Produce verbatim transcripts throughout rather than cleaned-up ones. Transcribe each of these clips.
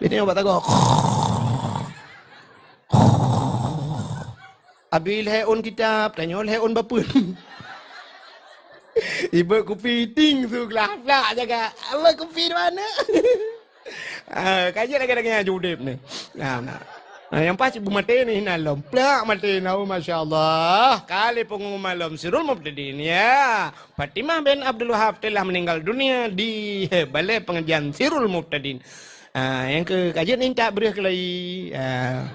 Ini obat tagoe. Abi lhèe ôn kitab, tanyoe lhèe ôn bapeuen. Ibeuet kupi ting su glah-glah jaga. Abeuet kupi di mana? Ah, ka jeuet lagèe-lagèe nyan udép ni. Nah, nah. Nah, nyang pas beumaté ni hina lom. Plak maté na, oh, masya Allah. Kali pengumuman lom Sirul Mubtadin, ya. Fatimah bin Abdul Wahab telah meninggal dunia di Balai Pengajian Sirul Mubtadin. Ah, nyang keu ka jeuet ni tak breuh keulai. Ah.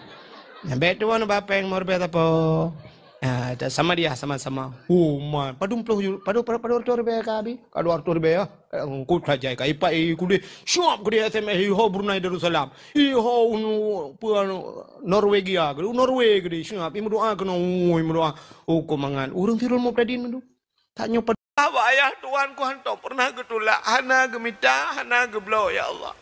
Nyang bèk tuan ba pèng meureubèe sapo. Ah, tak sama dia sama-sama. Oh, man. Padum ploh ju-, padum, padum, padum reutôh ribèe ka abi? Ka dua reutôh ribèe, ya? Engkau saja ka ipak i kudeh. Siap kudeh S M S, i ho Brunei Darussalam. I ho unu, peue anu, Norwegia, kudeh Norway kudeh. Siap, i meudoa keunoe, ui, meudoa. Oh, keu mangat. Ureueng Sirul Mubtadin tu. Tanyoe ped-, bak ayah tuan ku hantom pernah geutulak, hana geumita, hana geubloe, ya Allah.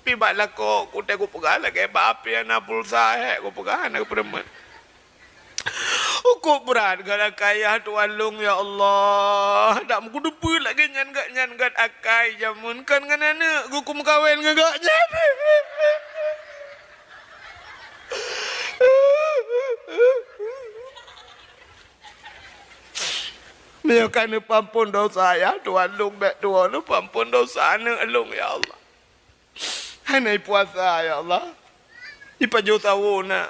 Pi bak lakoe ku teuh kupeugah lagèe bak api hana pulsa, hèk kupeugah hana geupeureumeun. Ukuk brat gara kayah tuan lôn, ya Allah. Dak meukudeupeu lagèe nyan gak nyan gat akai jameun kan ngon aneuk geukum kawén ngon gak nyan. Meunyoe ka neupeuampon dosa, ya Tuhan lôn, bèk tuwoe neupeuampon dosa aneuk lôn, ya Allah. Hana ipuasa, ya Allah. Ipajoh sawoe na.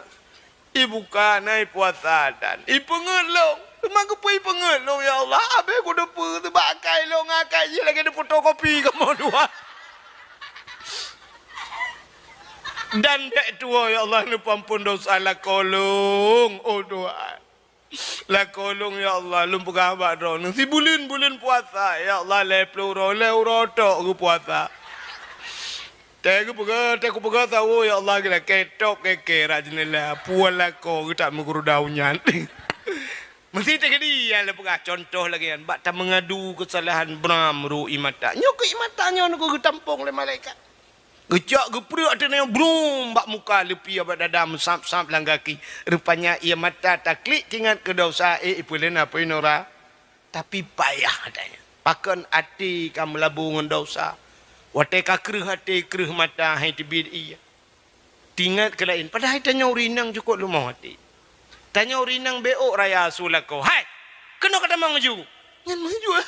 Ibuka na, ipuasa dan ipeungeuet lôn. Teuma keupeue ipeungeuet lôn, ya Allah? Abéh kudeupeu seubab akai lôn, akai jih lagèe neufotokopi kamoe dua. Dan bèk tuwoe, ya Allah, neupeuampon dosa lakoe lôn, oh Tuhan. Lakoe lôn, ya Allah, lôn peugah bak Droeneuh, sibuleuen-buleuen puasa, ya Allah, lhèe plôh uroe, lhèe uroe tok geupuasa. Teuh geupeugah, teuh kupeugah sawoe, ya Allah, geulakèe top kèe-kèe rot jeuneula, puwoe lakoe geutak meuguruda u nyan. Meusti teukeudi nyang lôn peugah contoh lagèe nyan, bak tameungadu keusalahan bram ru ié mata. Nyoe keuh ié mata nyoe geuh geutampong lé malaikat. Geucok geupreuek ateueh nyoe brum bak muka, leupie bak dada, meusab-sab lam gaki. Rupanya ié mata taklik keuingat keu dosa, eh, ipeuleueh na peue nura. Tapi payah adanya. Pakon até ka meulabu ngon dosa. Watèe ka kreueh até, kreueh mata, hai teubiet ié. Teuingat keu laén. Padahai tanyoe ureueng inong cukôp leumoh até. Tanyoe ureueng inong beuôk raya su lakoe. Hai! Keunoe ka tamong laju. Nyan maju. Alah,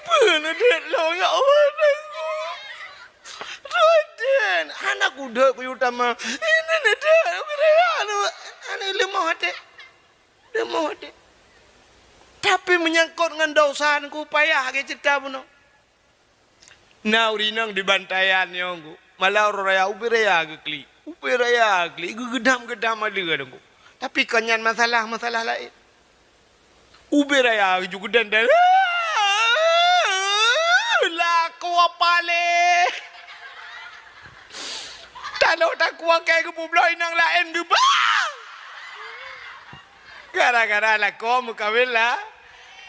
peue na deuet lôn, ya Allah, tanyoe. Tuhan, hana kudeuek kuyue tamong. Ini na deuet, ubé raya anu, anu leumoh até. Leumoh até. Tapi meunyangkot ngon dosa nyan ku payah lagèe ceurita bunoe. Na ureueng inong di Bantayan nyoe, Teungku. Malam uroe raya, ubé raya geuklik. Ubé raya geuklik, geugeudam-geudam aleue, Teungku. Tapi kon nyan masalah, masalah laén. Ubé raya geujok geudan-dan. Lakoe paléh. Tanoh takue kèe geupeubloe inong laén geubah. Gara-gara lakoe meukawén la-,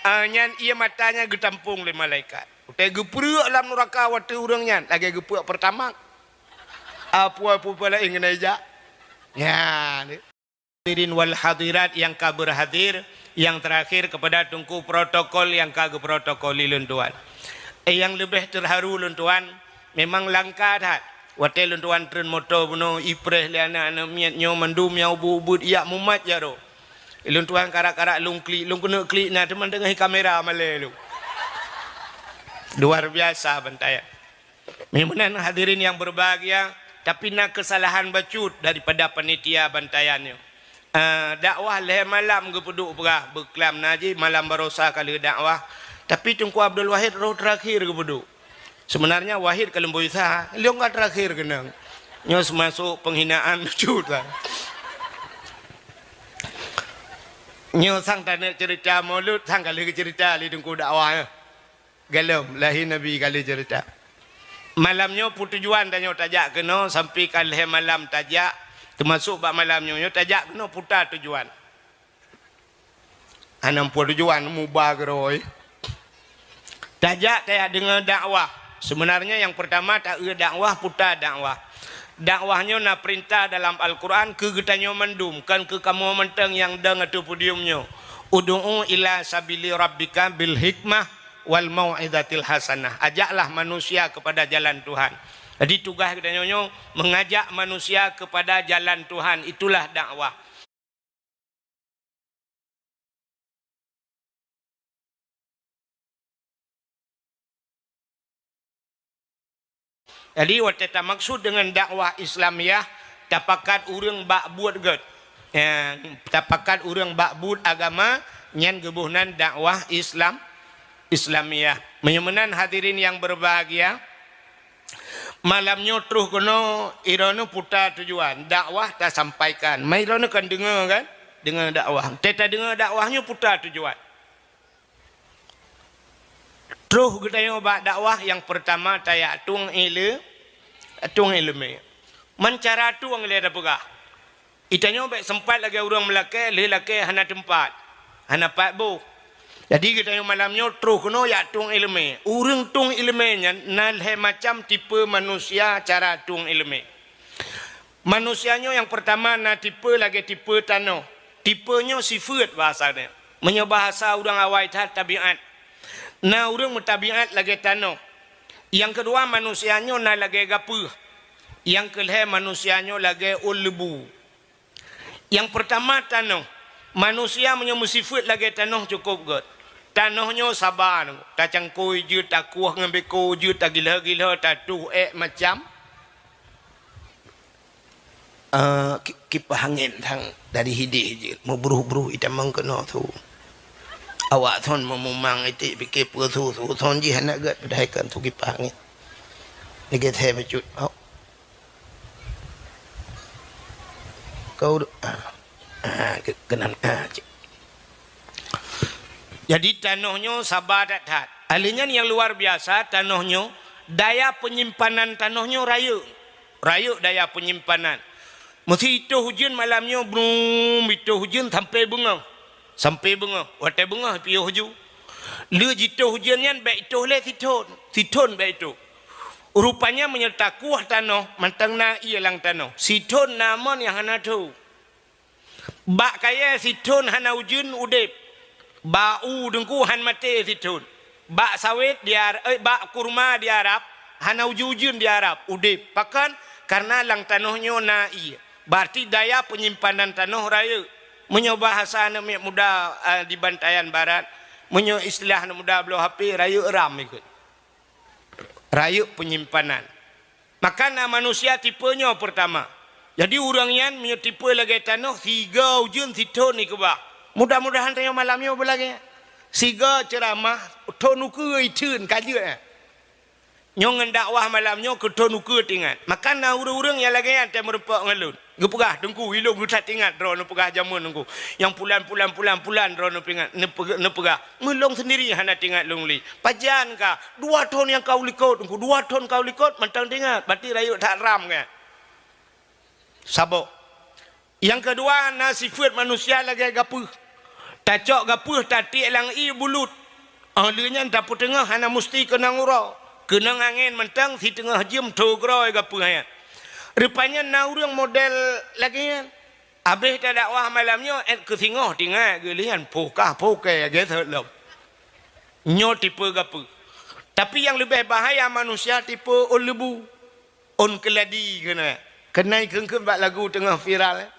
ah, nyan ié mata nyan geutampong lé malaikat. Watèe geupreuek lam nuraka watèe ureueng nyan lagèe geupreuek Pertamax. Apui-apui laén ngon ija. Nyan. Hadirin wal hadirat yang ka berhadir, yang terakhir kepada Teungku protokol yang ka geuprotokoli lôn tuan. Eh, nyang leubeh terharu lôn tuan, memang langka that. Watèe lôn tuan treun moto bunoe, ipreh lé aneuk-aneuk miet nyoe mandum nyang ubeuet-ubeuet ijak mumat jaroe. Lôn tuan karak-karak lôn klik, lôn keuneuk klik na teuma teungoh kamera malèe lôn. Luar biasa Bantayan. Meunan hadirin yang berbahagia, tapi na kesalahan bacut daripada panitia Bantayan nyoe. Eh, dakwah lhèe malam geupeuduek peugah, beuklam na jih malam barosa ka lheueh dakwah. Tapi Teungku Abdul Wahid roh terakhir geupeuduek. Sebenarnya Wahid ka leumboi sa, lôn ka terakhir keunong. Nyoe seumasok penghinaan bacut lah. Nyoe sang taneuk cerita Maulud, sang ka lheueh geucerita lé Teungku dakwah nyoe. Galom, lahé Nabi ka lheueh cerita. Malam nyoe peue tujuan tanyoe tajak keunoe, sampai ka lhèe malam tajak, teumasok bak malam nyoe, nyoe tajak keunoe peue tujuan. Hana peue tujuan, muba keurôi. Tajak tajak deungoe dakwah. Sebenarnya yang pertama taeu dakwah, peue dakwah. Dakwah nyoe na perintah dalam Al-Quran keu geutanyoe mandum, kon keu kamoe mantong nyang dong ateueh podium nyoe. Ud'u ila sabili rabbika bil hikmah wal mau'izatil hasanah. Ajaklah manusia kepada jalan Tuhan. Jadi tugaih geutanyoe nyoe mengajak manusia kepada jalan Tuhan, itulah dakwah. Jadi watée tamaksud deungon dakwah Islamiah, tapakat ureuëng bak buet gét. Ya, tapakat ureuëng bak buet agama, nyan geuboh nan dakwah Islam, Islamiah. Meunyoe meunan hadirin yang berbahagia, malam nyoe troh keunoe, iroeneuh puta tujuan dakwah tasampaikan. Ma iroeneuh kan deungoe kan? Deungoe dakwah. Teuta deungoe dakwah nyoe puta tujuan. Troh geutanyoe bak dakwah nyang peurtama tajak tueng ile-, tueng ileumé. Man cara tueng lé tapeugah. Itanyoe bék seumpat lagée ureuëng meulakée, lheueh lakée hana teumpat, hana pat boh. Jadi geutanyoe malam nyoe troh keunoe jak tueng ileumé. Ureuëng tueng ileumé nyan na lhée macam tipe manusia cara tueng ileumé. Manusia nyoe nyang peurtama na tipe lagée tipe tanoh. Tipe nyoe sifeuet bahasa nyoe. Meunyoe bahasa ureuëng awai that tabiat. Na ureuëng meutabiat lagée tanoh. Nyang keudua manusia nyoe na lagée gapeuh. Nyang keulhée manusia nyoe lagée ôn leubu. Nyang peurtama tanoh. Manusia meunyoe meusifeuet lagée tanoh cukôp gét. Tanoh nyoe saba, tacangkôi jeuet, takueh ngon beko jeuet, tagilho-gilho, tatuh ék macam. Eh, ki-, kipah angén thang dari hideh jeuet, meubruh-bruh itamong keunoe su. Awak thon meumumang iték pike peue su-su, thon jih hana gét padahai kan su kipah angén. Lagée thée bacut. Oh. Kau du-, ah, ah, ke-, keunan, ah, cik. Jadi tanoh nyoe saba that-that. Ahli nyan nyang luar biasa tanoh nyoe, daya peunyimpanan tanoh nyoe rayeuk. Rayeuk daya peunyimpanan. Meusi itoh ujeuen malam nyoe, brum, itoh ujeuen sampoe beungoh. Sampoe beungoh. Watée beungoh piôh ju. Lheueh jitoh ujeuen nyan bék itoh lé sithon. Sithon bék itoh. Rupanya meunyoe takueh tanoh, mantong na ié lam tanoh. Sithon na mon nyang hana tho. Bak kayée sithon hana ujeuen udeb. Bak u deungku han maté sithon. Bak sawét di Ar-, eh, bak kurma di Arab hana ujeuen-ujeuen di Arab udeb. Pakon? Karena lam tanoh nyoe na ié. Berarti daya peunyimpanan tanoh rayeuk. Meunyoe bahasa aneuk miet muda, eh, di Bantayan Barat, meunyoe istilah aneuk muda bloe H P, rayeuk RAM ikot. Rayeuk peunyimpanan. Maka na manusia tipe nyoe peurtama. Jadi ureuëng nyan meunyoe tipe lagée tanoh, siga ujeuen sithon ikeubah. Mudah-mudahan tanyoe malam nyoe beulagée. Siga ceuramah, thon ukeue itheun ka jeuet, eh. Nyoe ngon dakwah malam nyoe keu thon ukeue teuingat. Maka na ureuëng-ureuëng nyang lagée nyan teumeureumpok ngon lôn. Geupeugah, "Teungku, ilôn geutat ingat droeneuh peugah jameun Teungku. Nyang pulan, pulan, pulan, pulan droeneuh peuingat, neupeugah, neupeugah. Meulôn seundiri hana teuingat lôn lé. Pajan ka, dua thon nyang ka u likot Teungku, dua thon ka u likot mantong teuingat, berarti rayeuk that RAM kan." Saboh. Nyang keudua, na sifeuet manusia lagée gapeuh. Tacok gapeuh tatiek lam ié bulut. Óh lheueh nyan tapeuteungoh hana musti keunong uroe. Keunong angén mantong siteungoh jeuem tho groe gapeuh nyan. Rupanya na ureuëng model lagée nyan. Abéh tadakwah malam nyoe, ék keu singoh teuingat geulian pokah-pokah lagée seuet lom. Nyoe tipe gapeuh. Tapi nyang leubeh bahaya manusia tipe ôn leubu. Ôn keuladi keunoe. Keunoe kheun-kheun bak lagu teungoh viral, eh.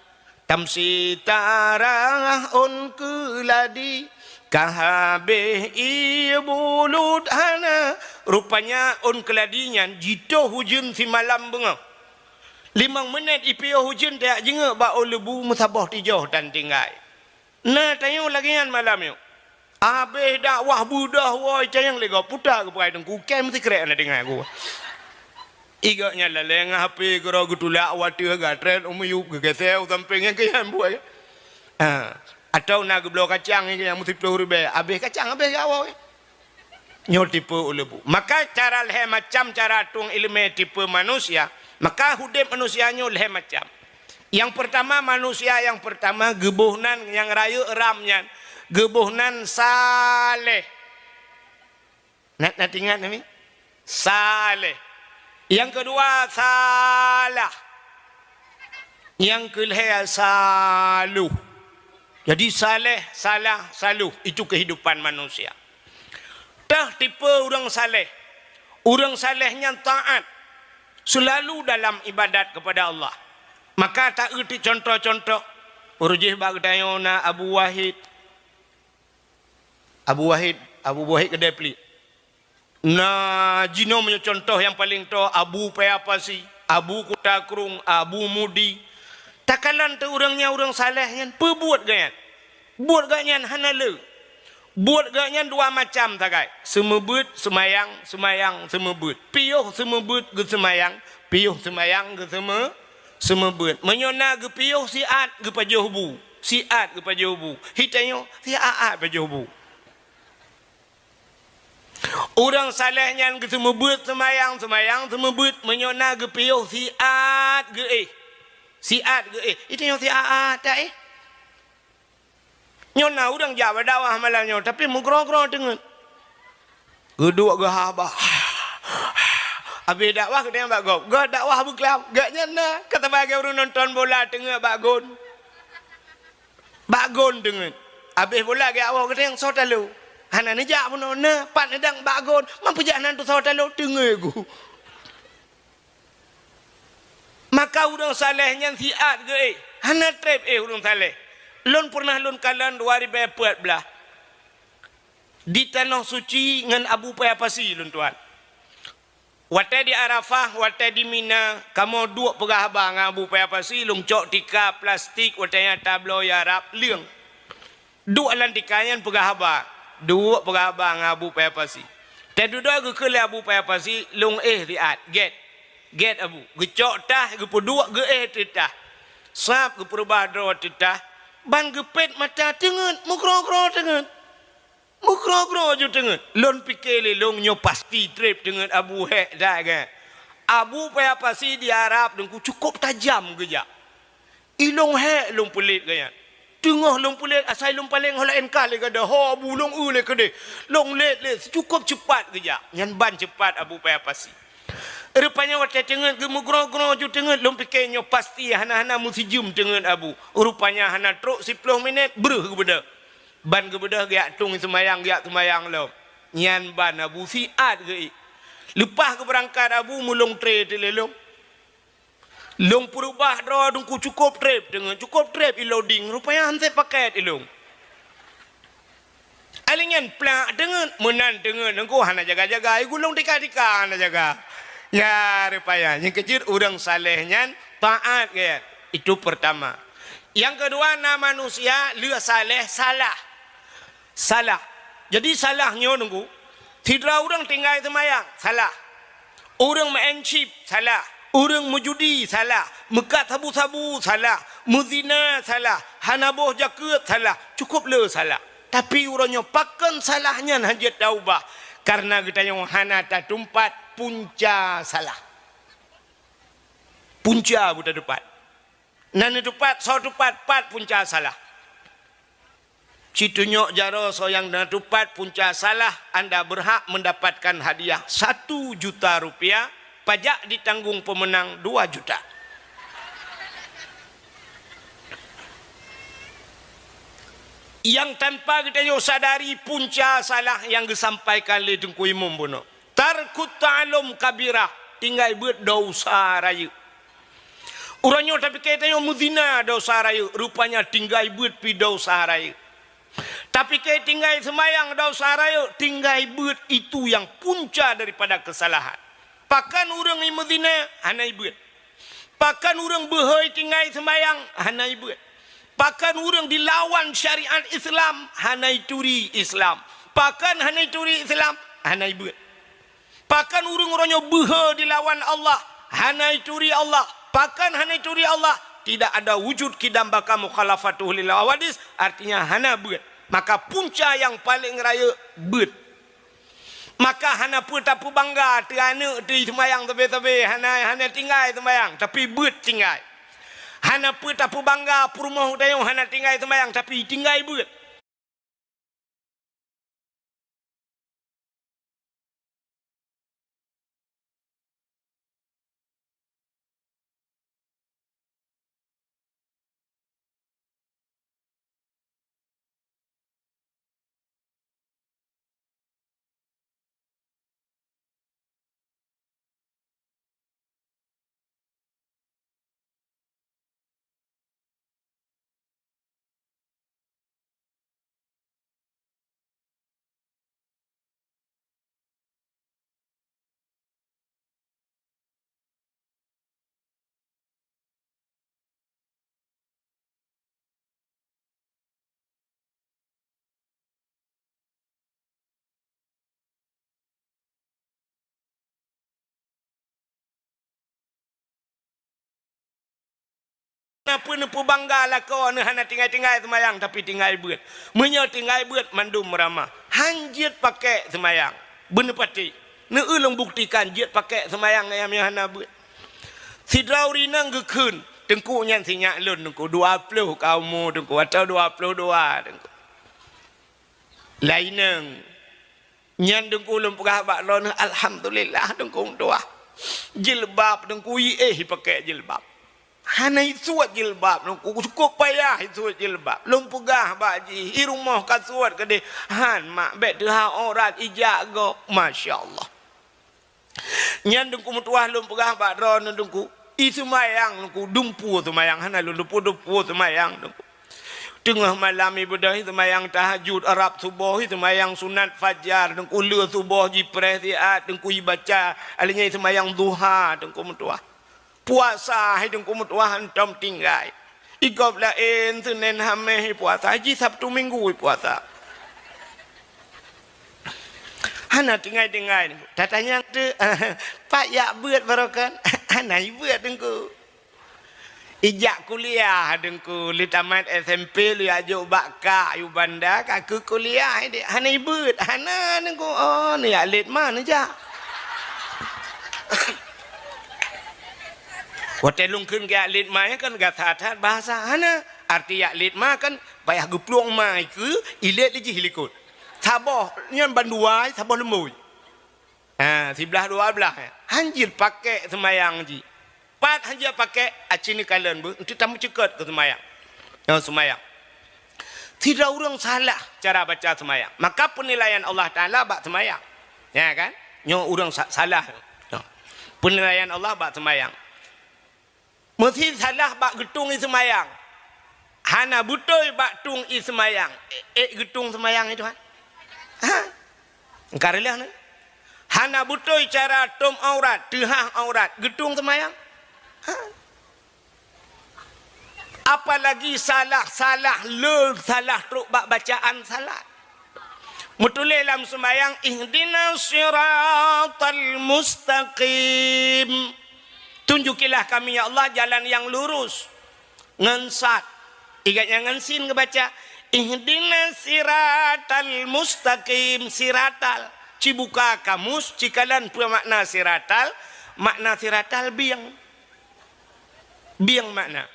Tamsi tarah ôn keuladi, ka habéh ié bulut hana. Rupanya ôn keuladi nyan jitoh ujeuen simalam beungoh. Limong minét ipiôh ujeuen tajak jingeuk bak ôn leubu meusaboh tijoh tan tinggai. Na tanyoe lagée nyan malam nyoe. Abéh dakwah beudoh woe cayang lé gob puta geupeugah Teungku, kém sikrek na deungoe geuh. Igok nyan laleng H P keudroe geutulak u ateueh gatret u miyueb geugeusée u sampéng nyang keuyan buet. Ha. Atawa na geubloe kacang nyang meusiplôh ribée, abéh kacang abéh gak woe. Nyoe tipe uleubu. Maka cara lhée macam cara tueng iéleumé tipe manusia, maka udeb manusia nyoe lhée macam. Nyang peurtama, manusia nyang peurtama geuboh nan nyang rayeuk ram nyan, geuboh nan saleh. Na, na teuingat nami? Saleh. Nyang keudua, salah. Nyang keulhée, saluh. Jadi, saleh, salah, saluh. Itu kehidupan manusia. Teuh tipe ureuëng saleh. Ureuëng saleh nyan taat, seulalu dalam ibadat keupada Allah. Maka taeu ti contoh-contoh. Urujih bak geutanyoe na Abu Wahid. Abu Wahid, Abu Wahid keudeh plik. Na jinoe meunyoe contoh nyang paleng toe, Abu Paya Pasi, Abu Kuta Krueng, Abu Mudi. Takalon teuh ureuëng nyan ureuëng saleh nyan, peue buet geuh nyan? Buet geuh nyan hana le. Buet geuh nyan dua macam sagai, seumeubeuet, seumayang, seumayang, seumeubeuet. Piôh seumeubeuet geuseumayang, piôh seumayang geuseumeu-, seumeubeuet. Meunyoe na geupiôh siat geupajoh bu, siat geupajoh bu. Hitanyoe siat-at pajoh bu. Ureuëng saleh nyan geuseumeubeuet seumayang, seumayang seumeubeuet, meunyoe na geupiôh siat geuéh. Siat geuéh. Itu nyang siat-at taéh. Nyoe na ureuëng jak bak dakwah malam nyoe, tapi meugroe-groe teungeut. Geuduek geuhaba. Habéh dakwah geutanyoe bak gob. Gob dakwah beuklam. Gobnyan na, ka sabagai ureuëng nonton bola teungeut bak gon. Bak gon teungeut. Habéh bola geuwoe geutanyoe soe talo. Hana neujak bunoe na, pat neudang bak gon. Man peujak nan tu soe talo teungeut gu. Maka ureuëng saleh nyan siat geuéh, hana treb éh ureuëng saleh. Lôn peureunah lôn kalon dua ribée peuet blaih di Tanoh Suci ngon Abu Paya Pasi lôn tuan. Watée di Arafah, watée di Mina, kamoe duek peugah haba ngon Abu Paya Pasi, lôn cok tika plastik watée nyan tabloe ya rab leueng. Duek lam tika nyan peugah haba, duek peugah haba ngon Abu Paya Pasi. Teududoe geukheun lé Abu Paya Pasi, lôn éh siat, gét. Gét Abu, geucok tah, geupeuduek geuéh teutah. Sab geupeureubah droe teutah, ban geupét mata teungeut, meugroe-groe teungeut. Meugroe-groe ju teungeut. Lôn pike lé lôn nyoe pasti treb teungeut Abu hék that gét. Abu Paya Pasi di Arab Teungku cukôp tajam geujak. Ilôn hék lôn peulét geuh nyan. Teungoh lôn peulét asai lôn paleng ho laén kah lé gada, ho Abu lôn eu lé keudeh. Lôn lét lé cukôp ceupat geujak. Nyan ban ceupat Abu Paya Pasi. Rupanya watée teungeut geumeugroe-groe ju teungeut, lôn pike nyoe pasti hana-hana meusijeuem teungeut Abu. Rupanya hana trok siploh minét breuh geubeudôh. Ban geubeudôh geujak tueng seumayang, geujak seumayang lom. Nyan ban Abu siat geuéh. Leupah geubeurangkat Abu meulông tré teulélong. Lôn peureubah droe Teungku cukôp treb teungeut, cukôp treb iloding, rupanya han sép pakét ilông. Alinyan plak teungeut, meunan teungeut, Teungku hana jaga-jaga, igulong tika-tika hana jaga. Ya, rupanya, nyang keujeuet ureuëng saleh nyan taat gét. Itu pertama. Nyang keudua na manusia lheueh saleh salah. Salah. Jadi salah nyoe Teungku, sidroe ureuëng tinggai seumayang, salah. Ureuëng meu'en chip, salah. Ureuëng meujudi, salah. Meukat sabu-sabu, salah. Meuzina, salah. Hana boh jakeuet, salah. Cukôp le salah. Tapi uroe nyoe pakon salah nyan hana jeuet taubah? Kareuna geutanyoe hana tatumpat punca salah. Punca beu tatupat. Na neutupat, soe tupat, pat punca salah. Situnyok jaroe soe nyang na tupat punca salah, anda berhak mendapatkan hadiah satu juta rupiah, pajak ditanggung pemenang dua juta. Nyang tanpa geutanyoe sadari punca salah nyang geusampaikan lé Teungku Imum bunoe. Tarkut ta'allum kabirah, tinggai beuet desya rayeuk. Uroe nyoe tapike tanyoe meuzina desya rayeuk, rupanya tinggai beuet pi desya rayeuk. Tapike tinggai seumayang desya rayeuk, tinggai beuet itu nyang punca daripada keusalahan. Pakon ureuëng meuzina hana ibeuet. Pakon ureuëng beuhôi tinggai seumayang hana ibeuet. Pakon ureuëng dilawan syariat Islam hana ituri Islam. Pakon hana ituri Islam hana ibeuet. Pakon ureuëng uroe nyoe beuhe dilawan Allah, hana ituri Allah. Pakon hana ituri Allah? Tidak ada wujud qidam baqa mukhalafatuhu lil hawadits, artinya hana beuet. Maka punca nyang paleng rayeuk beuet. Maka hana peue tapeubangga teu aneuëk teu seumayang sabe-sabe, hana, hana tinggai seumayang, tapi beuet tinggai. Hana peue tapeubangga peurumoh tanyoe hana tinggai seumayang, tapi tinggai beuet. Peue neupeubangga lakoe neuh hana tinggai-tinggai seumayang, tapi tinggai beuet. Meunyoe tinggai beuet, mandum meuramah. Han jeuet pakèk seumayang. Beuneupatéh. Neueu lôn buktikan jeuet pakèk seumayang nyang hana beuet. Sidroe ureueng inong geukheun, "Teungku, nyan sinyak lôn, Teungku, dua ploh ka umu, Teungku, atau dua ploh dua, Teungku." Laineueng. Nyan Teungku lôn peugah bak droeneuh, "Alhamdulillah, Teungku meutuah. Jilbab Teungku iéh ipakèk jilbab. Hana isuet jilbab Teungku, cukôp payah isuet jilbab. Lôn peugah bak jih, i rumoh ka suet keudéh. Han mak, bèk teuhah aurat, ijak gob." Masya Allah. Nyan Teungku meutuah lôn peugah bak droeneuh Teungku. I seumayang Teungku, dumpeue seumayang, hana lôn dumpeue, dumpeue seumayang Teungku. Teungoh malam ibadah i seumayang tahajud, rab suboh i seumayang sunat fajar Teungku, le suboh jipreh siat Teungku ibaca, alèh nyan i seumayang duha Teungku meutuah. Puasa hai Teungku meutuah hantom tinggai. I gob laén Seunén Hamèh ipuasa, jih Sabtu Minggu ipuasa. Hana tinggai-tinggai. Tatanyong teuk, "Pat jak beuet baroe kon?" Hana ibeuet Teungku. Ijak kuliah Teungku, lé tamat S M P lé jak jok bak kak yue banda, ka keu kuliah, dek hana ibeuet. Hana Teungku, oh, neujak lét ma neujak. Watèe lôn kheun geujak lét ma nyan kan gata that bahasa. Hana, arti jak lét ma kan payah geuplueng ma ikeue, ilét lé jih likot. Saboh nyan bandua, saboh leumbôi. Ha, siblaih dua blaih. Han jeuet pakèk seumayang jih. Pat han jeuet pakèk, aci neukalon beuh, eunteuk tameucukot keu seumayang. Nyoe seumayang. Sidroe ureueng salah cara baca seumayang, maka peunilaian Allah Taala bak seumayang. Ya kan? Nyoe ureueng sa-, salah. Nyoe. Peunilaian Allah bak seumayang. Meusi salah bak geutueng ie seumayang. Hana beutôi bak tueng ie seumayang. Ék, ék geutueng seumayang nyoe, Tuhan? Ha? Engka reulah nyoe. Hana beutôi cara tom aurat, teuhah aurat, geutueng seumayang? Ha? Apalagi salah-salah le salah trok bak bacaan salat. Meutuléh lam seumayang, "Ihdinas siratal mustaqim." Tunjukilah kami, ya Allah, jalan yang lurus. Ngon sad. Ingat nyang ngon sin geubaca, "Ihdinas siratal mustaqim." Siratal. Ci buka kamus, ci kalon peue makna siratal. Makna siratal bieng. Bieng makna.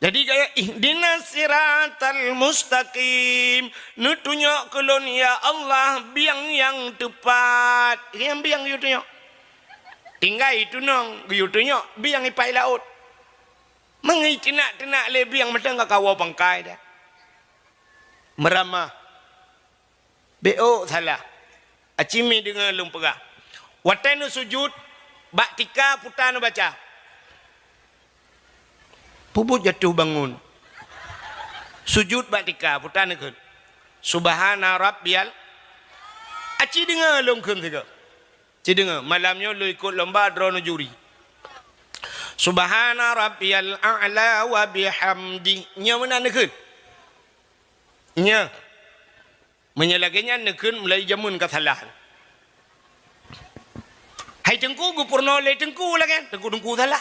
Jadi, gaya, "Ihdinas siratal mustaqim." Neutunyok keu lôn, ya Allah, bieng nyang teupat. Nyang bieng geuyue tunyok. Tinggai tunong geuyue tunyok, bieng ipai laôt. Mangai teunak-teunak lé bieng mantong ka kawoe pangkai dah. Meuramah. Bék ôk salah. Aci mi deungoe lôn peugah. Watée neusujut, bak tika peue ta neubaca? Peubuet jatoh bangon. Sujut bak tika, peue ta neukheun? Subhana rabbiyal. Aci deungoe lôn kheun sigoe. Ci deungoe, malam nyoe lôn ikot lomba droeneuh juri. Subhana rabbiyal a'la wa bihamdi. Nyoe meunan neukheun. Nyoe. Meunyoe lagée nyan neukheun mulai jameun ka salah. Hai teungku, geupeurunoe lé teungku lagée nyan, teungku-teungku salah.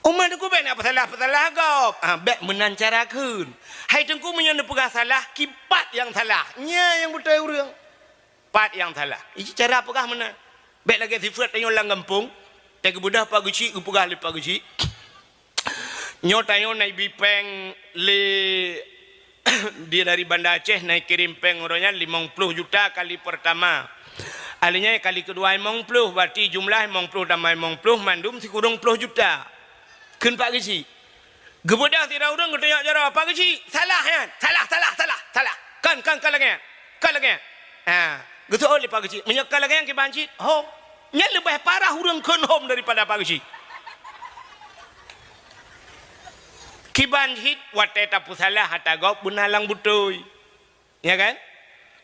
Umat teungku bék na peusalah-peusalah gob. Ah, bék meunan cara kheun. Hai teungku, meunyoe neupeugah salah, kipat nyang salah. Nyan nyang beutôi ureuëng. Pat nyang salah. Iji cara peugah meunan. Bék lagée sifeuet tanyoe lam gampông, teugeubeudoh Pak Geuchik geupeugah lé Pak Geuchik. Nyoe tanyoe na ibi péng lé dia dari Banda Aceh na ikirém péng uroe nyan limong ploh juta kali pertama. Alheuh nyan kali keudua limong ploh, berarti jumlah limong ploh tamah limong ploh mandum sikureueng ploh juta. Kheun Pak Geuchik. Geubeudoh sidroe ureuëng geutunyok jaroe, "Pak Geuchik, salah nyan. Salah, salah, salah, salah. Kon, kon, kon lagée nyan. Kon lagée nyan." Ha, geuseuôt lé Pak Geuchik, "Meunyoe kon lagée nyan kiban cit, hom." Nyan leubeh parah ureuëng kheun hom daripada Pak Geuchik. Kiban cit watée tapeusalah ata gob beuna lam beutôi. Ya kan?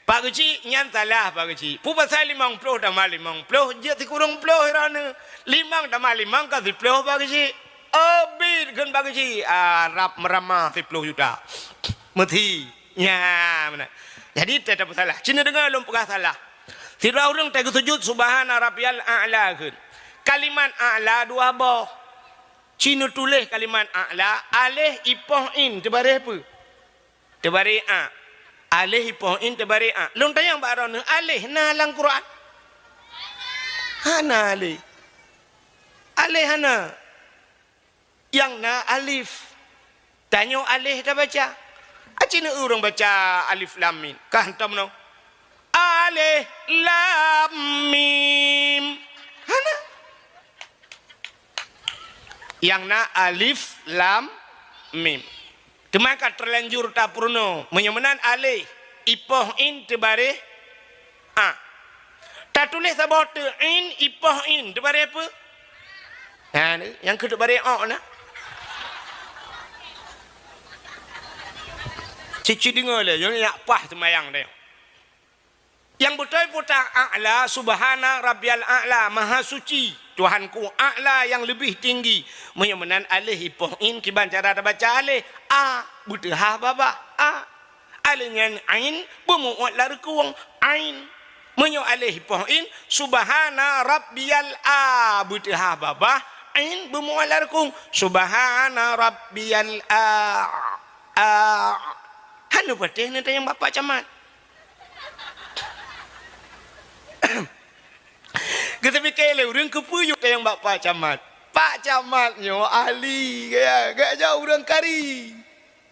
Pak Geuchik, nyan salah Pak Geuchik. Peue pasai limong ploh tamah limong ploh, jeuet sikureueng ploh droeneuh. Limong tamah limong ka siploh Pak Geuchik. Abit kheun Pak Geuchik, ah, rab meuramah siploh juta. Meuthi. Nya, meunan. Jadi, teuh tapeusalah. Ci neudeungoe lôn peugah salah. Sidroe ureuëng teuh geusujut, "Subhana rabbiyal a'la," kheun. Kalimat a'la dua boh. Ci neutuléh kalimat a'la, aléh ipoh in teubareh peue? Teubareh a. Aléh ipoh in teubareh a. Lôn tanyong bak droeneuh, aléh na lam Quran? Hana aléh. Aléh hana. Nyang na alif. Tanyoe aléh tabaca. Aci na ureuëng baca alif lam mim. Ka hantom nyoe. Aléh lam mim. Hana. Nyang na alif lam mim. Teuma ka teulanjur tapeurunoe. Meunyoe meunan aléh, ipoh in teubareh a. Tatuléh saboh teuk in, ipoh in, teubareh peue? Ha, nyang keu teubareh o na. Cici deungoe lé, nyoe nyak paih seumayang deh. Nyang beutôi peue ta a'la, subhana rabbiyal a'la, maha suci Tuhanku, a'la yang lebih tinggi. Meunyoe meunan aléh ipoh in kiban cara tabaca aléh, a, beuteuhah babah, a. Aléh nyan ain, beumu'ot lam reukung, ain. Meunyoe aléh ipoh in, subhana rabbiyal a, beuteuhah babah, ain, beumu'ot lam reukung, subhana rabbiyal a, a. Hana patéh neutanyong bak Pak Camat. Geuteupiké lé ureuëng keupeue yue tanyong bak Pak Camat. Pak Camat nyoe ahli, gaya, gaya ureuëng kari.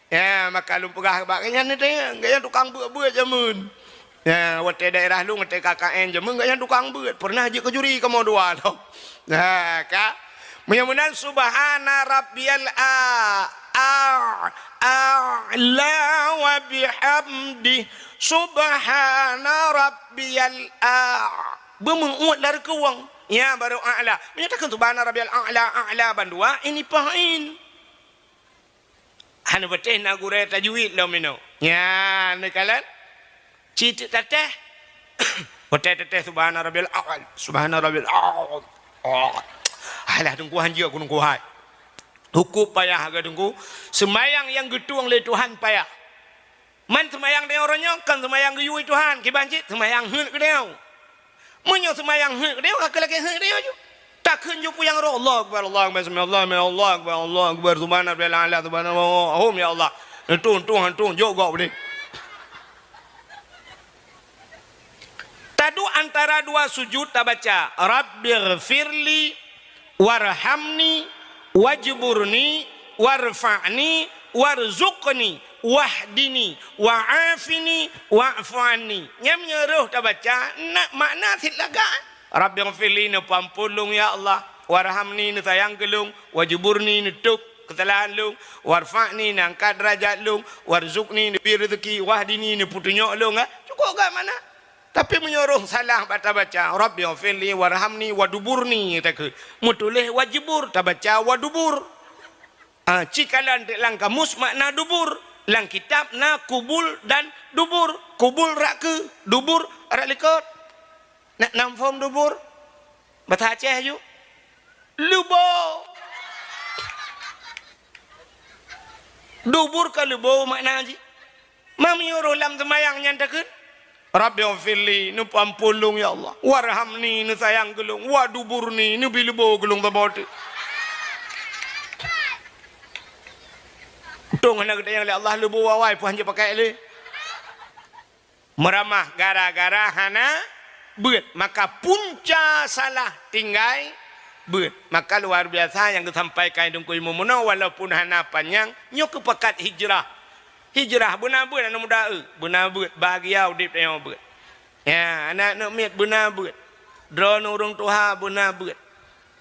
Ya, maka lôn peugah bak gobnyan neutanyong, gobnyan tukang beuet-beuet jameun. Ya, watée daerah lôn, watée K K N jameun, gobnyan tukang beuet. Pernah jeuet keu juri kamoe dua lom. Nah, ka. Meunyoe meunan, subhana rabbiyal a, a, a'la wa bihamdih, subhana rabbiyal a. Beumu'ot lam reukung. Ya, baru a'la. Meunyoe takheun subhana rabbiyal a'la, a'la bandua, ini pahin. Hana patéh na gurée tajwid lom inoe. Nyan, neukalon. Ci teuk tatéh. Patéh tatéh subhana rabbiyal a'la. Subhana rabbiyal a'la. Oh. Alah, Teungku, hanjeuet ku Teungku hai. Hukub payah agak Teungku. Seumayang nyang geutueng lé Tuhan payah. Man seumayang tanyoe uroe nyoe kon seumayang geuyue Tuhan, kiban cit seumayang heuet keu tanyoe. Meunyoe seumayang heuet keu tanyoe, ka keu lagée heuet keu tanyoe ju. Takheun ju peue nyang roh, Allahu Akbar, Allahu Akbar, sami Allahu liman, Allahu Akbar, Allahu Akbar, subhana rabbiyal a'la, subhanallah, hom ya Allah. Neutueng, tueng, tueng, jok gok beudeh. Taduek antara dua sujud tabaca, Rabbighfirli warhamni wajburni warfa'ni warzuqni wahdini wa'afini wa'fu anni. Nyan meunyoe roh tabaca, na makna cit lagak. Rabbighfirli, neupeuamphon lôn ya Allah, warhamni, neusayang keu lôn, wajburni, neutôb keusalahan lôn, warfa'ni, neuangkat deurajat lôn, warzuqni, neubri reuzeuki, wahdini, neupeutunyok lôn, eh? Cukôp gak makna. Tapi meunyoe roh salah bak tabaca, Rabbighfirli warhamni waduburni, takheun. Meutuléh wajbur, tabaca wadubur. Ah, ci kalon teuk lam kamus makna dubur. Lam kitab na kubul dan dubur. Kubul rot keu, dubur rot likot. Nak nam phom dubur? Basa Aceh ju. Leubo. Dubur ka leubo makna jih. Ma meunyoe roh lam seumayang nyan takheun, Rabbighfirli, neupeuamphon lôn ya Allah, warhamni, neusayang keu lôn, waduburni, neubri leubo keu lôn saboh teuk. Untông hana geutanyong lé Allah leubo awai, peue han jipakai lé. Meuramah gara-gara hana beuet, maka punca salah tinggai beuet. Maka luar biasa nyang geusampaikan Teungku Imum meunoe, walaupun hana panyang, nyoe keuh pakat hijrah. Hijrah beuna beuet aneuk muda, eu, beuna beuet, bahagia udeb tanyoe beuet. Ya, aneuk-aneuk miet beuna beuet. Droeneuh ureuëng tuha beuna beuet.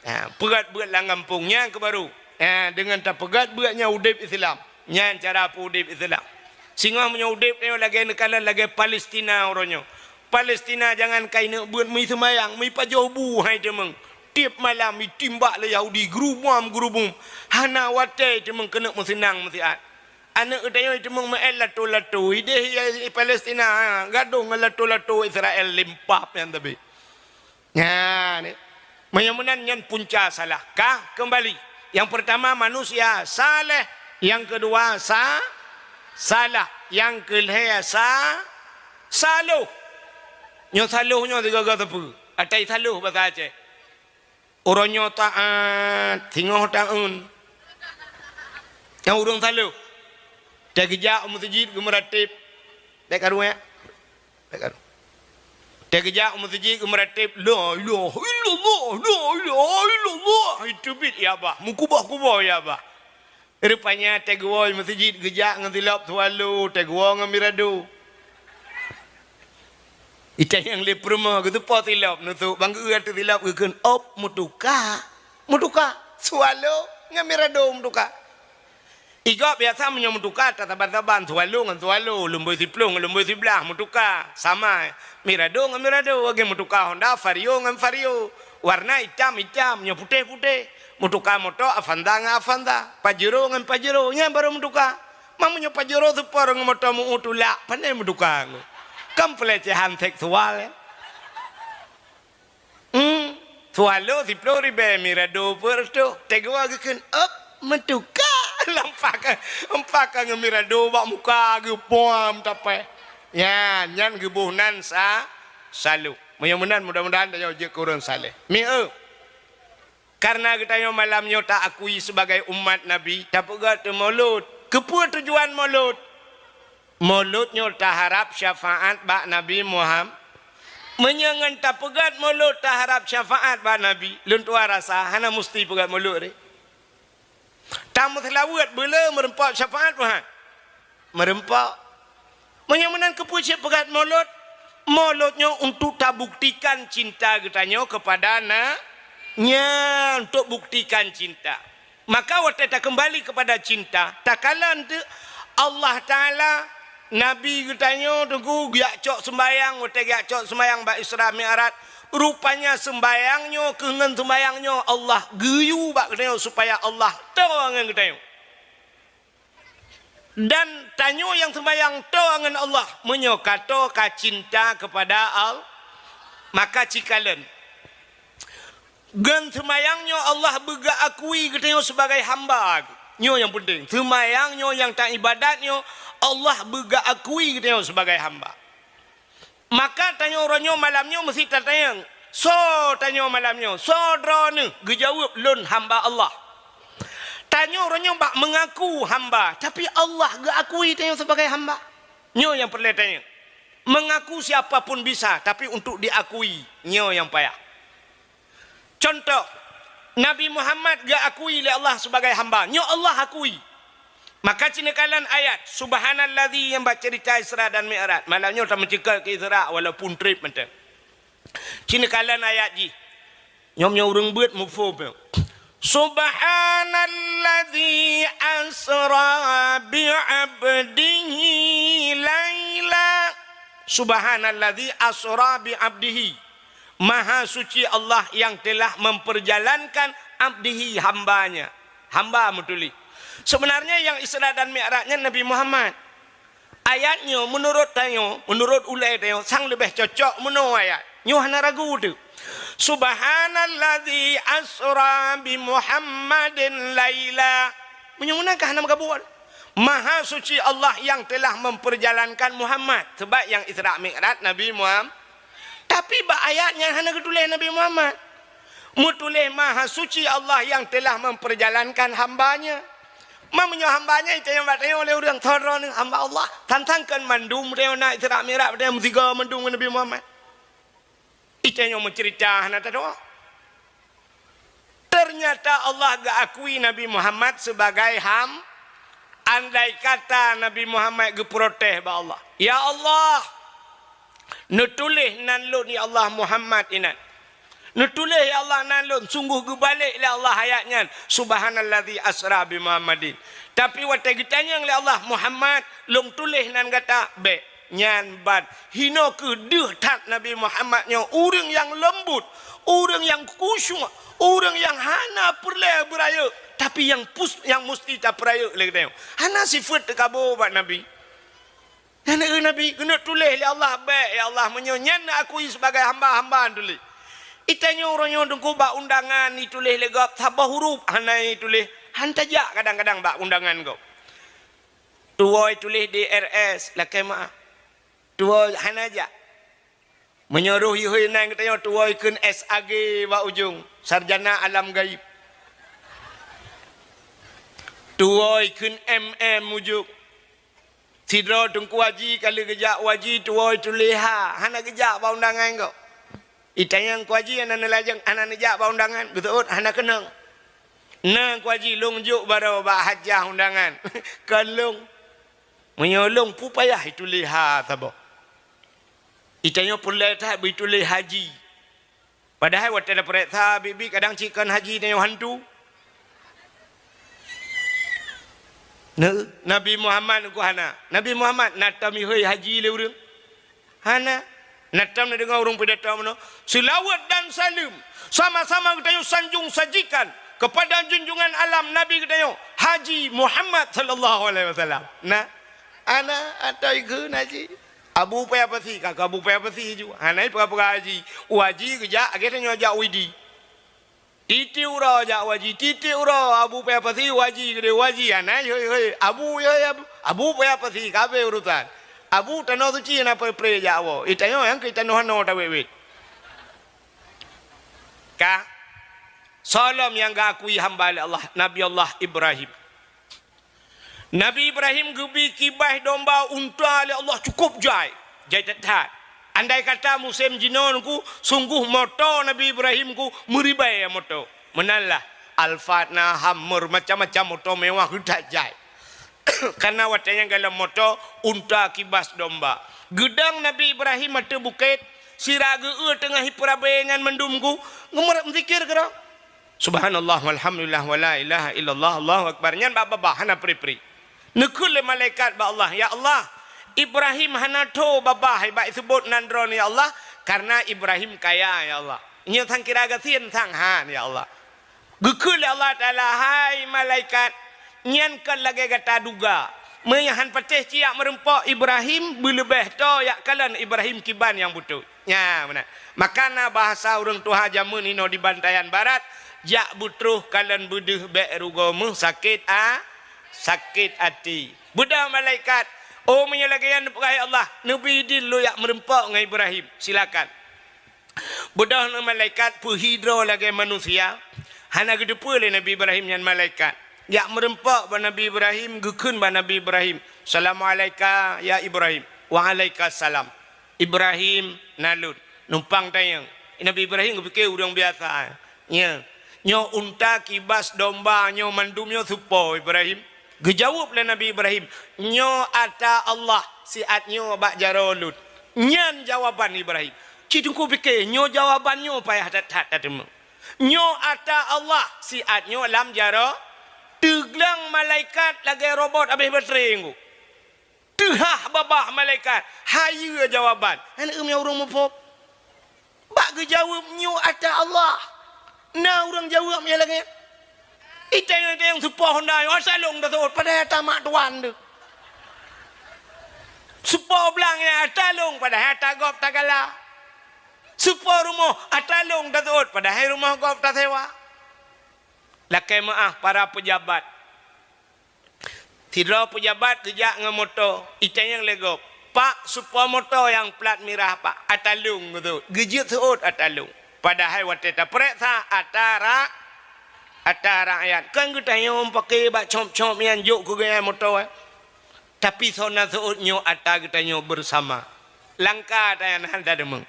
Ha, peugét beuet lam gampông nyan keuh baru. Ha, deungon tapeugét beuet nyan udeb Islam. Nyan cara peuudeb Islam. Singoh meunyoe udeb tanyoe lagée neukalon lagée Palestina uroe nyoe. Palestina jangankai neuk beuet meuseumayang, meupajoh bu hai teumeung. Tieb malam jitimbak lé Yahudi, geurubum-geurubum. Hana watée teumeung keuneuk meuseunang meusiat. Aneuk geutanyoe teumeung meu'en lato-lato, ideh Palestina, ha, gadôh ngon lato-lato Israel limpah nyan tapi. Nyan, meunyoe meunan nyan punca salah. Ka keumbali. Nyang peurtama manusia saleh, nyang keudua sa-, salah, nyang keulhée sa-, saloh. Nyoe saloh nyoe sigoe-goe sapeue? Atai saloh basa Aceh. Uroe nyoe taát, singoh taeun. Nyang ureuëng saloh. Teugeujak u meuseujid geumeurateb. Bék karu, ya. Bék karu. Teugeujak u meuseujid geumeurateb, "La ilaha illallah, la ilaha illallah." Itu bit ya bah, meukuboh-kuboh ya bah. Rupanya teugewoe meuseujid geujak ngon silop swallow, teugewoe ngon mirado. Itanyong lé peurumoh, geuteupeue silop neusok, bang geu ateueh silop geukheun, "Op, meutuka." Meutuka. Swallow ngon mirado meutuka. Igob biasa meunyoe meutuka, tasaban-saban, swallow ngon swallow, lumboi siploh ngon lumboi siblaih, meutuka. Sama, mirado ngon mirado, lagée meutuka Honda, Vario ngon Vario. Warna itam-itam, nyoe putéh-putéh. Meutuka moto Avanza ngon Avanza, Pajero ngon Pajero, nyan barô meutuka. Ma meunyoe Pajero seupor ngon moto meu-eu tulak, pane meutuka ngon. Kan pelecehan seksual, ya. Hmm. Swallow siploh ribée, mirado peuet reutôh. Teugewoe geukheun, "Op, meutuka." Lampak ka, lampak ka ngon mirado bak muka geuh, puam tapé. Nyan, nyan geuboh nan sa, saloh. Meunyoe meunan, mudah-mudahan tanyoe jeuet keu ureuëng saleh. Mi eu. Karena geutanyoe malam nyoe ta-akui sebagai umat Nabi, tapeugét teu Maulud. Keupeue tujuan Maulud? Maulud nyoe taharab syafaat bak Nabi Muham-, Meunyoe ngon tapeugét Maulud taharab syafaat bak Nabi, lôn tuan rasa hana musti peugét Maulud ré. Tameuseulaweuet beu le meureumpok syafaat, bukan? Meureumpok. Meunyoe meunan, keupeue cit peugét Maulud? Maulud nyoe untuk tabuktikan cinta geutanyoe keupada na-, nyan, untuk buktikan cinta. Maka watée takeumbali keupada cinta, takalon teuk Allah Taala, Nabi geutanyoe teungku geujak cok seumbahyang, watée geujak cok seumbahyang bak Isra Mi'raj, rupanya seumbahyang nyoe keu ngon seumbahyang nyoe Allah geuyue bak geutanyoe supaya Allah toe ngon geutanyoe. Dan tanyoe nyang seumbahyang toe ngon Allah, meunyoe ka toe ka cinta keupada Allah, maka cikalon. Ngon seumbahyang nyoe Allah beugeukui geutanyoe sibagai hamba. Nyoe nyang peunteng. Seumbahyang nyoe nyang taibadat nyoe Allah beugeukui geutanyoe sibagai hamba. Maka tanyoe uroe nyoe malam nyoe meusti tatanyong, "Soe tanyoe malam nyoe? Soe droeneuh?" Geujaweueb, "Lôn hamba Allah." Tanyoe uroe nyoe bak meungaku hamba, tapi Allah geuakui tanyoe sibagai hamba. Nyoe nyang peureulée tanyoe. Meungaku siapa pun bisa, tapi untuk diakui, nyoe nyang payah. Contoh, Nabi Muhammad geuakui lé Allah sibagai hamba. Nyoe Allah akui. Maka ci neukalon ayat, "Subhanalladzi," nyang bak ceurita Isra dan Mi'raj. Malam nyoe tameuceukeut keu Isra walaupun treb mantong. Ci neukalon ayat jih. Nyoe meunyoe ureuëng beuet muphom nyoe. "Subhanalladzi asra bi 'abdihi laila." "Subhanalladzi asra bi 'abdihi." Maha suci Allah yang telah memperjalankan abdihi, hambanya. Hamba meutuléh. Sebenarnya nyang Isra dan Mi'raj nyan Nabi Muhammad. Ayat nyoe meunurot tanyoe, meunurot ulée tanyoe, sang leubeh cocok meunoe ayat. Nyoe hana ragu teuh. "Subhanalladzi asra bi Muhammadin laila." Meunyoe meunan ka hana meugabuet. Maha suci Allah yang telah memperjalankan Muhammad. Sebab nyang Isra Mi'raj Nabi Muhammad. Tapi bak ayat nyan hana geutuléh Nabi Muhammad. Meutuléh Maha Suci Allah yang telah memperjalankan hamba-Nya. Ma meunyoe hamba-Nya, itanyong bak tanyoe lé ureuëng, "Soe droeneuh?" "Hamba Allah." Sang-sang kon mandum tanyoe na Isra Mi'raj, tanyoe meusigoe mandum ngon Nabi Muhammad. Itanyong meuceurita hana tadoa. Ternyata Allah geuakui Nabi Muhammad sebagai ham-, andai kata Nabi Muhammad geuprotes bak Allah, "Ya Allah, neutuléh nan lôn, ya Allah, Muhammad inan. Neutuléh, ya Allah, nan lôn." Sungguh geubalek lé Allah ayat nyan, "Subhanalladzi asra bi Muhammadin." Tapi watée geutanyong lé Allah, "Muhammad, lôn tuléh nan gata?" Bék. Nyan ban hinoe keuh deuh that Nabi Muhammad nyoe, ureuëng nyang leumbut, ureuëng nyang khusyuk, ureuëng nyang hana peureulée beurayeuk, tapi nyang pus-, nyang musti tapeurayeuk lé geutanyoe. Hana sifeuet teukabô bak Nabi. Nyan keuh Nabi keuneuk tuléh lé Allah, "Bék, ya Allah, meunyoe nyan neuakui sibagai hamba, hamba neutuléh." Itanyoe uroe nyoe teungku bak undangan ituléh lé gob saboh huruf hana ituléh, han tajak kadang-kadang bak undangan gob. Tuwoe tuléh D R S, lakée meuah. Tuwoe hana jak. Meunyoe roh ihôi nan geutanyoe tuwoe kheun S A G bak ujong, sarjana alam gaib. Tuwoe kheun M M mujok. Sidroe Teungku Haji ka lheueh geujak u haji, tuwoe tuléh ha, hana geujak bak undangan kok. Itanyong Teungku Haji hana neulajeng, hana neujak bak undangan, geuseuôt hana keunong. Na Teungku Haji lôn jok baroe bak hajah undangan. Kon lôn. Meunyoe lôn peue payah ituléh ha saboh. Itanyong peureulée that beuituléh haji. Padahai watée tapareksa biet-biet kadang cit kon haji tanyoe hantu. Nah, Nabi Muhammad ku hana. Nabi Muhammad na tom ihôi haji lé ureuëng? Hana. Na tom na deungoe ureuëng pidato meunoe, "Seulaweuet dan saleuem sama-sama geutanyoe sanjong sajikan kepada junjungan alam Nabi geutanyoe, Haji Muhammad sallallahu alaihi wasallam." Nah, ana atau ikheun haji. Abu Paya Pasi, ka Abu Paya Pasi ju. Hana peugah-peugah haji. U haji geujak, lagée tanyoe jak u Idi. Tieb-tieb uroe jak u haji, tieb-tieb uroe Abu Paya Pasi u haji, keudeh u haji, hana, hoi, hoi, Abu, hoi, Abu, Abu Paya Pasi, ka habéh urusan. Abu tanoh suci na pre-pre jak woe. Itanyoe nyang keu tanoh hano tawét-wét. Ka? Soe lom nyang geuakui hamba lé Allah, Nabi Allah Ibrahim. Nabi Ibrahim geubi kibaih domba unta lé Allah cukup jai, jai that-that. Andai kata musém jinoe ku, sungguh moto Nabi Ibrahim ku meuribèe moto. Meunan lah, Alphard na, Hummer, macam-macam moto mewah geuh that jai. Karena watèe nyan golom moto unta kibas domba. Geudong Nabi Ibrahim ateueh bukét, sira geu-eu teungoh ipeurabèe nyan mandum ku, geumeurat meuzikir keudroe. Subhanallah, walhamdulillah, wala ilaha illallah, Allahu akbar. Nyan bak babah hana pri-pri. Neukheun lé malaikat bak Allah, "Ya Allah, Ibrahim hana tho babah bak iseubot nan droeneuh, ya Allah, karena Ibrahim kaya, ya Allah. Nyoe sang kira gasien sang han, ya Allah." Geukheun lé Allah Taala, "Hai malaikat, nyan kon lagèe gata duga. Meunyoe han patéh cit jak meureumpok Ibrahim, beuleubèh tho jak kalon Ibrahim kiban nyang beutôi." Nya, meunan. Maka na bahasa ureueng tuha jameun inoe di Bantayan Barat, "Jak beutroh kalon beudeuh bèk rugoe meuh sakét a-, sakét até." Beudôh malaikat, "Oh, meunyoe lagèe nyan neupeugah, ya Allah, neubi idin lôn jak meureumpok ngon Ibrahim. Silakan." Beudôh na malaikat peuhi droe lagèe manusia, hana geuteupeue lé Nabi Ibrahim nyan malaikat. Jak meureumpok bak Nabi Ibrahim, geukheun bak Nabi Ibrahim, "Assalamualaika ya Ibrahim." "Waalaikumsalam." "Ibrahim, na lôn." Numpang tanyong. Nabi Ibrahim geupike ureueng biasa. Nya, "Nyoe unta kibas domba nyoe mandum nyoe soe po, Ibrahim?" Geujaweueb lé Nabi Ibrahim, "Nyoe ata Allah, siat nyoe bak jaroe lôn." Nyan jawaban Ibrahim. Cit Teungku pike, nyoe jawaban nyoe payah that-that tateumé. "Nyoe ata Allah, siat nyoe lam jaroe." Teugleng malaikat lagèe robot habéh baterai ngon. Teuhah babah malaikat, hayeue jawaban. Hana ureueng muphom. Bak geujaweueb, "Nyoe ata Allah." Na ureueng jaweueb nyang lagèe nyan. Itanyong-tanyong soe po honda nyoe, "Ata lôn taseuôt," padahai ata mak tuan teuh. Soe po blang nyan, "Ata lôn," padahai ata gob tagala. Soe po rumoh, "Ata lôn taseuôt," padahai rumoh gob tasewa. Lakèe meu'ah para peujabat. Sidroe peujabat geujak ngon moto, itanyong lé gob, "Pak, soe po moto nyang plat mirah, Pak?" "Ata lôn," geuseuôt. Geujeuet seuôt ata lôn. Padahai watèe tapareksa, ata ra-, ata rakyat. Kan geutanyong paké bak cop-cop nyan jok keu geuhnyan moto, eh. Tapi soe na seuôt nyoe ata geutanyoe beusama. Langka ata nyan hana deungoe.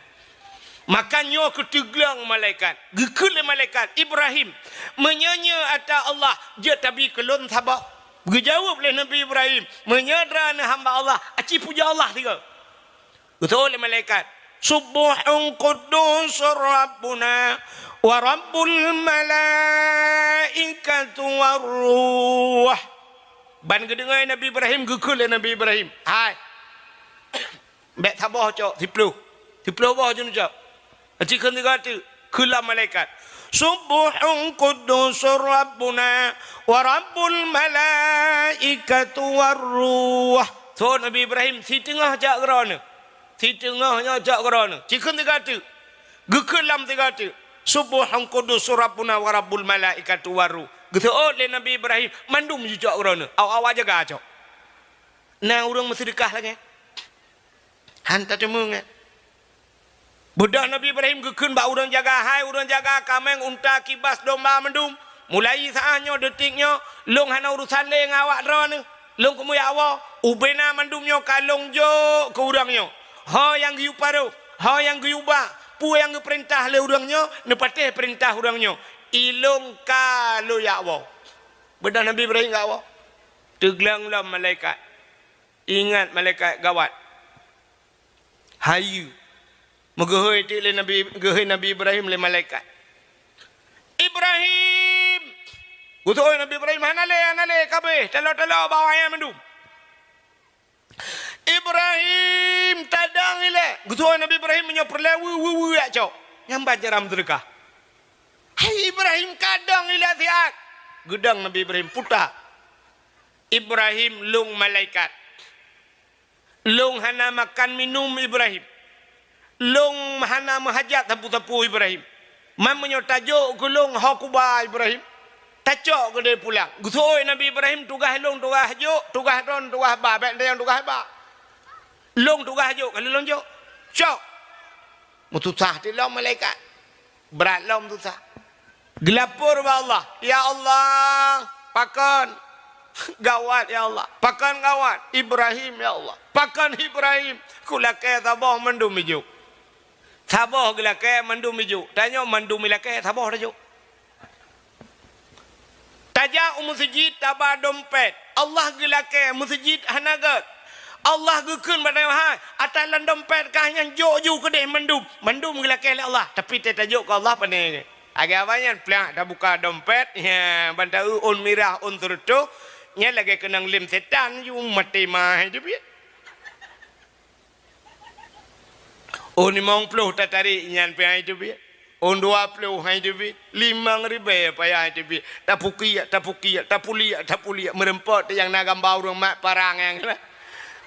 Maka nyoe keu teugleng malaikat. Geukheun lé malaikat, "Ibrahim, meunyoe nyoe ata Allah, jeuet tabi keu lôn saboh." Geujaweueb lé Nabi Ibrahim, "Meunyoe droeneuh hamba Allah, aci pujoe Allah sigoe." Geuseuôt lé malaikat, "Subbuhun quddusur Rabbuna wa Rabbul malaikatu war ruh." Ban geudeungoe Nabi Ibrahim, geukheun lé Nabi Ibrahim, "Hai, bèk saboh cok, siploh. Siploh boh jeuet neucok." Aci kheun sigoe teuk, kheun lom malaikat, "Subbuhun quddusur Rabbuna wa Rabbul malaikatu war ruh." Seuôt Nabi Ibrahim, "Siteungoh cok keu droeneuh. Siteungoh nyoe cok keu droeneuh." Aci kheun sigoe teuk, geukheun lom sigoe teuk, "Subbuhun quddusur Rabbuna wa Rabbul malaikatu war ruh." Geuseuôt lé Nabi Ibrahim, "Mandum jicok keu droeneuh. Awak-awak jaga cok." Na ureueng meuseudeukah lagèe nyan? Han tateumé nyan. Beudôh Nabi Ibrahim geukheun bak ureueng jaga, "Hai ureueng jaga kaméng, unta, kibas, domba mandum, Mulai saat nyoe, detik nyoe, lôn hana urusan lé ngon awak droeneuh. Lôn keumeung jak woe, ubena mandum nyoe ka lôn jok keu ureuëng nyoe. Ho nyang geuyue paroh, ho nyang geuyue ubah, peue nyang geupeurintah lé ureuëng nyoe, neupatéh peurintah ureuëng nyoe. Ilôn ka lôn jak woe. Beudôh Nabi Ibrahim jak woe. Teugleng lom malaikat. Ingat malaikat gawat. Hayeue. Meugeuhôi teuk lé Nabi, geuhôi Nabi Ibrahim lé malaikat. "Ibrahim!" Geuseuôt Nabi Ibrahim, "Hana lé, hana lé, ka abéh, taloe-taloe bak awaknyan mandum." "Ibrahim, tadong ilée!" Geuseuôt Nabi Ibrahim, "Meunyoe peureulée, weu, weu, weu, jak cok." Nyan ban jaram seudeukah. "Hai Ibrahim, ka dong ilée siat!" Geudong Nabi Ibrahim, puta. "Ibrahim, lôn malaikat. Lôn hana makan minum Ibrahim. Lôn hana meuhajat sapeue-sapeue Ibrahim. Man meunyoe tajok keu lôn ho kuba Ibrahim, tacok keudeh pulang." Geuseuôt Nabi Ibrahim, "Tugaih lôn tugaih jok, tugaih droen tugaih ba, bék tanyong tugaih ba. Lôn tugaih jok, ka lheueh lôn jok. Cok!" Meususah teuk lom malaikat. Brat lom susah. Geulapor bak Allah, "Ya Allah, pakon gawat, ya Allah. Pakon gawat Ibrahim, ya Allah. Pakon Ibrahim. Kulakée saboh mandum ijok. Saboh geulakée mandum ijok. Tanyoe mandum ilakée saboh tajok." Tajak u meuseujid taba dompet. Allah geulakée meuseujid hana gét. Allah geukheun bak tanyoe, "Hai, ata lam dompet kah nyan jok ju keudeh mandum." Mandum geulakée lé Allah, tapi teuh tajok keu Allah pane. Lagée awaknyan plak tabuka dompet, ya, ban taeu ôn mirah, ôn seureutôh, nyan lagée keunong lem setan ju maté ma hai teubiet. Ôn limong ploh tatarék nyan pih hai teubiet. Ôn dua ploh hai teubiet. Limong ribée payah hai teubiet. Tapukiek, tapukiek, tapuliek, tapuliek. Meureumpok teuk nyang na gamba ureuëng mat parang nyang na.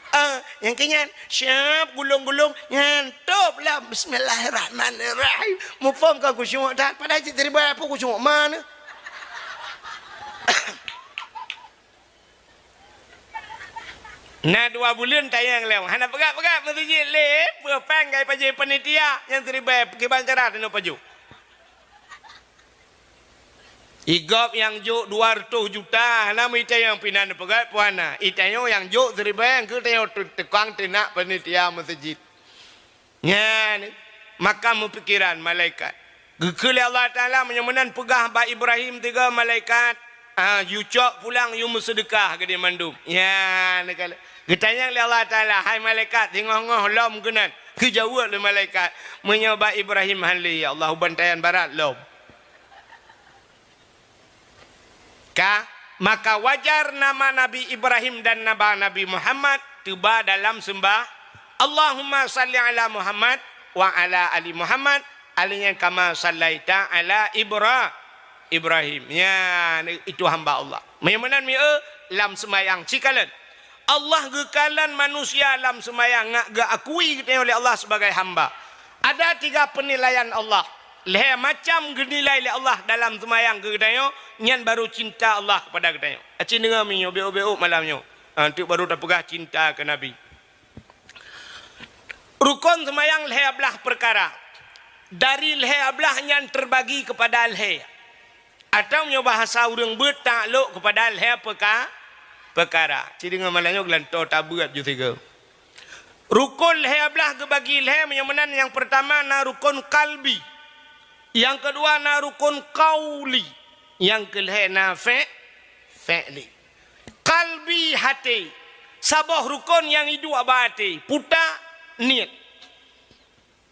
Ah, nyang keu nyan, siap gulong-gulong, nyan top lah. Bismillahirrahmanirrahim. Muphom ka khusyuk that, padahai cit ribée pun khusyuk mana. Na dua buleuen tanyong lom, hana peugah-peugah meuseujid lé, peue péng ka ipajoh panitia nyang siribée kiban cara teunoe pajoh. Igop nyang jok dua reutôh juta, hana meutanyong pinan peugah peue hana. Itanyong nyang jok siribée, engkeu tanyong tu-, tukang teunak panitia meuseujid. Nyan, maka meupikiran malaikat. Geukheun lé Allah Taala, meunyoe meunan peugah bak Ibrahim tiga malaikat, ah, "Yue cok pulang, yue meuseudeukah keudeh mandum." Nyan, geutanyong lé Allah Taala, "Hai malaikat, singoh-ngoh lom keunan?" Geujaweueb lé malaikat, "Meunyoe bak Ibrahim hán lé, ya Allah, u bantaian barat lom." Ka, maka wajar nama Nabi Ibrahim dan nama Nabi Muhammad teuba dalam seumbah, "Allahumma salli ala Muhammad wa ala ali Muhammad, alaihi kama sallaita ala Ibra-, Ibrahim." Ya, itu hamba Allah. Meunyoe meunan mieu lam seumayang cikalon. Allah geukalon manusia lam seumayang ngat geuakui geutanyoe lé Allah sebagai hamba. Ada tiga penilaian Allah. Lhée macam geunilai lé Allah dalam seumayang keu geutanyoe, nyan baru cinta Allah kepada geutanyoe. Aci deungoe meunyoe bék-bék malam nyoe. Ha, tu baru tapeugah cinta keu Nabi. Rukon seumayang lhée blaih peukara. Dari lhée blaih nyan terbagi kepada lhée. Atawa meunyoe bahasa ureuëng beuet taklok keupada lhée peuka-, peukara. Ci deungoe malam nyoe geulantoe tabeuet ju sigoe. Rukon lhée blaih geubagi lhée, meunyoe meunan nyang peurtama na rukon kalbi, nyang keudua na rukon kauli, nyang keulhée na fe-, fe'li. Kalbi, haté, saboh rukon nyang iduek bak até, puta, niet.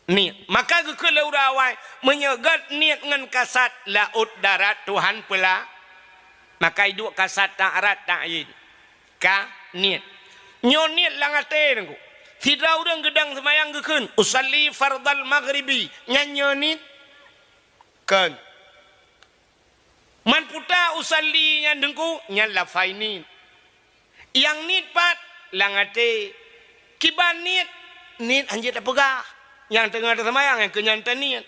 Niet. Maka geukheun lé ureuëng awai, meunyoe gét niet ngon kasad laôt darat Tuhan peula, maka iduek kasad ta'arat ta'yin. Ka niet. Nyoe niet lam até Teungku. Sidroe ureuëng geudong seumayang geukheun, "Usalli fardal maghribi." Nyan nyoe niet? Kon. Man puta usalli nyan Teungku, nyan lafai niet. Nyang niet pat lam até. Kiban niet, niet hanjeuet tapeugah. Nyang teungoh taseumayang nyang keu nyan taniet.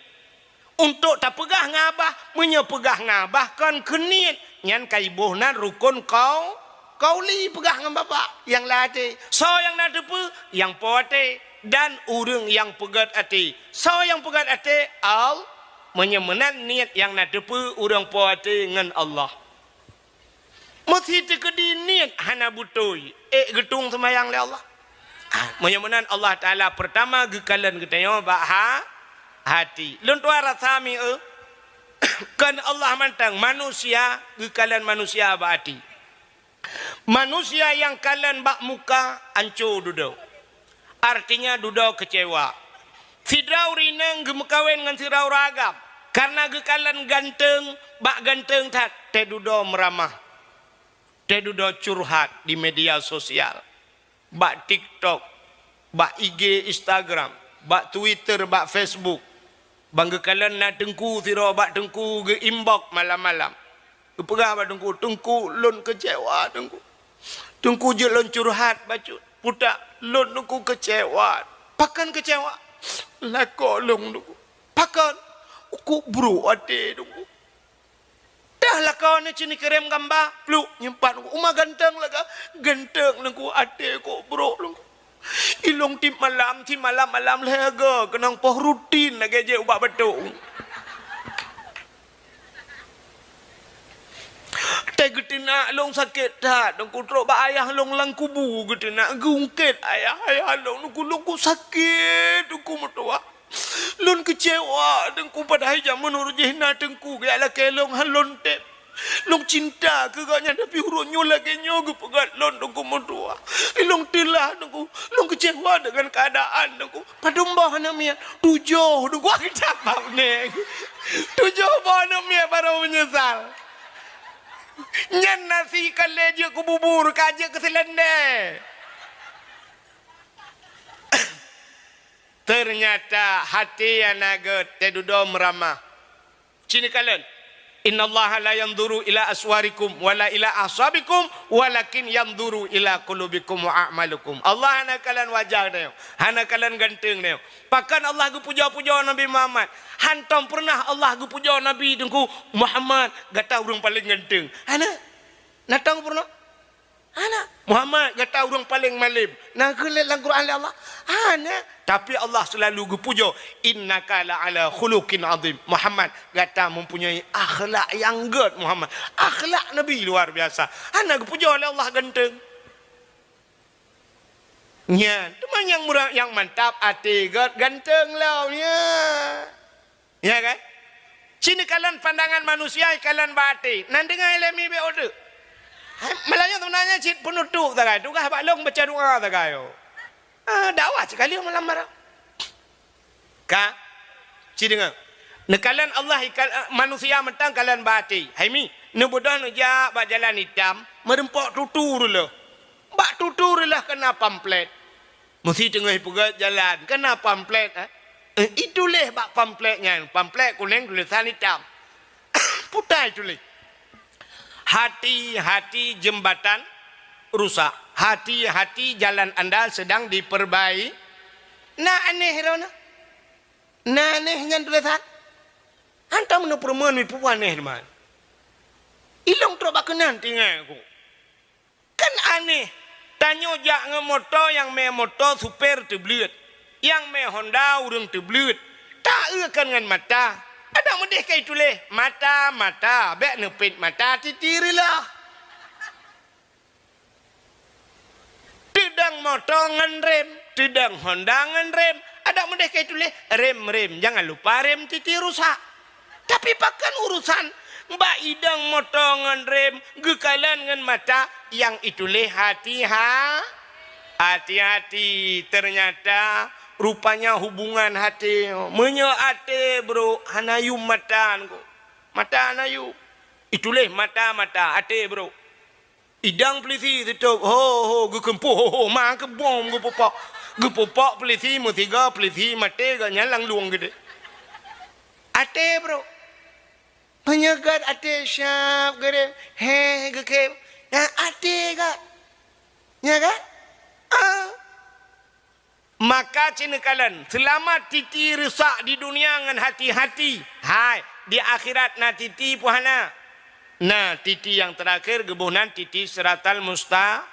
Untuk tapeugah ngon babah, meunyoe peugah ngon babah kon keu niet, nyan ka iboh nan rukon kau-, kauli peugah ngon babah nyang lam até. Soe nyang na teupeue? Nyang po até dan ureuëng nyang peugét até. Soe nyang peugét até? Al-, Meunyoe meunan niet nyang na teupeue ureuëng po até ngon Allah. Meusi teukeudi niet hana beutôi, ék geutueng seumayang lé Allah. Ah, meunyoe meunan Allah Taala peurtama geukalon geutanyoe bak ha-, hati. Lôn tuan rasa mi eu, kon Allah mantong, manusia geukalon manusia bak hati. Manusia nyang kalon bak muka anco dudoe. Artinya dudoe keucewa. Sidroe ureuëng inong geumeukawen ngon sidroe ureuëng agam, kareuna geukalon ganteueng, bak ganteueng that, teududoe meuramah, teududoe curhat di media sosial, bak TikTok, bak I G, Instagram, bak Twitter, bak Facebook. Ban geukalon na teungku sidroe bak teungku geu-inbox malam-malam. Geupeugah bak teungku, "Teungku, lôn keucewa, teungku. Teungku, jeuet lôn curhat bacut. Putak, lôn teungku keucewa." "Pakon keucewa?" "Lakoe lôn, teungku." "Pakon?" "Kok brok até, teungku." "Dah lakoe nyoe cit neukirém gamba, pluk, nyimpan, teungku. Uma ganteng lagak, ganteng, teungku, até kok brok, teungku. Ilong tiep malam, tiep malam-malam lhèe go, keunong poh rutin lagèe jép ubak batok." Teuh geuteunak lôn sakét that, teungku, trok bak ayah lôn lam kubu geuteunak, geungkét ayah, ayah lôn, teungku, lôn kok sakét, teungku, meutuwah. Lôn keucewa, teungku, padahai jameun uroe jih na teungku geujak lakèe lôn, han lôn tém. Lôn cinta keu gobnyan, tapi uroe nyoe lagèe nyoe geupeugah lôn, teungku, meutuwah. Ilong teulah, teungku. Lôn keucewa deungon keuadaan, teungku. Padum boh aneuk miet? Tujoh, teungku. Wah, geucabab neng. Tujoh boh aneuk miet barô meunyeusal. Nyan nasi ka lé jeuet keu bubur, ka jeuet keu seulendé. Teunyata hati nyang na gét teududoe meuramah. Cit neukalon, "Innallaha la yanzuru ila aswarikum wala ila ahsabikum, walakin yanzuru ila qulubikum wa a'malikum." Allah hana kalon wajah tanyoe, hana kalon ganteng tanyoe. Pakon Allah geupujoe-pujoe Nabi Muhammad? Hántom peureunah Allah geupujoe Nabi, teungku, "Muhammad, gata ureuëng paleng ganteng." Hana. Na tom peureunah? Hana. "Muhammad, gata ureuëng paleng malem." Na geukheun lé lam Quran lé Allah? Hana. Tapi Allah seulalu geupujoe, "Innaka la ala khuluqin azim." "Muhammad, gata mempunyai akhlak nyang gét, Muhammad." Akhlak Nabi luar biasa. Hana geupujoe lé Allah ganteng. Nyan, teuma nyang murah, nyang mantap até gét ganteng lom, ya. Ya kan? Cit neukalon pandangan manusia, ikalon bak até. Nan deungai lé mi bék ôdeuek. Hai, malam nyoe seubeunanya cit peunutup sagai. Tugaih bak lôn baca doa sagai. Ah, dakwah sikali malam barô. Ka? Cit deungoe. Neukalon Allah ikal-, manusia mantong kalon bak até. Hai mi, neubeudôh neujak bak jalan itam, meureumpok tutu reuloh. Bak tutu reuloh keuna pamflet. Meusi teungoh ipeugöt jalan, keuna pamflet, eh? Eh, ituléh bak pamflet nyan, pamflet kunéng tulésan itam. Putai tuléh, "Hati-hati jembatan rusak, hati-hati jalan anda sedang diperbai-." Na aneh droeneuh? Na aneh nyan tulésan? Hantom neupeureumeun mipeue aneh teuma. Ilong trok bak keunan tinggai ku. Kan aneh, tanyoe jak ngon moto nyang mé moto supé teubleuet, nyang mé Honda ureuëng teubleuet. Taeu kan ngon mata. Adak meudeh ka ituléh, "Mata, mata, bék neupét mata titi reuloh." Teudong moto ngon rem, teudong Honda ngon rem. Adak meudeh ka ituléh, "Rem, rem, jangan lupa rem titi rusak." Tapi pakon urusan bak idong moto ngon rem geukalon ngon mata nyang ituléh hati-ha-, hati-hati. Teunyata rupanya hubungan até. Meunyoe até brok hana yum mata ngon, mata hana yum. Ituléh mata-mata, até brok. Idang peulisi sitôb, ho, ho, geukeumpôh, ho, ho, ma keubom geupupok. Geupupok peulisi meusigoe, peulisi maté, gobnyan lam lueng geude. Até brok. Meunyoe gét até siab geurem, heh, geukhem. Nyan até gét. Nya kan? Ah. Maka cit neukalon, seulamat titi rusak di dunia ngon hati-hati, hai, di akhirat na titi peue hana? Na titi nyang teurakhir geuboh nan titi siratal musta-,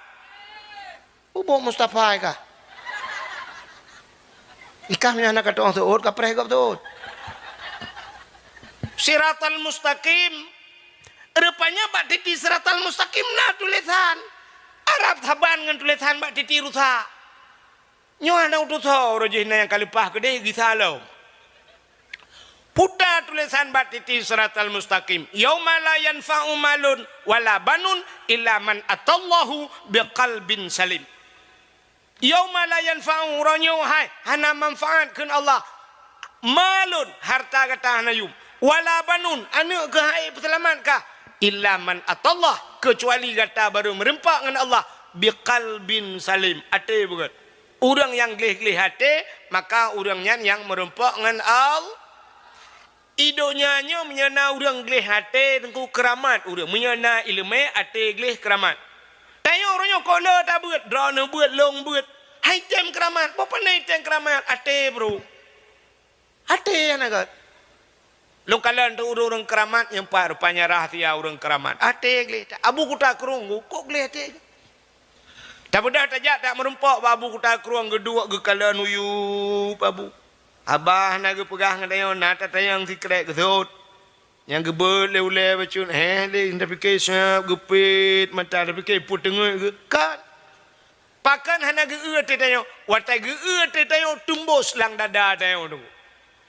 ubok Mustafa kah? Ikah meunyo hana ka tu'oh seuôt, ka preh gob seuôt. Siratal mustaqim. Rupanya bak titi siratal mustaqim na tulisan Arab saban ngon tulisan bak titi rusak. Nyoe hana tutoe uroe jih na nyang ka leupah keudeh gisa lom. Puta tulisan bak titi siratal mustaqim. Yauma la yanfa'u malun wala banun illa man atallahu biqalbin salim. Yauma la yanfa'u, uroe nyoe hai hana manfaat kheun Allah. Malun, harta gata hana yum. Wala banun, aneuk keuh hai peuseulamat kah. Illa man atallah, keucuali gata barô meureumpok ngon Allah. Biqalbin salim, até beugét. Ureuëng nyang gleh-gleh até, maka ureuëng nyan nyang meureumpok ngon Allah. I donya nyoe meunyoe na ureuëng gleh até teungku keuramat ureuëng. Meunyoe na iéleumé até gleh keuramat. Tanyoe uroe nyoe kok le tabeuet, droeneuh beuet, lôn beuet. Hai tem keuramat, boh pane tem keuramat, até bro. Até hana gét. Lôn kalon teu ureuëng-ureuëng keuramat nyang pat rupanya rahsia ureuëng keuramat. Até gleh. Abu Kuta Krueng kok gleh até. Tabeudôh tajak tak meureumpok bak Abu Kuta Krueng geuduek geukalon uyup Abu. Abah na geupeugah ngon tanyoe na tatanyong sikrek geusot. Nyang geubeuet lé ulée bacut, heh lé tapike siab geupet mata tapike peue teungeut geuh. Kan? Pakon hana geu-eu até tanyoe? Watée geu-eu até tanyoe tumbos lam dada tanyoe tu.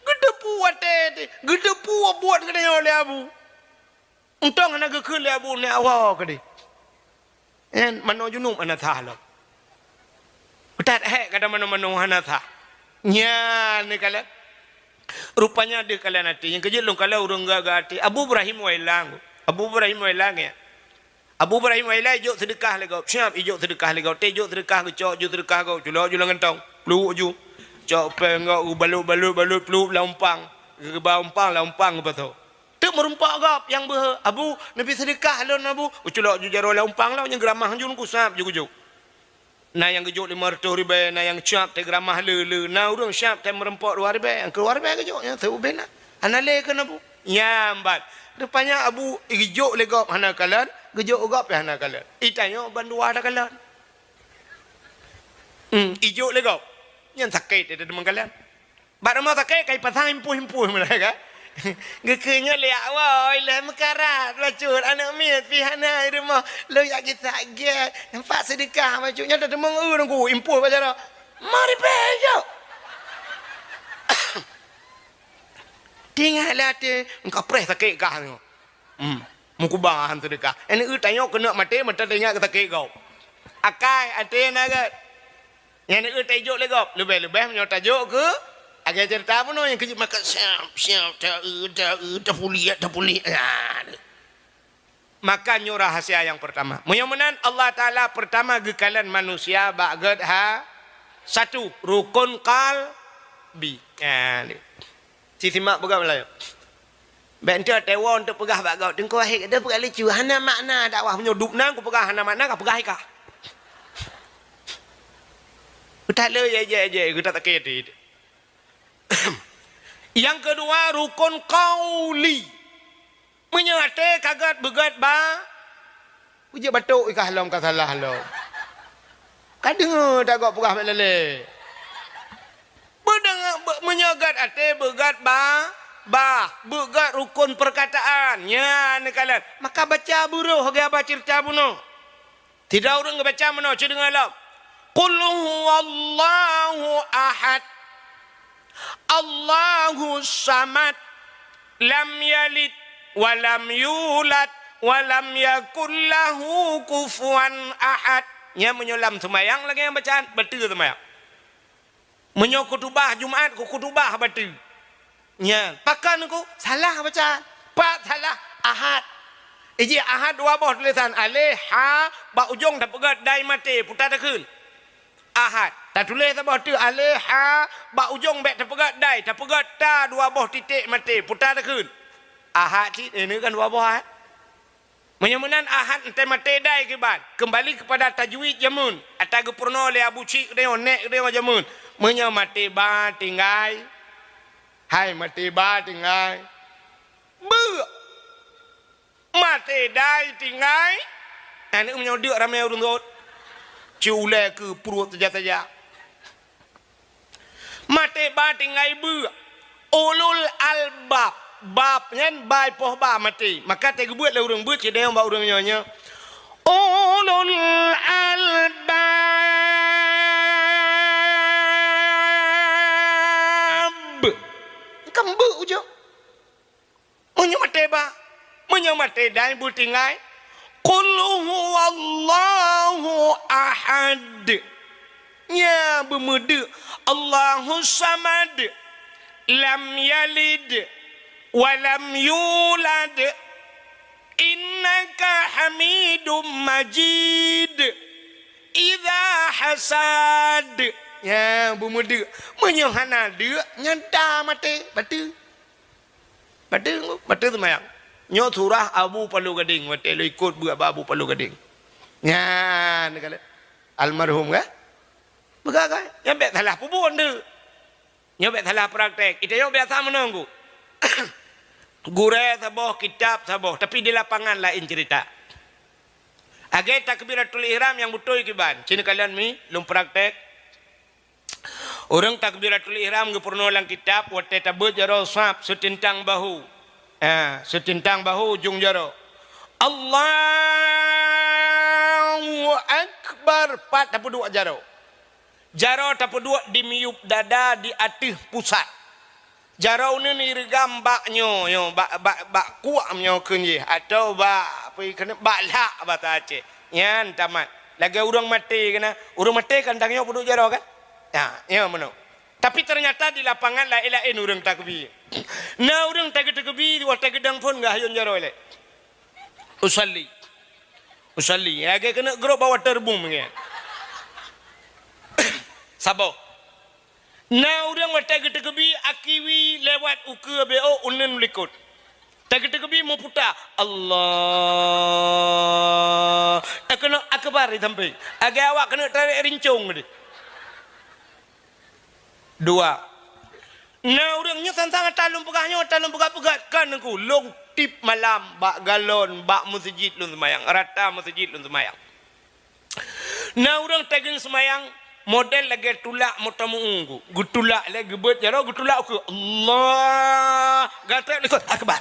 Geuteupeue watée teuh, geuteupeue buet geutanyoe lé Abu. Untông hana geukheun lé Abu nyan awai keudeh. Nyan manoe junub hana sah lom. That hék kata manoe-manoe hana sah. Nyan neukalon. Rupanya deuh kalon até. Nyang keujeuet lôn kalon ureuëng gagah até. Abu Ibrahim Wailang. Abu Ibrahim Wailang ya. Abu Ibrahim Wailang ijok seudeukah lé gob. Siab ijok seudeukah lé gob. Teuh ijok seudeukah geucok ju seudeukah gob. Culok ju lam gantong. Pluek ju. Cok péng gob geubalot-balot-balot pluek lam umpang. Geuba umpang lam umpang geupasoe. Teuk meurumpok gob nyang beuhe, "Abu, neubi seudeukah lôn, Abu." Uculok ju jaroe lam umpang lom, nyang geuramah ju kusab ju geujok. Na nyang geujok limong reutôh ribée, na nyang cap teugeuramah le-le, na ureuëng cap teumeureumpok dua ribée, nyang keudua ribée geujok, nyang seuubé na. Hana lé keu Abu. Nyang ban. Rupanya Abu geujok lé gob hana kalon, geujok gob pih hana kalon. Itanyoe bandua takalon. Hmm, ijok lé gob. Nyang sakét teudeungon kalon. Bak rumoh sakét ka ipasang impôh-impôh mulai ka. Geukheun nyoe lé awai lé meukarat bacut aneuk miet pih hana i rumoh lôn jak gisa gét nampak seudeukah bacut nyoe teumeung eu nunggu impôh bak jaroe. Mari pih jok. Tinggai lé até engka preh sakét kah nyoe. Hmm. Meukuba han seudeukah. Aneuk eu tanyoe keuneuk maté meuta teuingat keu sakét gob. Akai até na gét. Nyan eu tajok lé gob, leubeh-leubeh meunyoe tajok keu agée ceurita bunoe nyang keujeuet maka siab, siab, ta-eu, ta-eu, tapuliek, tapuliek. Nah, maka nyoe rahasia nyang peurtama. Meunyoe meunan Allah Taala peurtama geukalon manusia bak gét ha satu rukon qalbi. Nah, Ci simak peugah meulayeue. Bék enteuk teuwoe enteuk peugah bak gob, "Teungku Wahid, deuh peugah lucu, hana makna dakwah meunyoe dub nan kupeugah hana makna, ka peugah ikah." Utak le, ya, ya, ya, geutak sakét. Nyang keudua, rukon qauli. Meunyoe até ka gét beugét ba, Peujeuet batok ikah lom ka salah lom. Ka deungoe dak gob peugah bék lé-lé. Beudeungoe, beu-, meunyoe gét até beugét ba, bah, beugét rukon peurkataan. Nyan neukalon. Maka baca beuroh geuba ceurita bunoe. Sidroe ureuëng geubaca meunoe, cit deungoe lom. Qul huwallahu ahad. Allahus samad. Lam yalid wa lam yulad wa lam yakul lahu kufuwan ahad. Nyan meunyoe lam seumayang lagée nyang bacaan, bateue seumayang. Meunyoe khutubah Jumat, khutubah bateue. Nyan, pakon ku salah bacaan. Pat salah, Ahad. Iji Ahad dua boh tulisan, aleh, ha, bak ujong tapeugét dai maté, puta takheun. Ahad. Tatuléh saboh teuk aleh, ha, bak ujong bék tapeugét dai, tapeugét ta dua boh titék maté, puta takheun. Ahad cit, eh, ini kan dua boh Ahad. Meunyoe meunan Ahad enteuk maté dai kiban, keumbali keupada tajwid jameun, ata geupeurunoe lé Abu Cik geutanyoe, nek geutanyoe jameun. Meunyoe maté ba tinggai, hai maté ba tinggai, beuk. Maté dai tinggai, aneuk meunyoe deuk ramé ureuëng rot. Ci ulée keu pruet saja-saja. Maté ba tinggai beuk. Ulul albab. Bab nyan bai poh ba maté. Maka teugeubeuet lé ureuëng beuet sidéh bak ureuëng nyoe nyoe. Ulul albab. Kan beuet ujoe. Meunyoe maté ba, meunyoe maté dai beutinggai. Qul huwallahu ahad. Nya beumeudeuk Allahu samad. Lam yalid wa lam yulad. Innaka Hamidum Majid. Idza hasad. Nya beumeudeuk. Meunyoe hana deuk, nyan ta maté, bateue. Bateue, bateue seumayang. Nyoe surah Abu Palu Gading, watée lôn ikot beuet bak Abu Palu Gading. Nyan, almarhum kan? Peugah kan? Nyan bék salah peubuet tu. Nyoe bék salah praktek. Ita nyoe biasa meununggu. Gurée saboh, kitab saboh, tapi di lapangan laén cerita. Agée takbiratul ihram nyang beutôi kiban. Cina kalian mi, lôn praktek. Ureuëng takbiratul ihram geupeurunoe lam kitab watée tabeuet jaroe sab seutintang bahu. Ha, seutintang bahu ujong jaroe. Allahu Akbar, pat tapeuduek jaroe. Jaroe tapeuduek di miyueb dada di ateueh pusat. Jaroe uneuen ireugam bak nyoe, nyoe, bak, bak, bak kuak nyoe kheun jih, atau bak, apa keuneuk, bak lhak basa Aceh. Nyan tamat. Lagée ureuëng maté keunan. Ureuëng maté kan tanyoe peuduek jaroe kan? Ya, nyoe meunoe. Tapi ternyata di lapangan laén-laén ureuëng takbir. Na ureuëng tageu-, takbir, watée geudong phon geuhayôn jaroe lé. Usalli. Usalli. Lagée keuneuk grob bak waterboom nyan. Saboh. Na ureuëng watée geutakbir akiwi lewat ukeue B O uneuen likot. Tageu-, takbir meuputa. Allah. Eh, keuneuk akbar di sampéng. Agée awak keuneuk tarek rincong deh. Dua. Na ureuëng nyoe sang-sang ata lôn peugah nyoe, ata lôn peugah-peugah kan Teungku, lôn tieb malam bak galon, bak meuseujid lôn seumayang, rata meuseujid lôn seumayang. Na ureuëng taguen seumayang model lagée tulak moto meu-ueng, geutulak lé geubeuet jaroe, geutulak ukeue. Allah, gatrek likot, akbar.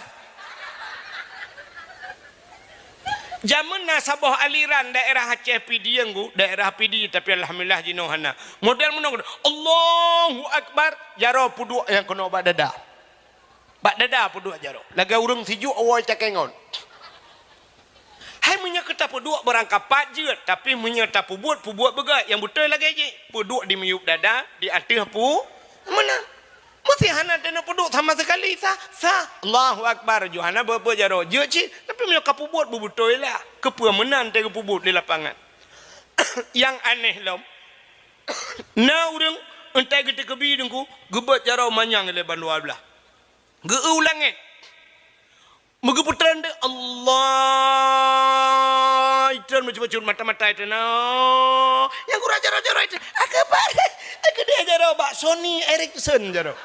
Jameun na saboh aliran daerah Aceh Pidie, Teungku, daerah Pidie, tapi alhamdulillah jinoe hana. Model meunoe, Allahu Akbar, jaroe peuduek nyang keunoe bak dada. Bak dada peuduek jaroe. Lagée ureuëng sijuek awai cakée ngon. Hai meunyoe keu tapeuduek beurangkapat jeuet, tapi meunyoe tapeubuet, peubuet beugét nyang beutôi lagée jih. Peuduek di miyueb dada, di ateueh pu-, meunan. Meusti hana teuneuk peuduek sama sekali, sah, sah. Allahu Akbar, ju hana beuet-beuet jaroe. Jeuet cit, tapi meunyoe ka peubuet beubeutôi lah. Keupeue meunan teuh geupeubuet di lapangan. Nyang aneh lom, na ureuëng entai geutakbir Teungku, geubeuet jaroe manyang lé bandua blaih. Geu-eu u langét. Meugeupeutrön deuek, Allah! Itrön bacut-bacut mata-mata itrön, oh. Nyang gura jaroe-jaroe itrön, akbar! Keudeh jaroe bak Sony Ericsson jaroe.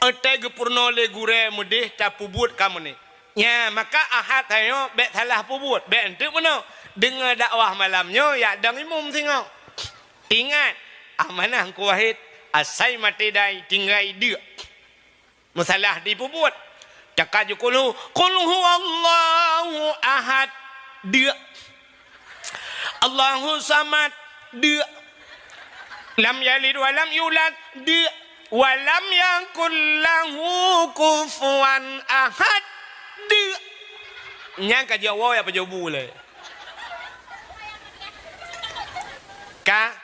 Entai geupeurunoe lé gurée meudeh tapeubuet ka meunan. Nya, maka Ahad tanyoe bék salah peubuet, bék eunteuk bunoe. Deungoe dakwah malam nyoe, yak dong imum singoh. Ingat, amanah Teungku Wahid, asai maté dai tinggai deuk. Meusalah dipeubuet. Cakap ju qul hu-, qul huwallahu ahad, deuk. Allahu samad, deuk. Lam yalid wa lam yulad, deuk. Wa lam yakul lahu kufuwan ahad, deuk. Nyan ka jaweueb apa jabu lé. Ka.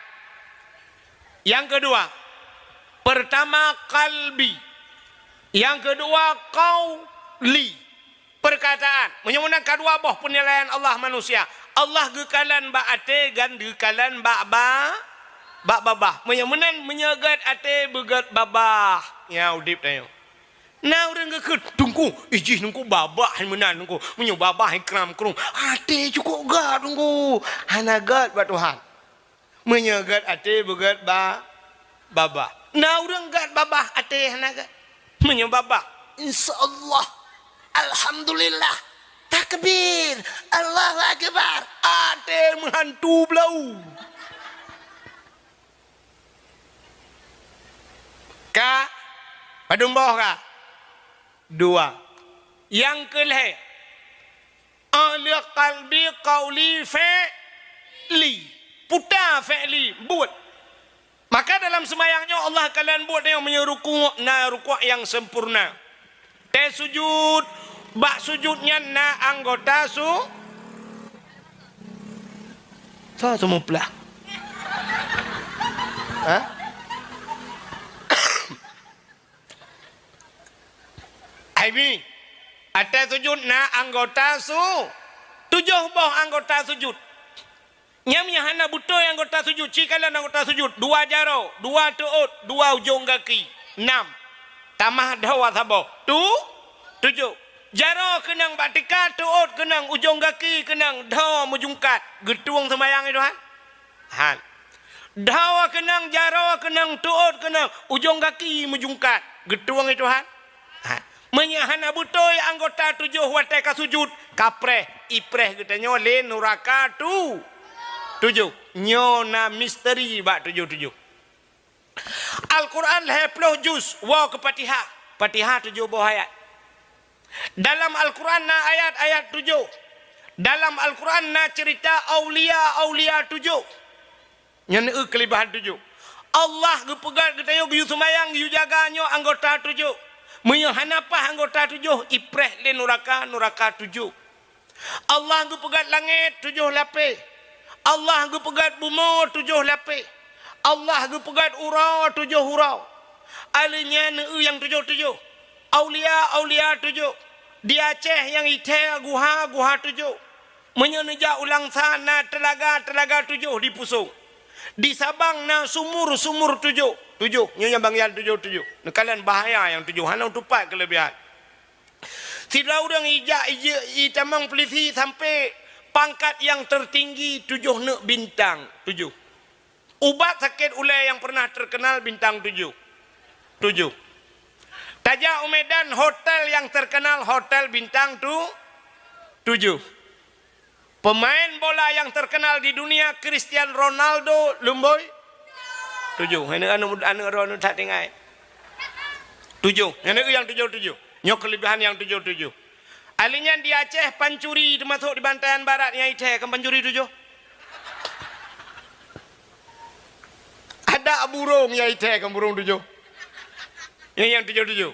Yang kedua, pertama qalbi. Yang kedua qauli. Perkataan. Meunyoe meunan ka dua boh peunilaian Allah manusia. Allah geukalon bak até dan geukalon bak ba-, bak babah. Meunyoe meunan, meunyoe gét até beugét babah. Nya udeb tanyoe. Na ureuëng geukheun, "Teungku, ijih Teungku babah meunan Teungku. Meunyoe babah ikram krueng, até cukôp gét Teungku." Hana gét bak Tuhan. Meunyoe gét até beugét ba-, babah. Na ureuëng gét babah até hana gét. Meunyoe babah, insya Allah, alhamdulillah, takbir, Allahu akbar, até meuhantu blau. Ka? Padum boh ka? Dua. Nyang keu lhèe, ahli qalbi, qauli, fi'li. Puta fi'li, buet. Maka dalam seumayang nyoe Allah kalon buet nyoe meunyoe rukuk na rukuk nyang sempurna. Tée sujud, bak sujud nyan na anggota su-, sa seumuplah. Ha? Aibi, ateueh sujud na anggota su-, tujoh boh anggota sujud. Nyan meunyo hana beutôi anggota sujud, ci kalon anggota sujud, dua jaroe, dua teuôt, dua ujong gaki, nam. Tamah dhoe saboh, tu, tujoh. Jaroe keunong bak tika, teuôt keunong, ujong gaki keunong, dhoe meujungkat. Geutueng seumayang i Tuhan? Han. Dhoe keunong, jaroe keunong, teuôt keunong, ujong gaki meujungkat. Geutueng i Tuhan? Ha. Meunyoe hana beutôi anggota tujoh watée ka sujud, ka preh, ipreh geutanyoe lé nuraka tu-, tujoh. Nyoe na misteri bak tujoh-tujoh. Al-Quran lhèe ploh juz, woe keu Fatihah. Fatihah tujoh boh ayat. Dalam Al-Quran na ayat-ayat tujoh. Dalam Al-Quran na ceurita aulia-aulia tujoh. Nyan eu keulebihan tujoh. Allah geupeugah geutanyoe geuyue seumayang, geuyue jaga nyoe anggota tujoh. Meunyoe hana paih anggota tujoh, ipreh lé nuraka, nuraka tujoh. Allah geupeugah langét tujoh lapéh. Allah geupeugah bumoe tujoh lapéh. Allah geupeugah uroe tujoh uroe. Aleuh nyan eu nyang tujoh-tujoh. Aulia-aulia tujoh. Di Aceh nyang i thèe guha-guha tujoh. Meunyoe neujak u Langsa na teulaga-teulaga tujoh di Pusong. Di Sabang na sumur-sumur tujoh. Tujoh, nyoe nyang bagian tujoh-tujoh. Neukalon bahaya nyang tujoh, hana teupat keulebihan. Sidroe ureuëng ijak ije-, itamong peulisi sampoe pangkat nyang teutinggi tujoh neuk bintang, tujoh. Ubat sakét ulée nyang pernah terkenal bintang tujoh. Tujoh. Tajak u Medan, hotel nyang terkenal hotel bintang tu-, tujoh. Pemain bola nyang terkenal di dunia, Cristiano Ronaldo, lumboi? Tujoh. Aneuk, aneuk, aneuk droeneuh that tinggai. Tujoh. Aneuk nyang tujoh-tujoh. Nyoe keulebihan nyang tujoh-tujoh. Aleuh nyan di Aceh, pancuri teumasok di Bantayan Barat nyang i thèe, kan pancuri tujoh. Ada burung nyang i thèe, kan burung tujoh. Nyang, nyang tujoh-tujoh.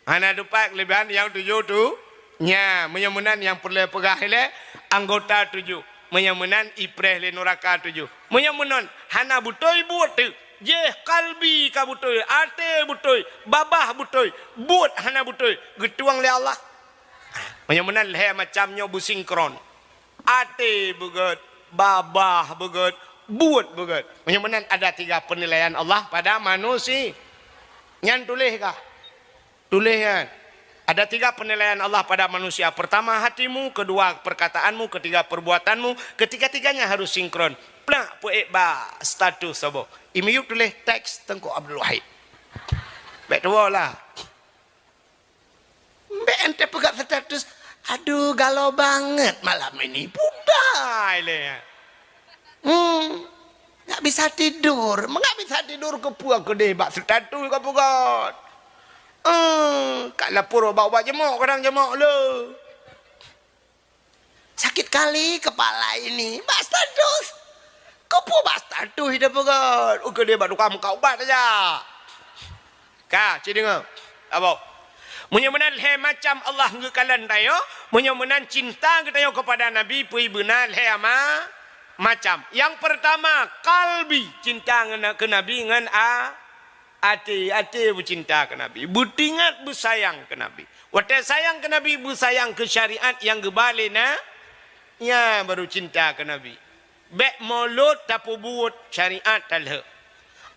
Hana teupat keulebihan nyang tujoh tu. Nya, meunyoe meunan nyang peureulée peugah ilée anggota tujoh. Meunyoe meunan ipreh lé nuraka tujoh. Meunyoe meunan hana beutôi buet tu. Jéh kalbi ka beutôi, até beutôi, babah beutôi, buet hana beutôi, geutueng lé Allah. Meunyoe meunan lhée macam nyoe beusinkron. Até beugét, babah beugét, buet beugét. Meunyoe meunan ada tiga penilaian Allah pada manusia. Nyan tuléh kah? Tuléh nyan. Ada tiga penilaian Allah pada manusia. Pertama hatimu, kedua perkataanmu, ketiga perbuatanmu. Ketiga-tiganya harus sinkron. Plak peuék bak status saboh. I miyueb tuléh teks Teungku Abdul Wahid. Bék tuwoe lah. Bék ente peugah status, "Aduh, galau banget malam ini." Pudai lé. Hmm. Nggak bisa tidur. Nggak bisa tidur keupeue keudeh bak status ka peugah. Hmm, ka lapor bak ubat jemok, kadang jemok le. Sakit kali kepala ini. Bak status. Keupeue bak status ida peugah? Ukeue dia bak tukang meukat ubat saja. Ka, ci deungoe. Abo. Meunyoe meunan lhée macam Allah geukalon tanyoe, meunyoe meunan cinta geutanyoe kepada Nabi peue beuna lhée ama-, macam. Yang pertama, kalbi, cinta ngon, keu Nabi ngon a-, Até, até beucinta keu Nabi, beutingat beusayang keu Nabi. Watée sayang keu Nabi, beusayang keu syariat nyang geuba lé na, nyan baru cinta keu Nabi. Bék mulôt tapeubuet, syariat talheuek.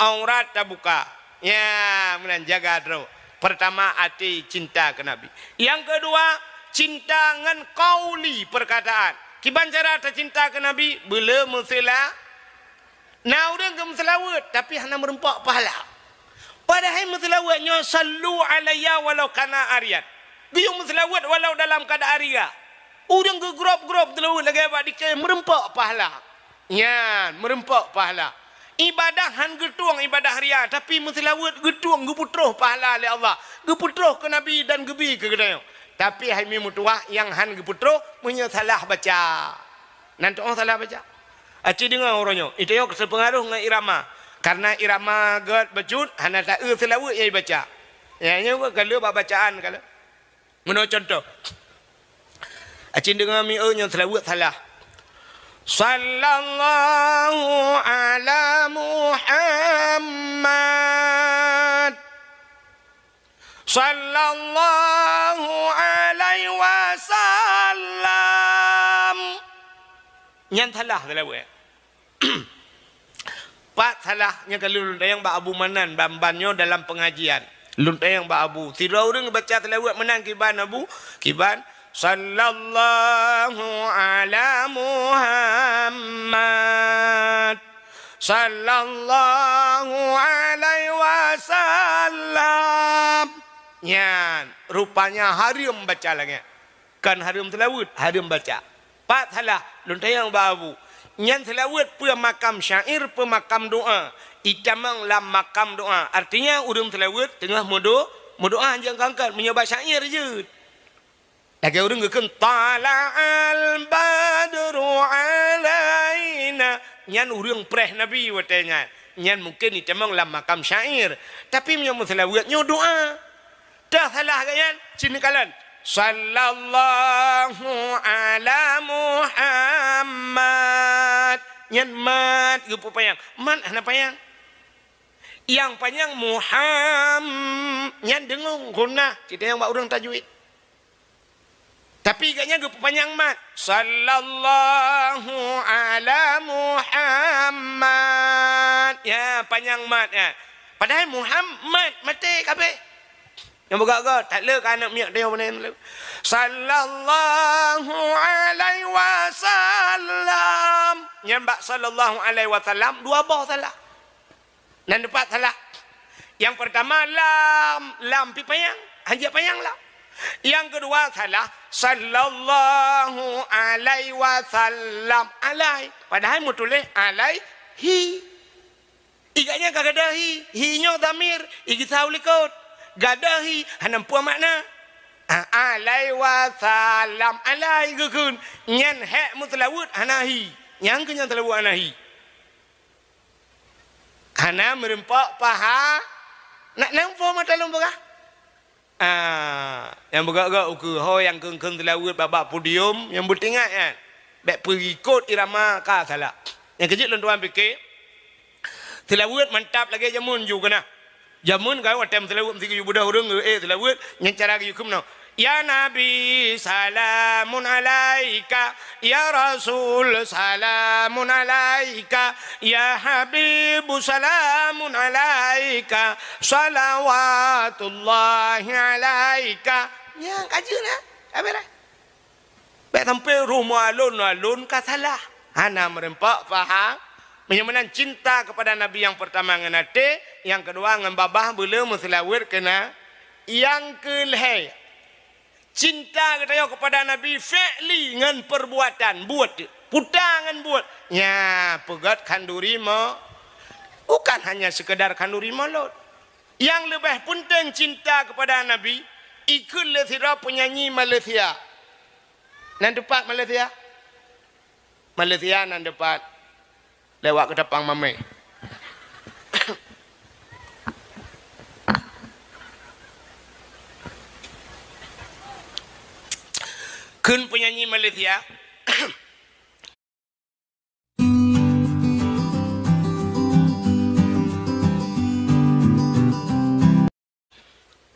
Aurat tabuka. Nyan meunan jaga droe. Pertama, até cinta keu Nabi. Nyang keudua, cinta ngon qauli, perkataan. Kiban cara tacinta keu Nabi, beuleu meuseula-, Na ureuëng geumeuseulaweuet, tapi hana meurumpok pahala. Padahai meuseulaweuet nyoe, "Sallu alayya walau kana ariyan." Geuyue meuseulaweuet walau dalam keuadaan aria. Ureuëng geugrop-grop seulaweuet lagée bak dikée meurumpok pahala. Nyan, meurumpok pahala. Ibadah han geutueng ibadah ria, tapi meuseulaweuet geutueng, geupeutroh pahala lé Allah, geupeutroh keu Nabi dan geubi keu geutanyoe. Tapi hai mi meutuwah nyang han geupeutroh meunyoe salah baca. Nan tu'oh salah baca. Aci deungoe uroe nyoe, itu nyoe teupeungaruh ngon irama. Karena irama gét bacut hana taeu seulaweuet nyang ibaca. Ya, nyoe ka lheueh bak bacaan ka lheueh. Meunoe contoh. Acin deungoe mi eu nyang seulaweuet salah. Sallallahu ala Muhammad. Sallallahu alaihi wasallam. Nyan salah seulaweuet. Pat salah nyang ka lôn tanyong bak Abu Manan ban-ban nyoe dalam pengajian. Lôn tanyong bak Abu, sidroe ureuëng baca seulaweuet meunan kiban Abu, kiban, "Sallallahu ala Muhammad, sallallahu alaihi wasallam." Nyan, rupanya hareuem baca lagée nyan. Kan hareuem seulaweuet, hareuem baca. Pat salah, lôn tanyong bak Abu. Nyan seulaweuet peue makam syair, peue makam doa. Itamong lam makam doa. Artinya, ureuëng seulaweuet teungoh meudo-, meudoa nyang kangkat. Meunyoe bak syair jeuet. Lagée ureuëng geukheun, "Tala'al badru alaina." Nyan ureuëng preh Nabi watée nyan. Nyan mungken itamong lam makam syair. Tapi meunyoe meuseulaweuet nyoe doa. Teuh salah geuh nyan, cit neukalon. Sallallahu ala Muhammad. Nyan mat geupeupanyang. Mat hana panyang. Nyang panyang Muham-, nyan deungon ghunah. Cit nyang bak ureuëng tajwid. Tapi geuh nyan geupeupanyang mat. Sallallahu ala Muhammad. Ya, panyang mat, ya. Padahai Muhammad maté kabeh. Nyang beugöt-göt, that le ka aneuk miet tanyoe meunan lé. Sallallahu alaihi wasallam. Nyan bak sallallahu alaihi wasallam dua boh salah. Nan teupat salah. Nyang peurtama lam, lam pi panyang, hanjeuet panyang lam. Nyang keudua salah, sallallahu alaihi wasallam, alai. Padahai meutuléh alaihi. Iga nyan ka gadôh hi, hi nyoe dhamir, igisa u likot. Gadôh hi, hana peue makna. A-, alaihi wasallam, alai geukheun. Nyan hék meuseulaweuet hana hi. Nyang keu nyan seulaweuet hana hi. Hana meureumpok paha, nak nampo mata lôn peugah. Ah, nyang beugöt-göt ukeue ho nyang kheun-kheun seulaweuet bak-bak podium nyang beutingat nyan. Bék peurikot irama ka salah. Nyang keujeuet lôn tuan pike, seulaweuet mantap lagée jameun ju keunah. Jameun ka watée meuseulaweuet meusigeue ju beudôh ureuëng, eh, seulaweuet nyang cara geuyue kheun meunoe. Ya Nabi, salamun alaika. Ya Rasul, salamun alaika. Ya Habibu, salamun alaika. Salawatullahi alaika. Nyang ka jeuet, eh? Habis dah. Bék sampai rumoh alon-alon ka salah. Hana meureumpok paham. Meunyoe meunan cinta kepada Nabi nyang peurtama ngon até, nyang keudua ngon babah beuleu meuseulaweuet keu na-, nyang keu lhée. Cinta geutanyoe keupada Nabi fi'li ngon peurbuatan, buet, puta ngon buet. Nya, peugét khanduri mo-, bukan hanya sekedar khanduri mulod. Nyang leubeh peunteng cinta keupada Nabi, ikheun lé sidroe peunyanyi Malaysia. Nan teupat Malaysia? Malaysia nan teupat. Lewat Ketapang Mamé. Kheun peunyanyi Malaysia.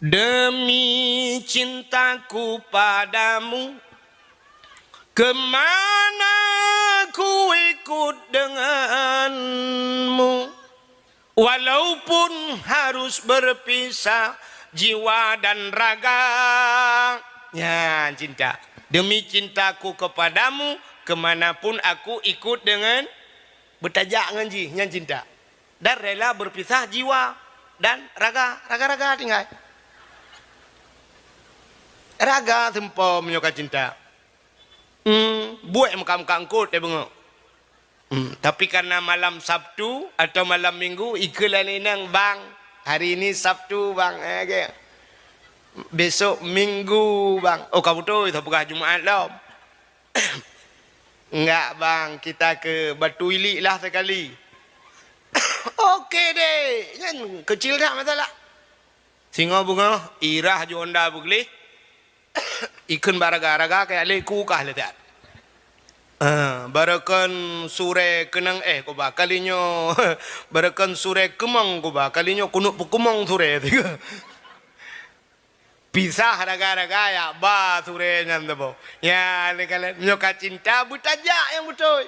Demi cintaku padamu, kemana ku ikut denganmu, walaupun harus berpisah jiwa dan raga. Nyan cinta. Demi cintaku kepadamu, kemanapun aku ikut dengan, beutajak ngon jih, nyan cinta. Dan rela berpisah jiwa dan raga, raga-raga tinggai. Raga seumpom nyoe ka cinta. Hmm, buet meuka-meuka eungkôt teuh beungoh. Hmm, tapi karena malam Sabtu atau malam Minggu, ikheun lé inong, "Bang, hari ini Sabtu, Bang." Eh, oke. "Besok Minggu, Bang." "Oh, ka beutôi, tapeugah Jumaat lom." "Enggak, Bang, kita ke Batu Ilik lah sekali." "Oke deh." Nyan kecil dak masalah. Singoh beungoh, irah ju honda beugleh. Ikheun bak raga-raga, kajak lé ku kah lé that. Ah, barokon surée keunong éh kuba, kali nyoe barokon surée keumong kuba, kali nyoe keuneuk peukeumong surée. Pisah raga-raga, jak ba surée nyan saboh. Nyan lé kalon, nyoe ka cinta beutajak nyang beutôi.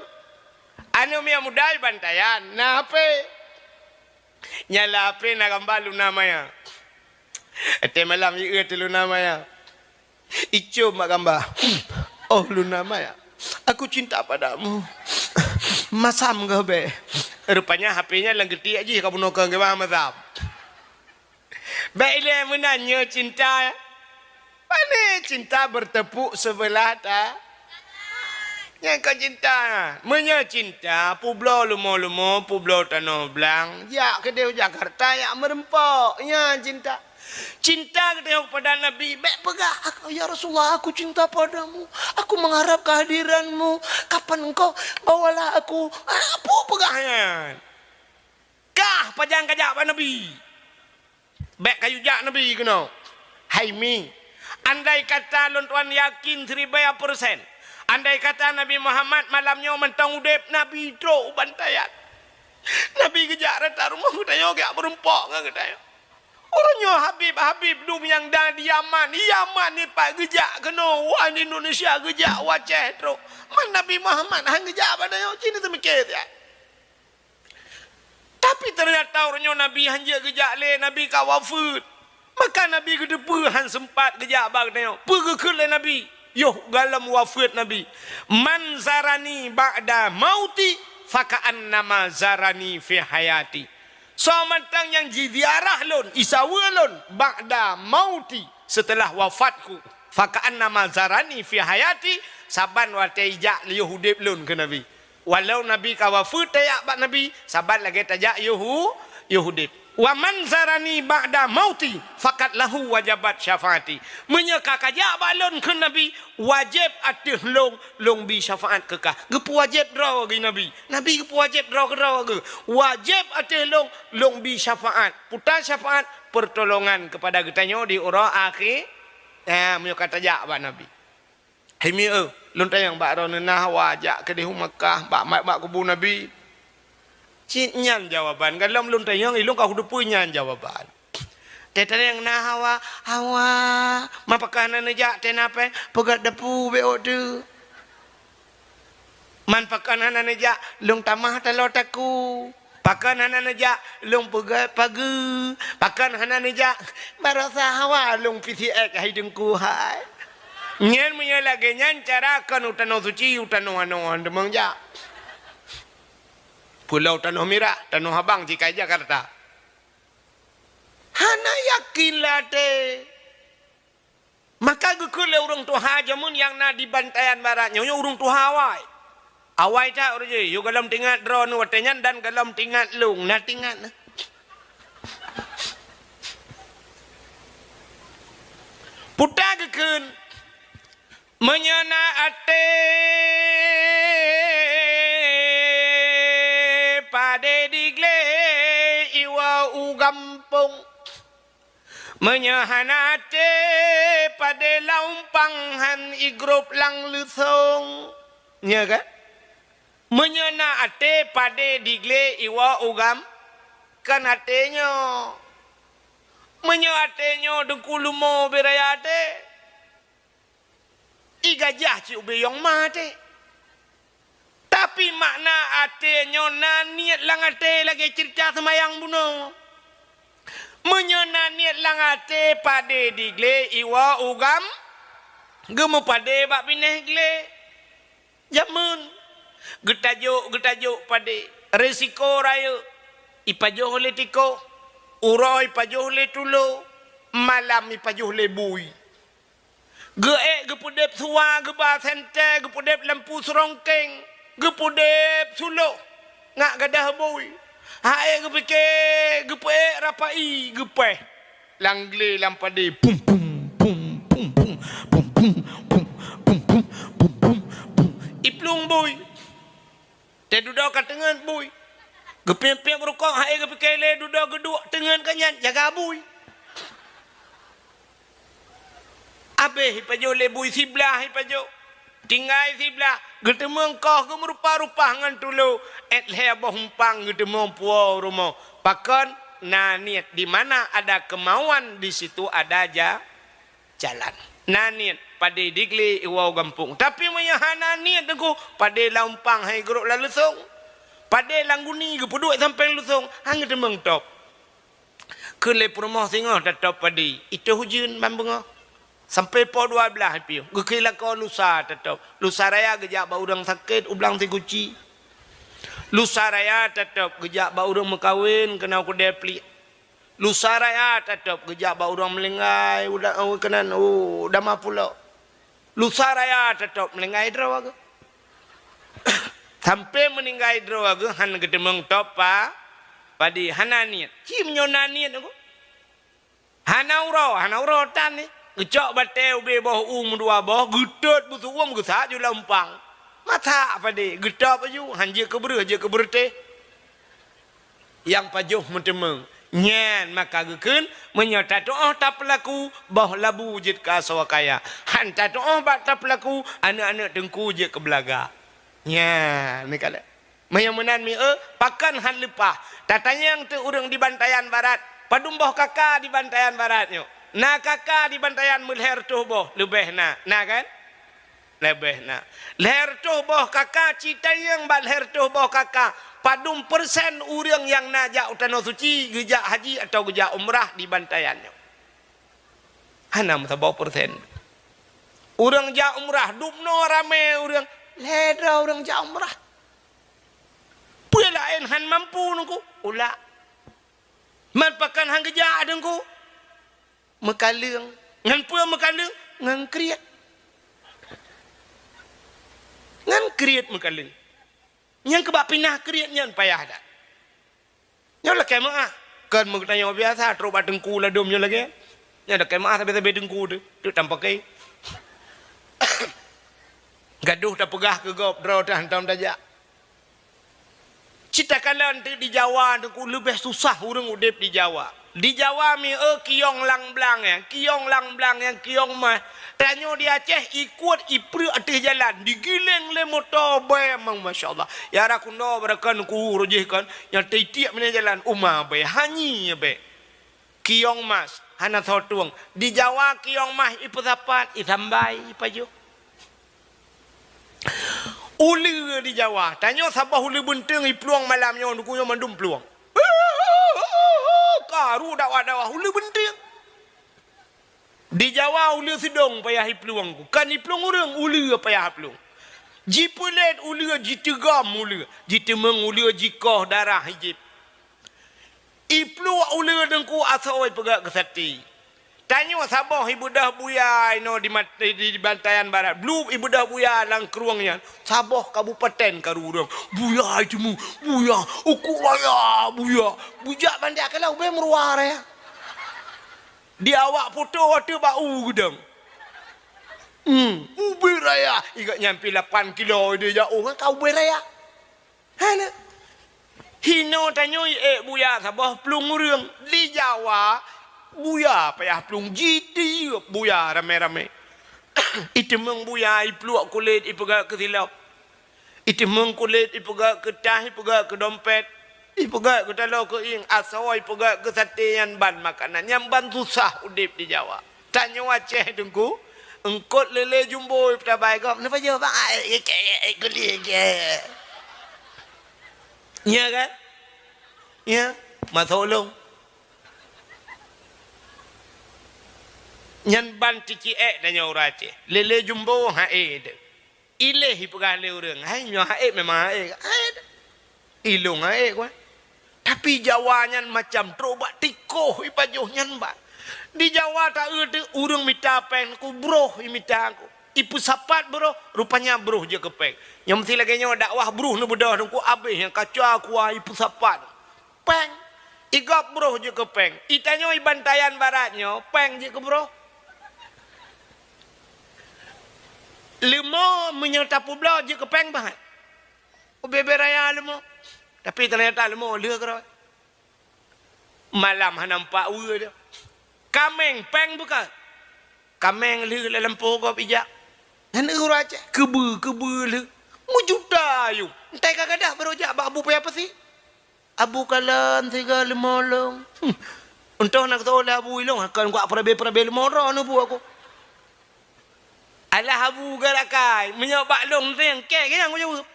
Aneuk miet muda bantaian, na H P. Nyan lam H P na gamba Luna Maya. Watée malam jiéue teuh Luna Maya. Icom bak gamba. "Oh Luna Maya, aku cinta padamu." "Masam goh beh." Rupanya H P nyan lam geutiek jih ka bunoe keu geuba masam. Bék ilée meunan nyoe cinta. Pane cinta bertepuk sebelah ta-, nyan kon cinta. Meunyoe cinta, peubloe lumo-lumo, peubloe tanoh blang, jak keudeh u Jakarta, jak meureumpok. Nyan cinta. Cinta geutanyoe kepada Nabi, bék peugah, "Aku, ya Rasulullah, aku cinta padamu. Aku mengharap kehadiranmu. Kapan engkau bawalah aku." Ah, peue peugah nyan. Kah pajan kajak bak Nabi. Bék kayue jak Nabi keunoe. Hai mi, andai kata lôn tuan yakin siribèe persen, andai kata Nabi Muhammad malam nyoe mantong udeb, Nabi trok u bantaian. Nabi geujak rata rumoh geutanyoe geujak meureumpok ngon geutanyoe. Uroe nyoe Habib-Habib dum nyang na di Yaman, Yaman nyoe pat geujak keunoe, wan Indonesia geujak u Aceh trok. Man Nabi Muhammad han geujak bak tanyoe, ci neuteumiké siat. Tapi teunyata uroe nyoe Nabi hanjeuet geujak lé, Nabi ka wafeuet. Maka Nabi geuteupeue han seumpat geujak bak geutanyoe. Peue geukheun lé Nabi? Yoh galom wafeuet Nabi, "Man zarani ba'da mauti, faka'annama zarani fi hayati." Soe mantong nyang jiziarah lôn, isaweue lôn, ba'da mauti, seuteulah wafatku, faka'annama zarani fi hayati, saban watée ijak yoh udeb lôn, kheun Nabi. Walau Nabi ka wafeuet, tajak bak Nabi, saban lagée tajak yoh u-, yoh udeb. "Wa man zarani ba'da mauti, faqad lahu wajabat syafaati." Meunyoe ka kajak bak lôn, kheun Nabi, wajéb ateueh lôn, lôn bi syafaat keu kah. Geupeuwajéb droe geuh Nabi. Nabi geupeuwajéb droe keudroe geuh. Wajéb ateueh lôn, lôn bi syafaat. Puta syafaat, pertolongan kepada geutanyoe di uroe akhé. Ah, meunyoe ka tajak bak Nabi. Hai mi eu, lôn tanyong bak droeneuh, na hawa jak keudeh u Makkah, bak mat bak kubu Nabi? Cit nyan jawaban, galom lôn tanyong, ilôn ka kuteupeue nyan jawaban. Teuh tanyong na hawa, hawa, man pakon hana neujak teuh na péng, peugét depu bék ôk teuh. Man pakon hana neujak, lôn tamah taloe takue. Pakon hana neujak, lôn peugét pageue. Pakon hana neujak, barosa hawa lôn pih siék hai Teungku hai. Nyan meunyoe lagée nyan cara kon u tanoh suci, u tanoh anoe han teumang jak. Pulo Tanoh Mirah, Tanoh Abang, jih ka i Jakarta. Hana yakin lé até. Maka geukheun lé ureuëng tuha jameun nyang na di Bantayan Barat nyoe, nyoe ureuëng tuha awai. Awai that ureuëng jih, yôh galom teuingat droeneuh watée nyan dan galom teuingat lôn, na teuingat na. Puta geukheun, meunyoe na até padé diglé iwoe u gampông. Meunyoe hana até padé lam umpang han igrôp lam leusông. Nyo kan? Meunyoe na até padé diglé iwoe u gam, kan até nyoe. Meunyoe até nyoe Teungku Lumo beu raya até, i gajah cit ubé yong ma até. Tapi makna até nyoe na niet lam até lagée ceurita seumayang bunoe. Meunyoe na niet lam até padé diglé iwoe u gam, geumeupadé bak binéh glé. Jameun geutajok, geutajok padé, risiko rayeuk, ipajoh lé tikoh, uroe ipajoh lé tulo, malam ipajoh lé bui. Geuék geupeudeb suwa, geuba sentée, geupeudeb lampu seurongkeng. Geupudeb suloh ngat gadah bui. Hai geupike, geupeuék rapai, geupéh. Lam glé lam padé, pum, pum, pum, pum, pum. Iplueng bui. Teududoe ka teungeut bui. Geupiep-piep rukok, hai geupike lé dudoe geuduek teungeut ka nyan jaga bui. Abéh ipajoh lé bui siblah ipajoh. Tinggai siblah, geuteumeung koh geumeurupa-rupa ngon tulo, ék lhée boh umpang geuteumeung puwoe rumoh. Pakon? Na niet, di mana ada kemauan, di situ ada ja-, jalan. Na niet, padé digle iwoe gampông. Tapi meunyoe hana niet teungku, padé lam umpang hai geurok lam leusong. Padé lam guni geupeuduek sampéng leusong, han geuteumeung top. Keu lé peurumoh singoh tatop padé, itoh ujeuen ban beungoh. Sampai poh dua blaih piôh, geukheun lakoe lusa tatop. Lusa raya geujak bak ureuëng sakét u Blang Sikuci. Lusa raya tatop geujak bak ureuëng meukawen keunoe Keudè Pliek. Lusa raya tatop geujak bak ureuëng meulinggai u da-, u keunan, u Dama Pulo. Lusa raya tatop meulinggai droe geuh. Sampai meuninggai droe geuh han geuteumeung top pa-, padé, hana niet. Ci meunyoe na niet geuh. Hana uroe, hana uroe tan ni. Geucok batée ubé boh u meudua boh, geutot beusuuem geusak ju lam umpang. Masak padé, geutop aju, han jeuet keu breueh, jeuet keu beureuteh. Nyang pajoh meuteumeung. Nyan maka geukheun, meunyoe tatuoh tapeulaku, boh labu jeuet keu asoe kaya. Han tatuoh bak tapeulaku, aneuëk-aneuëk teungku jeuet keu beulaga. Nyan, ni kalon. Meunyoe meunan mieu, pakon han leupah. Tatanyong teuk ureuëng di Bantayan Barat, padum boh kaka di Bantayan Barat nyoe? Na kaka di Bantayan meulhée reutôh boh, leubeh na. Na kan? Leubeh na. Lhée reutôh boh kaka, ci tanyong bak lhée reutôh boh kaka, padum persen ureuëng nyang na jak u Tanoh Suci geujak haji atawa geujak umrah di Bantayan nyoe? Hana meusaboh persen. Ureuëng jak umrah, dubnoe ramé ureuëng, lhée droe ureuëng jak umrah. Peue laén han mampu teungku? Ulak. Man pakon han geujak teungku? Meukaleueng. Ngon peue meukaleueng? Ngon kriet. Ngon kriet meukaleueng. Nyang keubah pinah kriet nyan payah that. Nyoe lakée meuáh. Kon meutanyoe biasa, trok bak teungku ladom nyoe lagée. Nyoe lakée meuáh sabe-sabe teungku teuh, teuk tampakée. Gadoh tapeugah keu gob, droe teuh hantom tajak. Cit takalon teuk di Jawa teungku leubeh susah ureuëng udeb di Jawa. Di Jawa mieu kiyong lam blang nyan, kiyong lam blang nyan, kiyong mah. Tanyoe di Aceh ikot ipreuk ateueh jalan, digiléng lé moto bée mang, masya Allah. Ya rakundo barakan ku rojih kan, nyang teitiek meunan jalan uma bée, hanyi bée. Kiyong mas, hana soe tueng. Di Jawa kiyong mas ipeusapat, isambai, ipajoh. Uleue di Jawa, tanyoe saboh uleue beunteueng iplueng malam nyoe, nuku nyoe mandum plueng. Karu dakwah-dakwah uleue beunteueng. Di Jawa uleue seudong payah iplueng, kon iplueng ureuëng, uleue payah iplueng. Jipeulet uleue, jiteugom uleue, jiteumeung uleue, jikoh darah ijép. Ipluek uleue teungku asoe ipeugét keu sate. Tanyoe saboh ibeudôh buya inoe di mat-, di, di Bantayan Barat. Blueb ibeudôh buya lam krueng nyan. Saboh kabupaten karu ureuëng. Buya iteumeu, buya, uku raya, buya. Bujak bandak keulau ubé meuruwa raya. Di awak poto watée bak u geudong. Hmm, ubé raya. Igak nyan pi lapan kilo ideh jak u ka ubé raya. Hana. Hinoe tanyoe ék buya saboh plueng ureuëng. Di Jawa, buya payah plueng jitiep buya ramé-ramé. Iteumeung buya ipluek kulét ipeugét keu silop. Iteumeung kulét ipeugét keu tah, ipeugét keu dompet. Ipeugét keu taloe keu ieng, asoe ipeugét keu sate nyan ban makanan. Nyan ban susah udeb di Jawa. Tanyoe Aceh teungku, eungkot lélé jumbo tabai gob, neupajoh bang ai, ai, ai, ai, guli, ai. Nya kan? Ya, masuk lom. Nyan ban ticiek tanyoe ureuëng Aceh. Lélé jumbo haé teuh. Ileh ipeugah lé ureuëng, hai nyoe haé memang haé. Haé teuh. Ilong aé kuat. Tapi Jawa nyan macam trok bak tikoh ipajoh nyan ban. Di Jawa taeu teuk ureuëng mita péng ku broh imita ku. Ipeusapat broh, rupanya broh jeuet keu péng. Nyoe meusti lagée nyoe dakwah broh neubeudôh teungku abéh nyang kaca kuah ipeusapat. Péng. Igop broh jeuet keu péng. Itanyoe i Bantayan Barat nyoe, péng jeuet keu broh. Leumo meunyoe tapeubloe jeuet keu péng bahat. Ubé-bé raya leumo. Tapi teunyata leumo lheueh keudroe. Malam hana nampak weue dia. Kaméng péng bukan? Kaméng lheueh lam lampôh gob ijak. Nyan ureuëng Aceh, keubeue-keubeue lheueh. Meujuta ayong. Entah ka gadôh barô jak bak Abu Paya Pasi. Abu kalon siga leumo lôn. Hmm. Entah na keutoe lé Abu ilong, akan kuak peurabé-peurabé leumo droe neubu aku. Alah Abu geurakai, meunyoe bak lôn teueng kek nyang kujaweueb.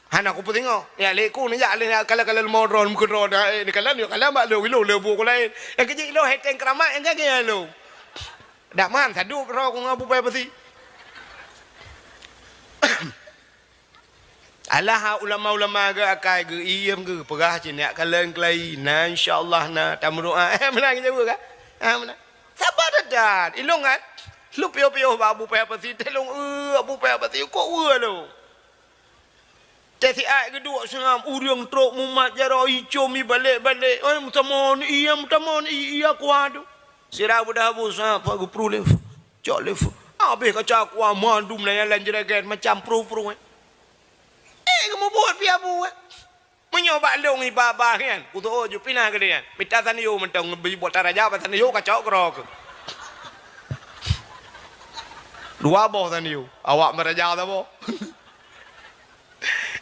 Hana kupeusingoh. Ya lé ku neujak lé kalon-kalon leumo droe meukeudroe dah, eh, neukalon, neukalon bak lôn, ilong leubu ku laén. Nyang keujeuet ilong heteng keuramat nyang gagée lôn. Dak man sadup droe ku ngon Abu Paya Pasi. Alah ulama-ulama geu akai geu iem geu peugah cit nyak kalon keulayi. Na insya Allah na tameudoa. Eh, meunan geujaweueb kan? Ha, meunan. Sabar that-that. Ilong kan? Lôn piôh-piôh bak Abu Paya Pasi, teh lôn, eh, Abu Paya Pasi, kok weue lôn. Teh siat geuduek seungab, ureuëng trok mumat jaroe icom ibalek-balek. Eh, meutamon, iya meutamon, iya kuah tu. Sira beudah Abu Sa'ad, Pak Gupru lé. Cok lé. Habéh kaca kuah mandum na nyang lam jeureget macam pruh-pruh, eh. Eh, geumubuet pih Abu, eh. Meunyoe bak lôn iba-ba nyan, kutoe ju pih na keudeh nyan. Mita tanyoe mantong ngeubri buet taraja bak tanyoe kacok keudroe keuh. Dua boh tanyoe, awak meuraja saboh.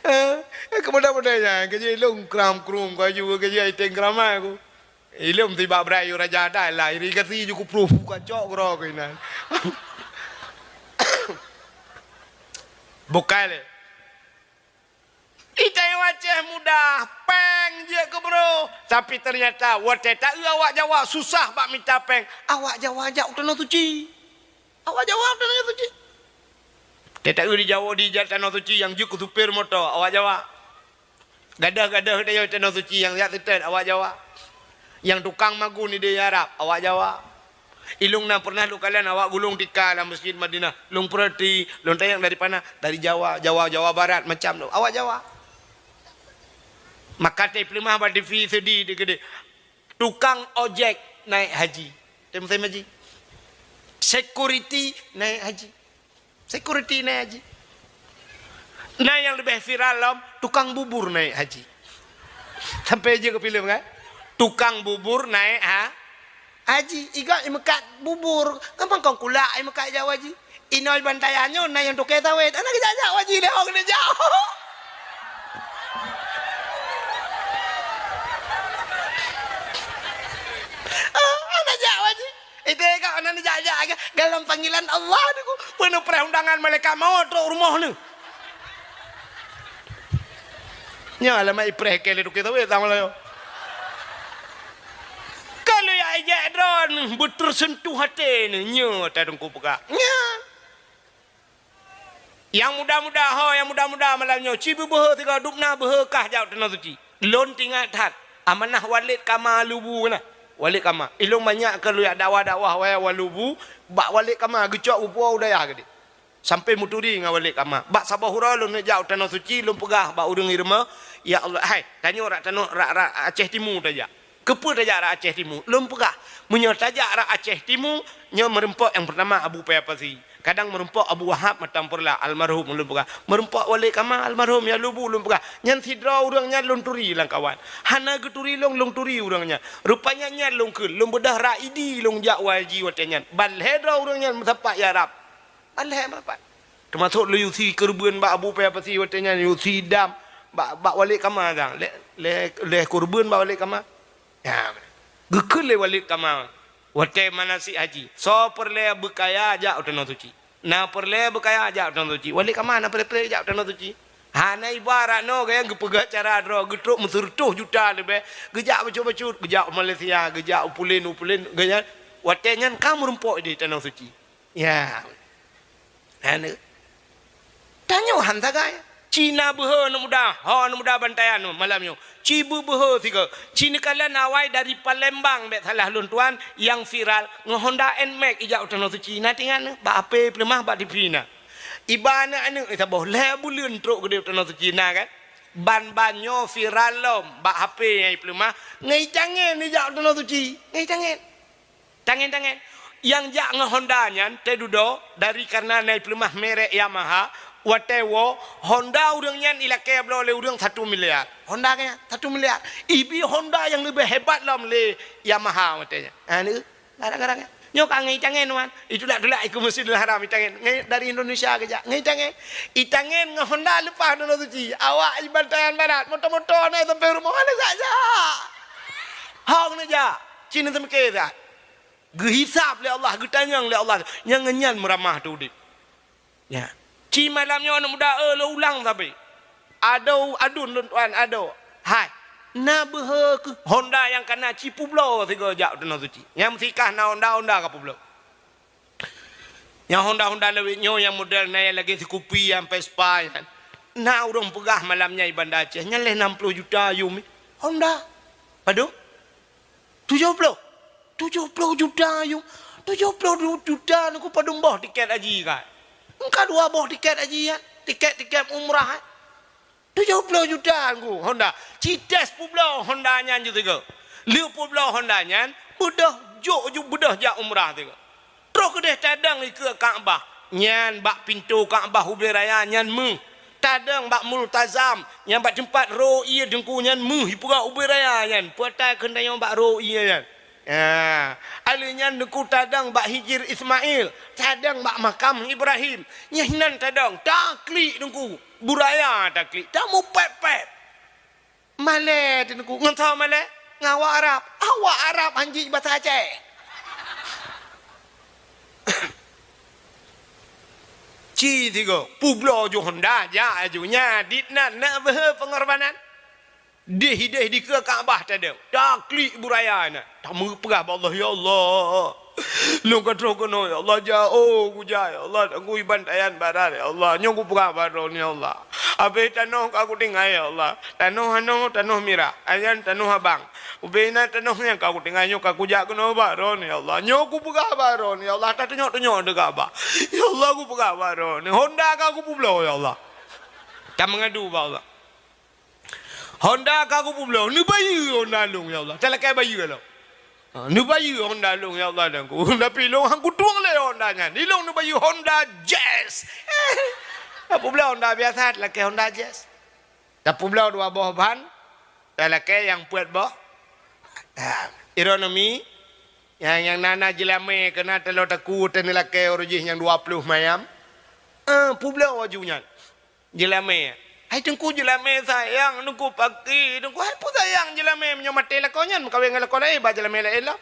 Eh, eh, keumudian-mudian nyan, keujih lôn kram-krum, kaju keujih iteng kramai ku. Ilong tibak brat yue raja dah lah, irigasi ju kupruh, kacok keudroe keuh inan. Bukai lé. Itanyoe Aceh mudah, péng jeuet keu broh. Tapi teunyata watée taeu awak Jawa susah bak mita péng, awak Jawa jak u Tanoh Suci. Awak Jawa u Tanoh Suci. Watée taeu di Jawa di jak Tanoh Suci nyang jeuet keu supir moto, awak Jawa. Gadôh-gadôh di Tanoh Suci nyang jak seutôt, awak Jawa. Nyang tukang magun di Arab, awak Jawa. Ilong na pernah lôn kalon awak gulong tika lam Masjid Madinah. Lôn peureuti, lôn tanyong dari pana, dari Jawa, Jawa, Jawa Barat, macam tu. Awak Jawa. Maka teupeuleumoh bak T V seudi di keudeh. Tukang ojek naik haji. Teuh musim haji. Security naik haji. Security naik haji. Nah, nyang leubeh viral lom, tukang bubur naik haji. Sampai je keu filem kan? Tukang bubur naik ha-, haji. Iga imeukat bubur, gampang kon kulak imeukat jak haji. Inoi bantai anyon na nyang toke sawét. Anak jak-jak haji lé hong ni jak. Anak jak haji. Itu ka anak ni jak-jak ke dalam panggilan Allah tu. Penuh perundangan malaikat maut trok rumoh ni. Nya alamat ipreh ke le toke sawét sama layo. Kalau ya ejek drone betul sentuh hati ni, nya tadengku peugah. Nya. Nyang muda-muda ho, nyang muda-muda malam nyoe, ci beubeuhe sigoe dubna beuhe kah jak u Tanoh Suci. Lôn tingat that, amanah Walid Kama Lubu na. Walid Kama. Ilong banyak keu lôn jak dakwah-dakwah waya Walubu, bak Walid Kama geucok bupoe u dayah geude. Sampai meuturi ngon Walid Kama. Bak saboh uroe lôn jak u Tanoh Suci, lôn peugah bak ureuëng Irma, "Ya Allah, hai, tanyoe rak tanoh rak, rak Aceh Timu tajak." Keupeue tajak rak Aceh Timu? Lôn peugah, meunyoe tajak rak Aceh Timu, nyoe meurumpok nyang peurtama Abu Paya Pasi. Kadang meurumpok Abu Wahab Matang Purla almarhum lôn peugah. Meurumpok Walid Kama almarhum ya Lubu lôn peugah. Nyan sidroe ureuëng nyan lôn turi lam kawan. Hana geuturi lôn, lôn turi ureuëng nyan. Rupanya nyan lôn kheun, lôn beudôh rak Idi lôn jak haji watée nyan. Ban lhée droe ureuëng nyan meusapat ya Rab. Ban lhée meusapat. Teumasok lôn yusi keureubeuen bak Abu Paya Pasi watée nyan, yusi dam bak, bak Walid Kama dang. Lhée, lhée, lhée keureubeuen bak Walid Kama. Ya, geukheun lé Walid Kama watée manasik haji, soe peureulée beukaya jak u Tanoh Suci. Na peureulée beukaya jak u Tanoh Suci. Walid Kama na peureulée jak u Tanoh Suci. Hana ibarat noe gaya geupeugah cara droe, geutrok meuseureutoh juta leubeh, geujak bacut-bacut, geujak u Malaysia, geujak u pulen, u pulen, gaya watée nyan ka meurumpok di Tanoh Suci. Ya. Hana. Tanyoe han sagai. Ci na beuhe aneuk muda, ho aneuk muda bantayan malam nyoe. Ci beubeuhe sigoe. Ci neukalon awai dari Palembang, bèk salah lôn tuan, nyang viral ngon Honda Nmax ijak u Tanoh Suci. Na teuingat neuh, bak H P peuleumah, bak T V na. Iba aneuk-aneuk saboh, lhèe buleuen trok keudéh u Tanoh Suci na kan. Ban-ban nyoe viral lom bak H P nyang ipeuleumah, ngon itangen ijak u Tanoh Suci, ngon itangen. Tangen-tangen. Nyang jak ngon Honda nyan teududoe dari kareuna na ipeuleumah merek Yamaha, watèe woe Honda ureueng nyan ilakèe bloe lé ureueng satu miliar. Honda nyan satu miliar. Ibi Honda nyang leubeh hebat lom lé Yamaha watèe nyan. Ha, neu, gara-gara nyan. Nyoe ka ngon itangen, wan. Itulak-tulak ikeue Masjidil Haram itangen. Ngon, dari Indonesia geujak. Ngon itangen. Itangen ngon Honda leupah Tanoh Suci. Awak ibantayan barat. Moto-moto na sampai rumoh. Hana jak-jak. Hong neujak. Ci neuseumiké that. Geuhisab lé Allah, geutanyong lé Allah. Nyang ngon nyan meuramah teu udép. Ya. Ci malam nyoe aneuk muda, eh, lôn ulang sabe. Adoe, aduen lôn tuan, adoe. Hai. Na beuhe keuh Honda nyang ka na ci peubloe sigoe jak u Tanoh Suci. Nyang meusikah na Honda, Honda ka peubloe. Nyang Honda-Honda lawét nyoe nyang model na nyang lagèe Scoopy, nyang Vespa nyan. Na ureueng peugah malam nyan i Banda Aceh, nyan lhèe nam ploh juta yum. Honda. Padum? Tujoh ploh. Tujoh ploh juta yum. Tujoh ploh juta nyoe padum boh tiket haji kan? Engka dua boh tiket haji kan? Tiket-tiket umrah kan? Tujoh ploh juta ngku Honda. Ci tès peubloe Honda nyan ju sigoe. Lheueh peubloe Honda nyan, beudôh jok ju beudôh jak umrah sigoe. Troh keudéh tadong ikeue Ka'bah. Nyan bak pintoe Ka'bah ubé raya nyan méuh. Tadong bak Multazam, nyan bak teumpat ro ié teungku nyan méuh ipeugah ubé raya nyan. Peue ata kheun tanyoe bak ro ié nyan. Ha, alheuh nyan teungku tadong bak Hijir Ismail, tadong bak makam Ibrahim. Nyan hinan tadong, taklik teungku, buraya taklik, tamupèp-pèp. Malèe teungku, ngon soe malèe? Ngon awak Arab. Awak Arab hanjeuet basa Aceh. Ci sigoe, peubloe ju Honda, jak aju nyan, dit nan, na beuhe peungorbanan. Deh-deh dikeue Ka'bah tadong. Taklik buraya na. Tameupeugah bak Allah, "Ya Allah, lôn ka troh keunoe, ya Allah, jak, oh, kujak, ya Allah, teungku ibantayan barat, ya Allah. Nyoe kupeugah bak Droeneuh, ya Allah. Abéh tanoh ka kutinggai, ya Allah. Tanoh anoe, tanoh mirah, nyan tanoh abang. Ubé na tanoh nyang ka kutinggai nyoe ka kujak keunoe bak Droeneuh, ya Allah. Nyoe kupeugah bak Droeneuh, ya Allah. Tatunyok-tunyok dikeue Ka'bah. Ya Allah, kupeugah bak Droeneuh. Honda ka kupeubloe, ya Allah." Tameungadu bak Allah. Honda ka kupeubloe, neubayeue Honda lôn, ya Allah. Talakèe bayeue lom. Ha, neubayeue Honda lôn, ya Allah, dan ku. Tapi lôn han kutueng lé Honda nyan. Ilôn neubayeue Honda Jazz. Tapeubloe Honda biasa, talakèe Honda Jazz. Tapeubloe dua boh ban, talakèe nyang peuet boh. Ha, ironomi, nyang, nyang na-na jeulamèe keunan taloe takue teuneulakèe uroe jih nyang dua ploh mayam. Eh, peubloe aju nyan. Jeulamèe. Hai teungku, jeulamèe sayang, teungku paki, teungku, hai peue sayang jeulamèe, meunyoe maté lakoe nyan meukawen ngon lakoe laén, ba jeulamèe laén lom.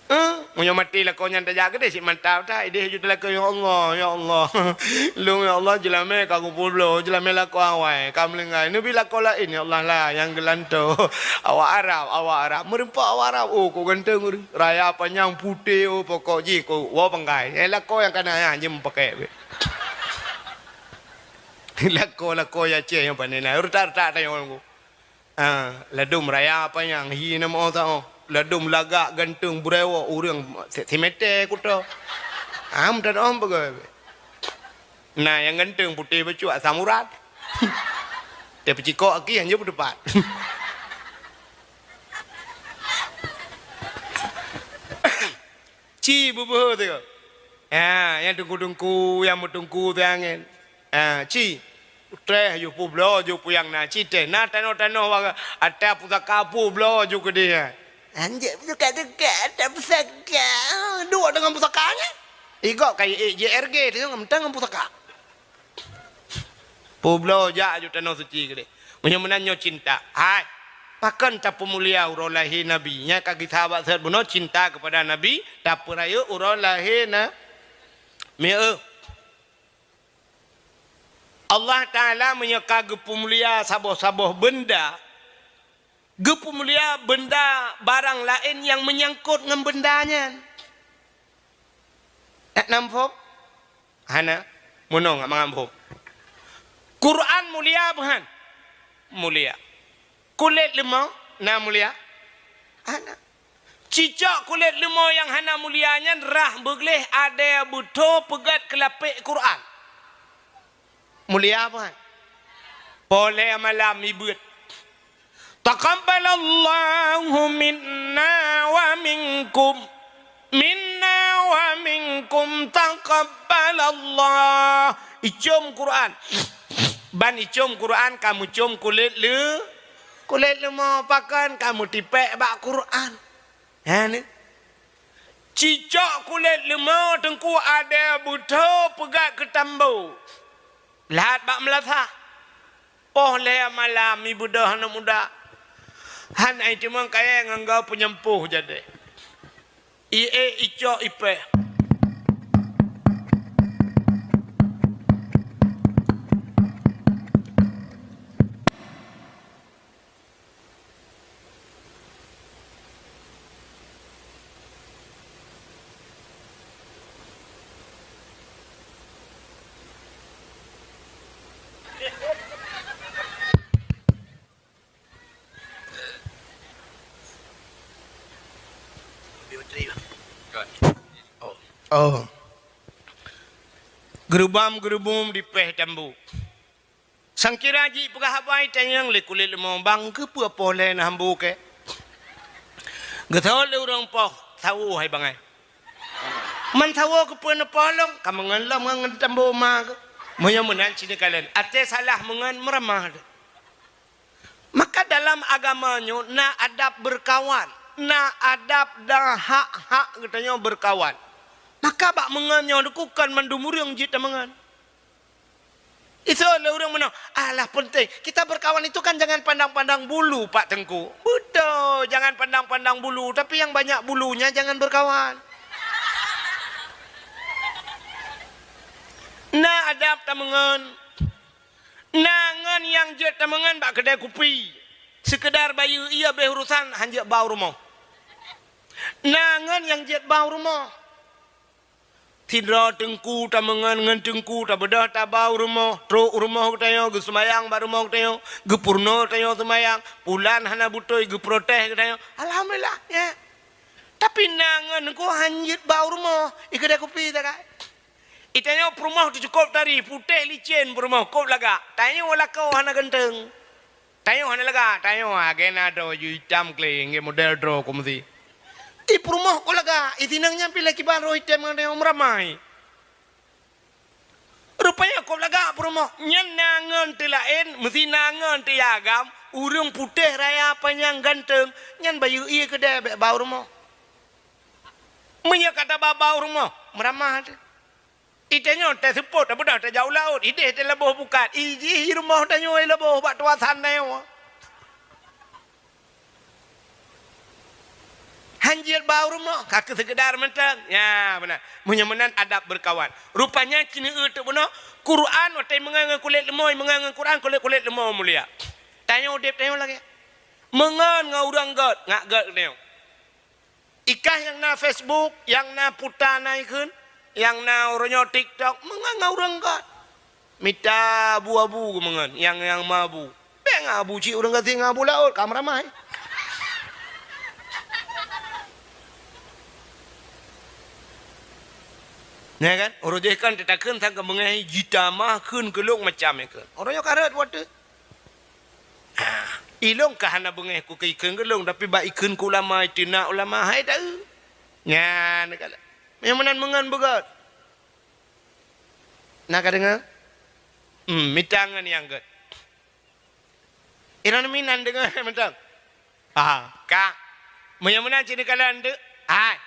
Eh, meunyoe maté lakoe nyan tajak keudéh cit mantap that, idéh ju teulakèe, "Ya Allah, ya Allah. Lôn ya Allah, jeulamèe ka kupeubloe, jeulamèe lakoe awai, ka meulinggai. Neubi lakoe laén ya Allah lah, nyang geulantoe." Awak Arab, awak Arab, meureumpok awak Arab, oh, kok ganteng ureueng. Raya panyang putéh, oh, pokok jih, kok woe panggai. Eh, lakoe nyang kana nyan, jeuem pakèk bèk. Lakoe-lakoe Aceh nyang pane na, retak-retak tanyoe ngon. Ah, ladôm raya panyang, hi na meu tao. Ladôm lagak ganteng beureuwoe ureueng se-, simeté kuto. Am tadong peugah. Na nyang ganteng putéh bacut asam urat. Teuh peucikok aki hanjeuet beuteupat. Ci beubeuhe teuh. Ha, nyang teungku-teungku, nyang meuteungku teuh angén. Ha, ci. Treh ju peubloe ju peue nyang na ci teh. Na tanoh-tanoh wa-, ata pusaka peubloe ju keudéh. Anjek pusaka teuka ata pusaka. Duek deungon pusaka nyan. Igok ka ék J R G teuh ngon pusaka. Peubloe jak ju tanoh suci keudéh. Meunyoe meunan nyoe cinta. Hai. Pakon tapeumulia uroe lahé Nabi? Nyan ka gisa bak seuhat bunoe cinta keupada Nabi, tapeurayeuk uroe lahé na-, mieu. Allah Taala meunyoe ka geupeumulia saboh-saboh beunda, geupeumulia beunda barang laén nyang meunyangkot ngon beunda nyan. Nak namphom? Hana. Meunoe ngat mangat boh. Quran mulia beuhan? Mulia. Kulét leumo na mulia? Hana. Cicok kulét leumo nyang hana mulia nyan rhah beugleh adèe beutho peugét keulapék Quran. Mulia beuhan? Poh lhèe malam ibeuet. Taqabbalallahu minna wa minkum. Minna wa minkum taqabbalallah. Icôm Quran. Ban icôm Quran ka meucôm kulét leu-, kulét leumo, pakon ka meutipék bak Quran. Ha, ni. Cicok kulét leumo teungku adèe beutho peugét keu tambo. Lhat bak meulasah. Poh lhèe malam ibeudôh aneuk muda. Han ai timang kayèe ngon goe peunyempoh jadèe. Ié icok ipèh. Oh. Oh. Geurubam-geurubum dipèh tambo. Sangkira jipeugah haba itanyong lé kulét leumo, "Bang, keupeue poh lhèe na hambo kèe?" Geuseuôt lé ureueng poh, "Sawo hai bangai." "Man sawo keupeue neupoh lôn?" "Ka meungon lom ngon tambo ma keuh." Meunyoe meunan cit neukalon, até salah meungon meuramah teuh. Maka dalam agama nyoe na adab beurkawan, na adab dan hak-hak geutanyoe beurkawan. Maka bak meungon nyoe dikukon mandum ureueng jeuet tameungon. Iseuôt lé ureueng meunoe, "Alah, peunteng. Kita berkawan itu kan jangan pandang-pandang bulu, Pak Teungku." Beutôi, jangan pandang-pandang bulu, tapi yang banyak bulunya jangan berkawan. Na adab tameungon. Na ngon nyang jeuet tameungon bak keudè kupi. Seukeudar bayeue ie bèk urosan, han jeuet ba u rumoh. Na ngon nyang jeuet ba u rumoh. Sidroe teungku tameungon ngon teungku tabeudôh taba u rumoh, trok u rumoh geutanyoe, geuseumayang bak rumoh geutanyoe, geupeurunoe tanyoe seumayang, pulan hana beutôi geuprotes geutanyoe. Alhamdulillah, nyan. Tapi na ngon teungku han jeuet ba u rumoh, i keudè kupi takai. I tanyoe peurumoh teuh cukôp tari, putéh licén peurumoh, kôb lagak. Tanyoe lakoe hana ganteng. Tanyoe hana lagak, tanyoe lagèe na droe ju itam kléng, lagèe model droe kumsi. Di peurumoh kôb lagak, i sinong nyan pih lé kiban roh item ngon tanyoe meuramai. Rupanya kôb lagak peurumoh, nyan na ngon teuh laén, meusi na ngon teuh agam, ureueng putéh raya panyang ganteng, nyan bayeue ie keudè bèk ba u rumoh. Meunyoe ka taba ba u rumoh, meuramah teuh. I tanyoe teuseupôt, tabeudôh tajak u laôt, idéh teuh laboh pukat, i jih i rumoh tanyoe laboh bak tuasan tanyoe. Han jeuet ba u rumoh, ka keu seukeudar mantong. Nya, beuna. Meunyoe meunan adab beurkawan. Rupanya ci neueu teuk bunoe, Quran watèe meungon ngon kulét leumo, meungon ngon Quran kulét-kulét leumo mulia. Tanyoe udép tanyoe lagèe. Meungon ngon ureueng gèt, ngat gèt tanyoe. I kah nyang na Facebook, nyang na puta na ikheun, nyang na uroe nyoe TikTok, meungon ngon ureueng gèt. Mita abu-abu geumeungon, nyang, nyang meuabu. Bèk ngon abu cit ureueng gasien ngon abu laôt, ka meuramai. Nyan kan? Uroe jih kan teutakheun sang keumeungai jitamah kheun keu lôn macam nyan kheun. Uroe nyoe ka rhot watèe. Ah, ilôn ka hana beungèh keu ikheun keu lôn, tapi bak ikheun keu ulama, iteunak ulama, hai taeu. Nyan ka lheueh. Meunyoe meunan meungon beugèt. Na ka deungö? Hmm, mita ngon nyang gèt. Inan minan deungö mantong. Ah, ka. Meunyoe meunan cit neukalon teuk. Hai.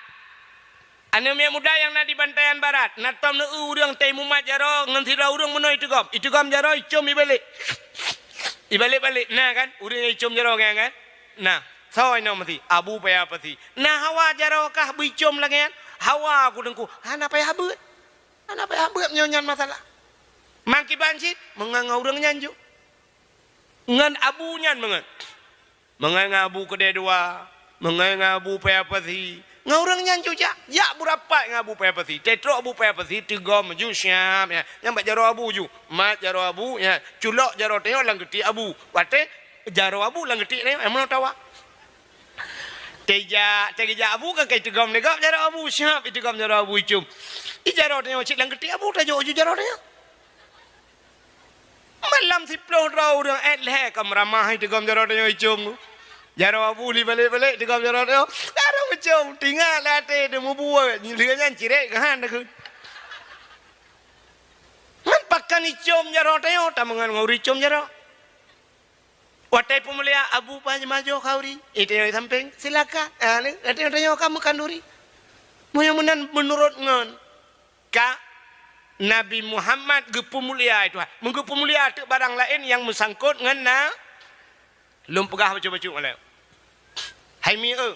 Aneuk miet muda nyang na di Bantayan Barat, na tom neueu ureueng teuh mumat jaroe ngon sidroe ureueng meunoe iteugom. Iteugom jaroe icom ibalek. Ibalek-balek. Na kan? Ureueng nyang icom jaroe nyan kan? Na. Soe inoe meusi? Abu Paya Pasi. Na hawa jaroe kah beuicom lagèe nyan? Hawa ku teungku. Hana payah beuet. Hana payah beuet meunyoe nyan masalah. Mangkiban cit, meungon ngon ureueng nyan ju. Ngon abu nyan meungon. Meungon ngon abu keudè dua, meungon ngon abu Paya Pasi, Ngon ureuëng nyan ju jak, jak beurapat ngon Abu Paya Pasi. Teutrok Abu Paya Pasi teugom ju siap, ya. Nyang bak jaroe Abu ju, mat jaroe Abu, ya. Culok jaroe tanyoe lam geutik Abu. Watée jaroe Abu lam geutik tanyoe, nyang meunoe tawa. Teujak, teujak Abu kan kai teugom lé gob jaroe Abu, siap iteugom jaroe Abu icum. I jaroe tanyoe cit lam geutik Abu tajok ju jaroe tanyoe. Malam siploh droe ureuëng ék lhée ka meuramah iteugom jaroe tanyoe icum. Jaroe Abu li balek-balek teugom jaroe tanyoe. Jaroe icum, tingat lam até teuh mubuet, lheueh nyan cirek keuhan takheun. Ngon pakon icum jaroe tanyoe, tameungon ngon ureuëng icum jaroe. Watée peumulia Abu Paya majoh khanduri, eh, tanyoe sampéng, silakan. Ah, ni, tanyoe, tanyoe ka meukhanduri. Meunyoe meunan meunurot ngon ka Nabi Muhammad geupeumulia, eh, Tuhan. Meugeupeumulia teuk barang laén nyang meusangkot ngon na, lôn peugah bacut-bacut malée. Hai mi, eh.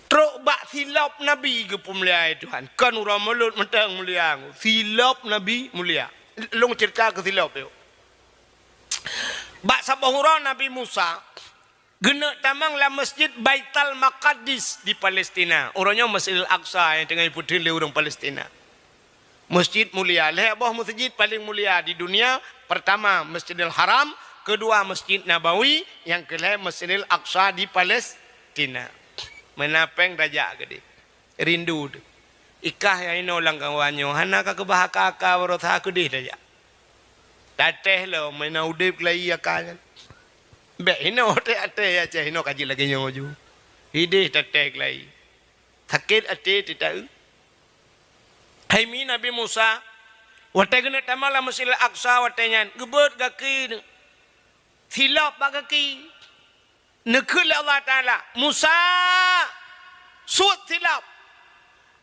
Trok bak silop Nabi geupeumulia, eh, Tuhan. Kon uroe mulod mantong mulia. Silop Nabi mulia. Lôn ceurita keu silop yuk. Bak saboh uroe Nabi Musa, geuneuk tamong lam Masjid Baitul Maqdis di Palestina. Uroe nyoe Masjidil Aqsa nyang teungoh ipeutheun lé ureuëng Palestina. Masjid mulia, lhée boh masjid paleng mulia di dunia, pertama Masjidil Haram, keudua Masjid Nabawi, nyang keulhée Masjidil Aqsa di Palestina. Meunan péng tajak keudeh. Rindu teuh. I kah nyang inoe lam kawan nyoe, hana ka keubah aka-aka baroesa keudeh tajak. Tatéh lom, meunan udeb keulayi aka nyan. Bék inoe tatéh-atéh Aceh inoe ka jeuet lagée nyoe ju. Hideh tatéh keulayi. Sakét até teuta-eu. Hai mi Nabi Musa, watée geuneuk tamong lam Masjidil Aqsa watée nyan, geubeuet gaki, silop bak gaki. Neukheun lé Allah Taala, "Musa, suet silop.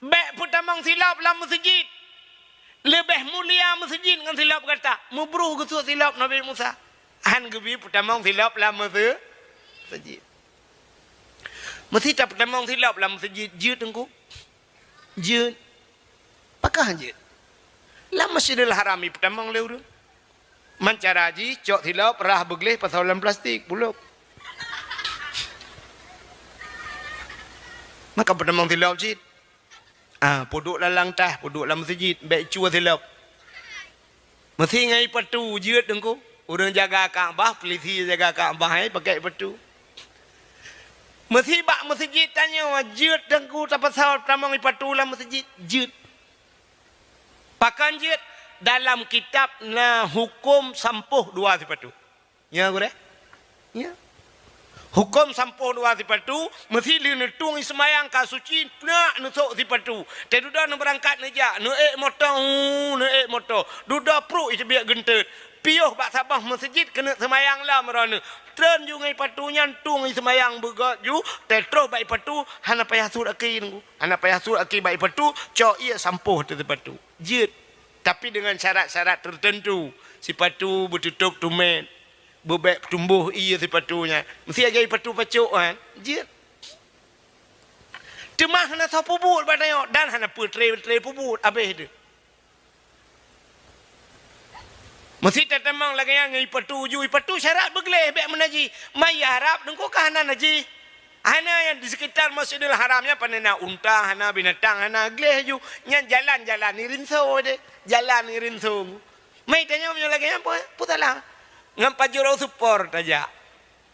Bék peutamong silop lam meuseujid. Leubeh mulia meuseujid ngon silop gata." Meubruh geusuet silop Nabi Musa. Han geubi peutamong silop lam meuse-, meuseujid. Meusita peutamong silop lam meuseujid jeuet teungku. Jeuet. Pakon jeuet? Lam Masjidil Haram ipeutamong lé ureuëng. Man cara jih cok silop rhah beugleh pasoe lam plastik, bulok. Maka peutamong silop cit. Ah, peuduek lam langtah, peuduek lam meuseujid, bék cue silop. Meusi ngai patu jeuet teungku. Ureuëng jaga Ka'bah, polisi jaga Ka'bah, eh, pakai patu. Meusi bak meuseujid tanyoe jeuet teungku tapasoe tamong ipatu lam meuseujid, jeuet. Pakon jeuet? Dalam kitab na huköm sampôh dua sipatu. Nya gurée? Nya. Huköm sampôh dua sipatu, meusi lheueh neutueng i seumayang ka suci, nak neusok sipatu. Teududoe neubeurangkat neujak, neuék moto, hu, neuék moto. Dudoe pruek i teubiet geunteut. Piôh bak saboh meuseujid keuneuk seumayang lom droeneuh. Treun ju ngon ipatu nyan tueng i seumayang beugöt ju, teutroh bak ipatu hana payah suet aki teungku. Hana payah suet aki bak ipatu, cok ié sampôh ateueh sipatu. Jeuet. Tapi dengan syarat-syarat tertentu. Sipatu beututôp tumét. Beubék tumboh ié sipatu nyan. Meusi lagée ipatu pacok kan? Jeuet. Teuma hana soe peubuet bak tanyoe dan hana peutre-tre peubuet, abéh teuh. Meusi tatamong lagée nyan ngon ipatu ju, ipatu syarat beugleh bék meunajih. Mai Arab teungku ka hana najih. Hana nyang di sekitar Masjidil Haram nyan pane na unta, hana binatang, hana gleh ju. Nyan jalan-jalan ni rinso deh. Jalan ni rinso. Mai tanyoe meunyoe lagée nyan peue, peue salah? Ngon pajoh rot supor tajak.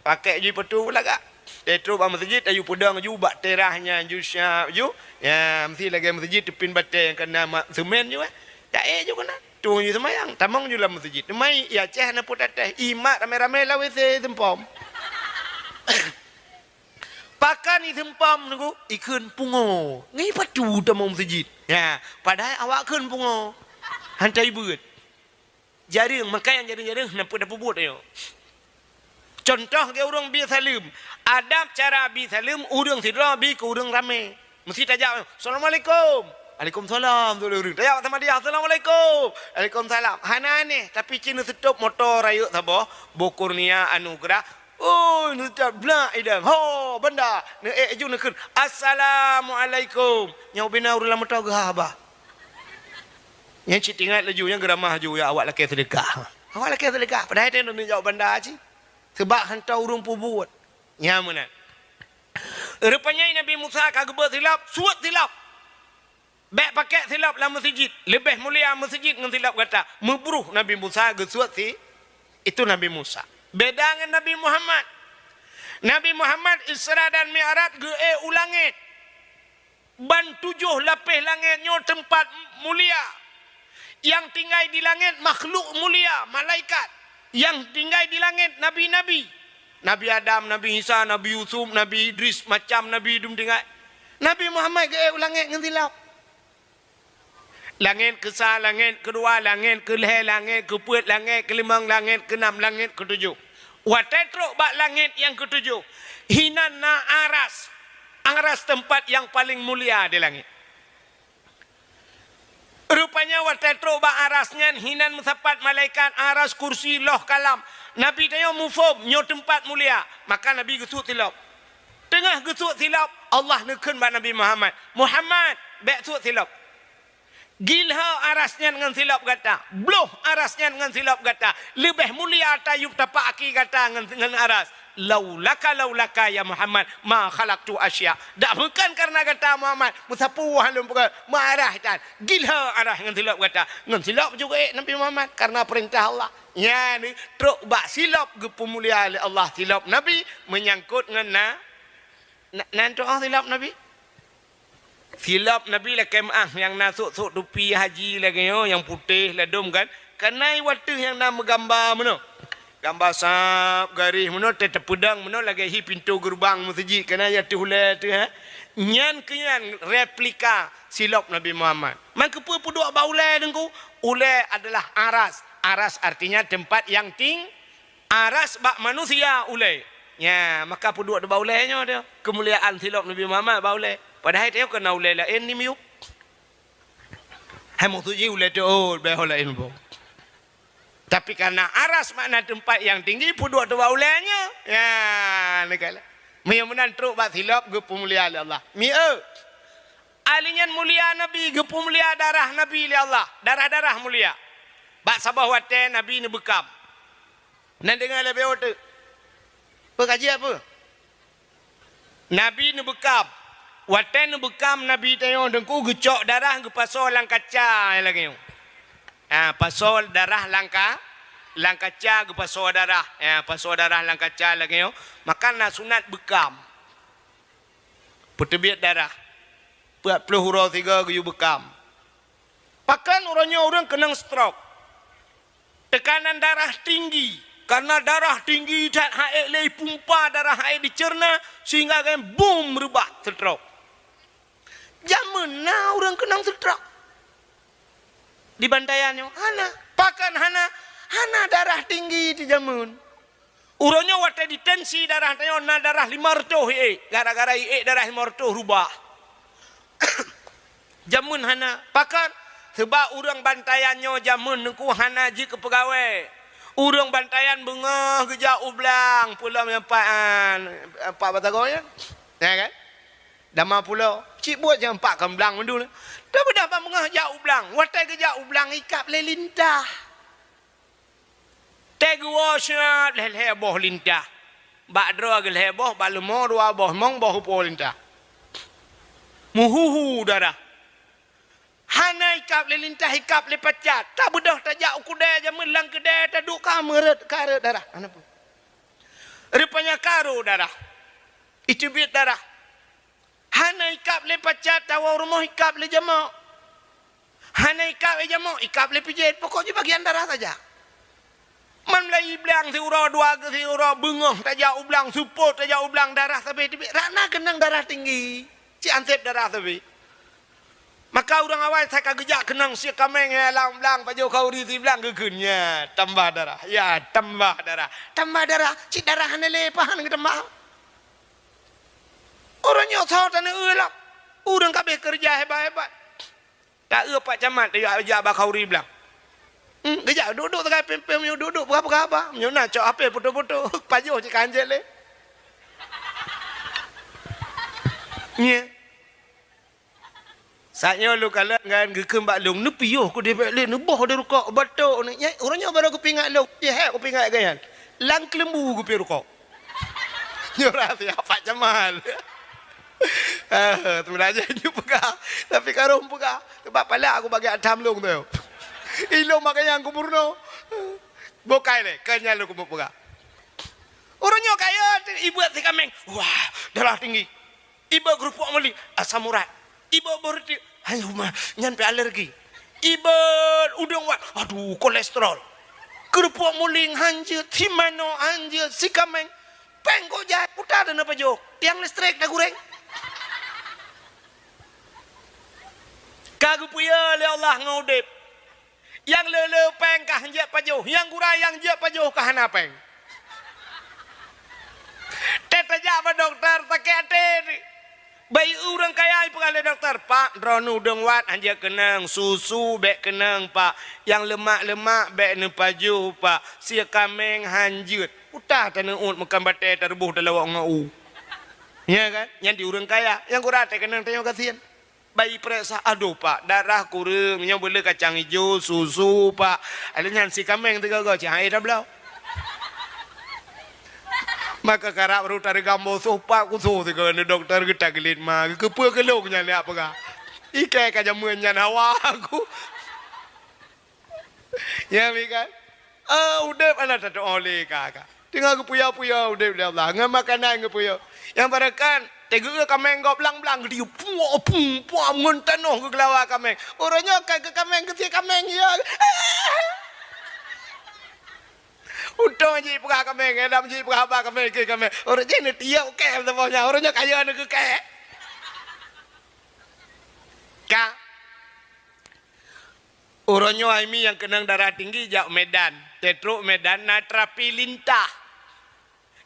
Pakai ju ipatu lagak. Teutroh bak meuseujid, tayue peudong ju bak teras nyan ju siap ju. Ya, meusi lagée meuseujid teupin batée nyang ka na ma-, seumén ju, eh. Taék ju keunan. Tueng ju seumayang, tamong ju lam meuseujid. Mai i Aceh hana peue tatéh, imat ramé-ramé lam WC seumpom. Pakon iseumpom teungku, ikheun pungo. Ngon ipatu tamong meuseujid. Ya, padahai awak kheun pungo. Hantai beuet. Jareueng, maka nyang jareueng-jareueng hana peue tapeubuet nyoe. Contoh lagée ureuëng bi saleuem. Adab cara bi saleuem ureuëng sidroe bi keu ureuëng ramé. Meusi tajak, "Assalamualaikum." "Waalaikumsalam," tu ureuëng. Tajak bak samadiyah, "Assalamualaikum." "Waalaikumsalam." Hana aneh, tapi cit neuseutôb moto rayeuk saboh, boh Kurnia Anugerah. Oh, neuseutôb blak idang. Ho, banda. Neuék ju neukheun, "Assalamualaikum." Nyang ubena ureuëng lam moto geuhah bah. Nyang cit ingat laju, nyang geuramah ju, ya awak lakée seudeukah. Awak lakée seudeukah, padahai tanyoe neujaweueb banda cit. Seubab hantom ureuëng peubuet. Nyan meunan. Rupanya Nabi Musa ka geubeuet silop, suet silop. Bèk pakèk silop lam meuseujid, leubeh mulia meuseujid ngon silop gata. Meubruh Nabi Musa geusuet si, itu Nabi Musa. Beda ngon Nabi Muhammad. Nabi Muhammad Isra dan Mi'raj geuék u langét. Ban tujoh lapéh langét nyoe teumpat mulia. Nyang tinggai di langét makhluk mulia, malaikat. Nyang tinggai di langét nabi-nabi. Nabi Adam, Nabi Isa, Nabi Yusuf, Nabi Idris, macam nabi dum tinggai. Nabi Muhammad geuék u langét ngon silop. Langét keusa, langét keudua, langét keulhèe, langét keupeuet, langét keulimong, langét keunam, langét keutujoh. Watèe trok bak langét nyang keutujoh, hinan na aras. Aras teumpat nyang paleng mulia di langét. Rupanya watèe trok bak aras nyan hinan meusapat malaikat, aras, kursi, loh, kalam. Nabi tanyoe muphom nyoe teumpat mulia, maka Nabi geusuet silop. Teungoh geusuet silop, Allah neukheun bak Nabi Muhammad, "Muhammad, bèk suet silop. Gilhô aras nyan ngon silop gata, bloh aras nyan ngon silop gata, leubeh mulia tayub tapak aki gata ngon, ngon aras. Laulaka, laulaka ya Muhammad, ma khalaqtu asya." Dak bukan karena gata Muhammad, meusapeue lôn peugah, meuaras tan. Gilhô aras ngon silop gata. Ngon silop juga ék Nabi Muhammad karena perintah Allah. Nyan trok bak silop geupeumulia lé Allah, silop Nabi menyangkut ngon na, na, nan trok silop Nabi. Silop Nabi lakèe meu'ah nyang na sôk-sôk tupi haji lagèe nyoe, nyang putéh ladôm kan. Kana i watèe nyang na meugamba meunoe. Gamba sab garéh meunoe, teupeudong meunoe lagèe hi pintoe geureubang meuseujid, kana i ateueh ulèe teuh, ha. Nyan keuh nyan replika silop Nabi Muhammad. Man keupeue peuduek bak ulèe Teungku? Ulèe adalah aras. Aras artinya tempat yang ting-, Aras bak manusia ulèe. Nya, maka peuduek bak ulèe nyoe dia. Keumuliaan silop Nabi Muhammad bak ulèe. Padahai tanyoe keu na ulèe laén ni miyueb. Hai maksud jih ulèe teuôt, bèk ho laén boh. Tapi karena aras makna tempat yang tinggi, peuduek bak ulèe nyoe. Nya, neugala. Meunyoe meunan trok bak silop geupeumulia lé Allah. Mieu. Ahli nyan mulia Nabi, geupeumulia darah Nabi lé Allah. Darah-darah mulia. Bak saboh watèe Nabi neubeukam. Na deungoe leubeh uteuk. Peue ka jeuet peue? Nabi neubeukam. Watèe neubeukam Nabi tanyoe Teungku geucok darah geupasoe lam kaca lagèe nyoe. Ha, pasoe darah lam ka-, lam kaca geupasoe darah. Ha, pasoe darah lam kaca lagèe nyoe. Maka na sunat beukam. Peuteubiet darah. Peuet ploh uroe sigoe geuyue beukam. Pakon uroe nyoe ureueng keunong stroke. Teukanan darah tinggi. Karena darah tinggi that hana ék lé ipumpa darah hana ék diceurna sehingga geuh bum reubah stroke. Jameun na ureueng keunong stroke. Di Bantayan nyoe hana. Pakon hana? Hana darah tinggi di jameun. Uroe nyoe watèe ditensi darah tanyoe na darah limong reutôh iék, gara-gara iék darah limong reutôh rubah. Jameun hana. Pakon? Seubab ureueng Bantayan nyoe jameun Teungku hana jeuet keu peugawée. Ureueng Bantayan beungoh geujak u blang, peue lom nyang pat, ah, pat batagong nyan. Ya kan? Dama pulo, cit buet nyang pat kon blang mandum. Tapi dah ban beungoh jak u blang, watèe geujak u blang ikab lé lintah. Tée geuwoe siat lhèe-lhèe boh lintah. Bak droe geulhèe boh, bak leumo dua boh, limong boh upo lintah. Meuhu-hu darah. Hana ikab lé lintah, ikab lé pacat. Tabeudôh tajak u keudè jameun, lam keudè taduek ka meureuet, ka reuet darah. Hana peue. Rupanya ka rô darah. Iteubiet darah. Hana ikab lé pacat, tawoe rumoh ikab lé jamok. Hana ikab lé jamok, ikab lé pijet. Pokok jih bagian darah saja. Man mulai blang siuroe dua siuroe, beungoh tajak u blang, seupôt tajak u blang, darah sabe teubiet. Rak na keunong darah tinggi. Cit anseb darah sabe. Maka ureueng awai sa ka geujak keunong sie kaméng, ya, lam blang, pajoh khauri siblang geukheun, ya, tambah darah. Ya, tambah darah. Tambah darah. Cit darah hana lé, pahan geutambah. Ureueng nyoe soe taneuk eu lom. Ureueng ka abéh keureuja hebat-hebat. Taeu Pak Camat, tajak, jak bak khauri blang. Hmm, geujak duek-duek sagai pém-pém, meunyoe duek-duek peugah-peugah haba. Meunyoe na cok H P foto-foto, pajoh cit ka hanjeuet lé. Nyan. Saat nyoe lôn kalon ngon geukheun bak lôn, neupiôh keudéh bèk lé, neuboh di rukok, batok ni. Nyan, ureueng nyoe barô geupeuingat lôn, jih hèk geupeuingat gobnyan. Lam keuleumbu geupiôh rukok. Nyoe rahsia Pak Camat. Eh, sebenarnya nyoe peugah, tapi ka rhom peugah. Sebab palak aku bagi atam lông tu. Ilông bagi nyang kuburunoe. Bukai lé, kan nyan lôn kupeugah. Ureueng nyoe kaya, ibuet si kaméng. Wah, darah tinggi. Iba keurupuk meulieng, asam urat. Iba boh reuteuek, hai huma, nyan pih alergi. Iba udeueng wat, aduh, kolesterol. Keurupuk meulieng hanjeuet, si manoe hanjeuet, si kaméng. Péng kok jai, uta teuh neupajoh. Tiang listrik tagureng. Ka geupeue lé Allah ngon udeb. Nyang le-le péng ka hanjeuet pajoh, nyang gura nyang jeuet pajoh ka hana péng. Teuh tajak bak dokto sakét até. Bayi ureueng kaya ipeugah lé dokto, "Pak, droeneuh udeueng wat hanjeuet keunong, susu bék keunong, Pak. Nyang leumak-leumak bék neupajoh, Pak. Sie kaméng hanjeuet." Uta taneuôt meukan batée taruboh talawok ngon u. Ya kan? Nyan di ureueng kaya, nyang gura teuh keunong tanyoe gasien. Bayi peuriksa, "Adoh, Pak, darah kureueng, nyoe beuleu kacang ijo, susu, Pak." Lheueh nyan si kaméng teuga-ga, cit hai tabloe. Maka karab rot tareugam bosoh, Pak, kusoh teuga neu dokto geuta geulit ma, keupeue keulông nyan liak peugah. Ikai ka jameun nyan hawa aku. Ya, mi kan? Ah, udeb hana tatu'oh lé ka, ka. Teungoh geupuya-puya udeb lé Allah. Ngon makanan geupuya. Nyang barakan, teugeu kaméng gob blang-blang geutiup. Puak, pum, puak, ngon tanoh geugeulawa kaméng. Uroe nyoe ka keu kaméng, keu sie kaméng, ya. Untông jih peugah kaméng, eh, lam jih peugah haba kaméng, keu kaméng. Uroe jih neutiup kèe saboh nyan. Uroe nyoe kaya neukeu kèe. Ka. Uroe nyoe hai mi nyang keunong darah tinggi jak Medan. Teutrok Medan na terapi lintah.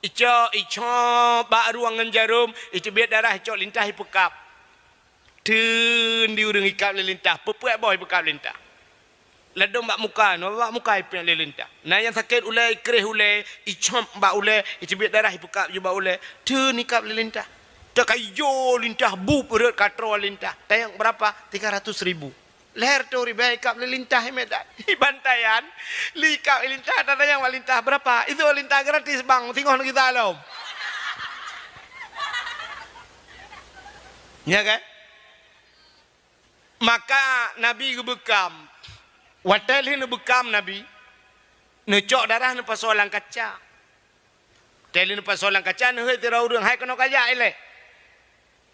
Icok, icok bak ruang ngon jarom, iteubiet darah, icok lintah ipeukab. Teun di ureueng ikab lé lintah, peupuet boh ipeukab lintah. Ladôm bak muka, nyoe bak muka ipiet lé lintah. Na nyang sakét ulèe, ikréh ulèe, icop bak ulèe, iteubiet darah ipeukab ju bak ulèe. Teun ikab lé lintah. Teuka ijo lintah, bup rhot ka troe lintah. Tanyong berapa? Tiga ratus ribu. Lhèe reutôh ribèe ikab lé lintah i Medan. Iban tayan, lé ikab lé lintah, tatanyong bak lintah, "Berapa?" "Itu lintah gratis, Bang, singoh neugisa lom." Ya kan? Maka Nabi geubeukam. Watèe lheueh neubeukam Nabi, neucok darah neupasoe lam kaca. Teuh lheueh neupasoe lam kaca, neuhôi sidroe ureueng, "Hai keunoe kajak ilèe."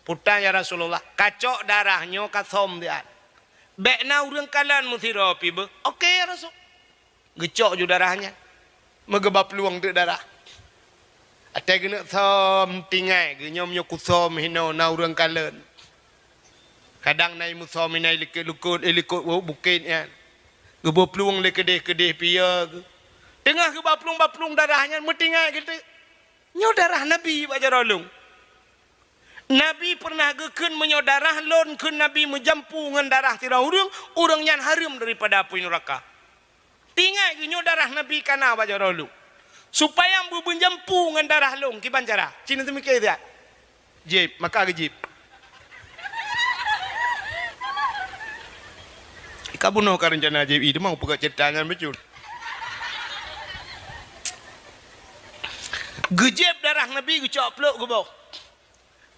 "Peue tan, ya Rasulullah?" "Kacok darah nyoe kasöm siat. Bèk na ureueng kalon meusidroe pih beuh." "Oke, ya Rasul." Geucok ju darah nyan. Meugeuba plueng teuk darah. Watèe geuneuk söm, tinggai geuh nyoe meunyoe kusöm hinoe na ureueng kalon. Kadang na imeusom inan i likot-likot, i likot bukét nyan. Geubeuplung lé keudeh-keudeh piye geuh. Teungoh geuba plueng-baplung darah nyan meutinggai geuh teuk. Nyoe darah Nabi bak jaroe lôn. Nabi peureunah geukheun meunyoe darah lôn kheun Nabi meujampu ngon darah sidroe ureueng, ureueng nyan hareuem daripada apui nuraka. Tinggai geuh nyoe darah Nabi ka na bak jaroe lôn. Supaya beumeujampu ngon darah lôn kiban cara. Cit neuseumiké siat. Jieb, maka geujieb. Ka bunoe ka reuncana jieb, ih, teuma peugah ceurita nyan bacut. Geujieb darah Nabi geucok plôk geuboh.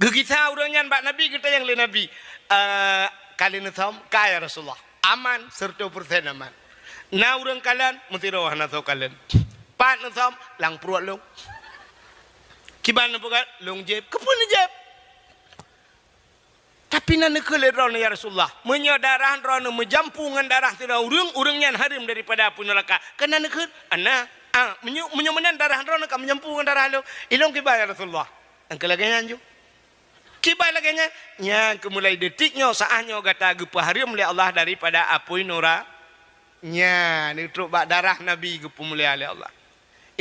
Geugisa ureueng nyan bak Nabi, geutanyong lé Nabi, "Eh, ka lheueh neusom?" "Ka, ya Rasulullah." "Aman, seureutôh peureusén aman. Na ureueng kalon, meusidroe hana soe kalon. Pat neusom?" "Lam pruet lôn." "Kiban neupeugah?" "Lôn jieb." "Keupeue neujieb?" "Tapi na neukheun lé droeneuh, ya Rasulullah, meunyoe darah droeneuh meujampu ngon darah sidroe ureueng, ureueng nyan hareuem daripada apui neuraka. Kan na neukheun?" "Ana." "Ah, meunyoe, meunyoe meunan darah droeneuh ka meujampu ngon darah lôn, ilôn kiban, ya Rasulullah?" "Nyang keu lagèe nyan ju." "Kiban lagèe nyan?" "Nyang keu mulai detik nyoe, saát nyoe gata geupeuhareuem lé Allah daripada apui nura-, nyan neutrok bak darah Nabi geupeumulia lé Allah.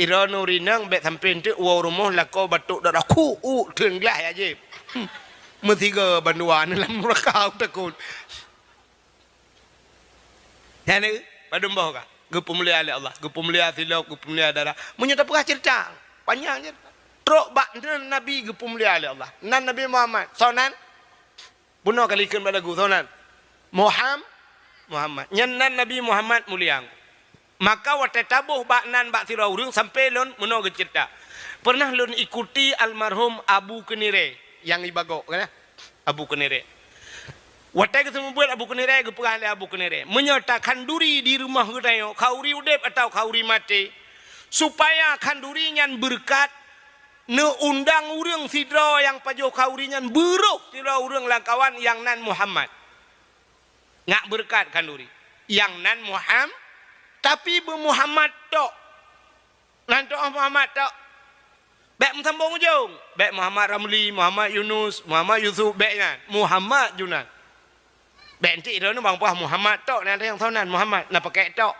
Droeneuh rinong bèk sampoe teuk woe rumoh lakoe batok darah, khu, u, theun glah ya jieb. Hmm. Meusigoe bandua neuh lam nuraka, takot. Nyan, eh, padum boh ka? Geupeumulia lé Allah, geupeumulia silop, geupeumulia darah. Meunyoe tapeugah ceurita, panyang ceurita. Trok bak nan Nabi geupeumulia lé Allah. Nan Nabi Muhammad, soe nan? Bunoe ka likheun bak lagu, soe nan? Muham-, Muhammad. Nyan nan Nabi Muhammad mulia. Maka watèe taboh bak nan bak sidroe ureueng sampoe lôn meunoe geuceurita. Peureunah lôn ikuti almarhum Abu Keunirée. nyang ibagok kan, Abu Keunirek. Watée geuseumeubeuet Abu Keunirek, geupeugah lé Abu Keunirek, "Meunyoe takhanduri di rumoh geutanyoe, khanduri udeb atawa khanduri maté, supaya khanduri nyan beureukat, neuundang ureuëng sidroe nyang pajoh khanduri nyan, beuroh sidroe ureuëng lam kawan nyang nan Muhammad." Ngak beureukat khanduri. Nyang nan Muham-, tapi beu Muhammad tok. Nan tok Muhammad tok. Bék meusambong ujong. Bék Muhammad Ramli, Muhammad Yunus, Muhammad Yusuf, bék nyan. Muhammad Junan. Bék entik droeneuh bang puah Muhammad tok, nan nyang soe nan Muhammad, na pakék tok.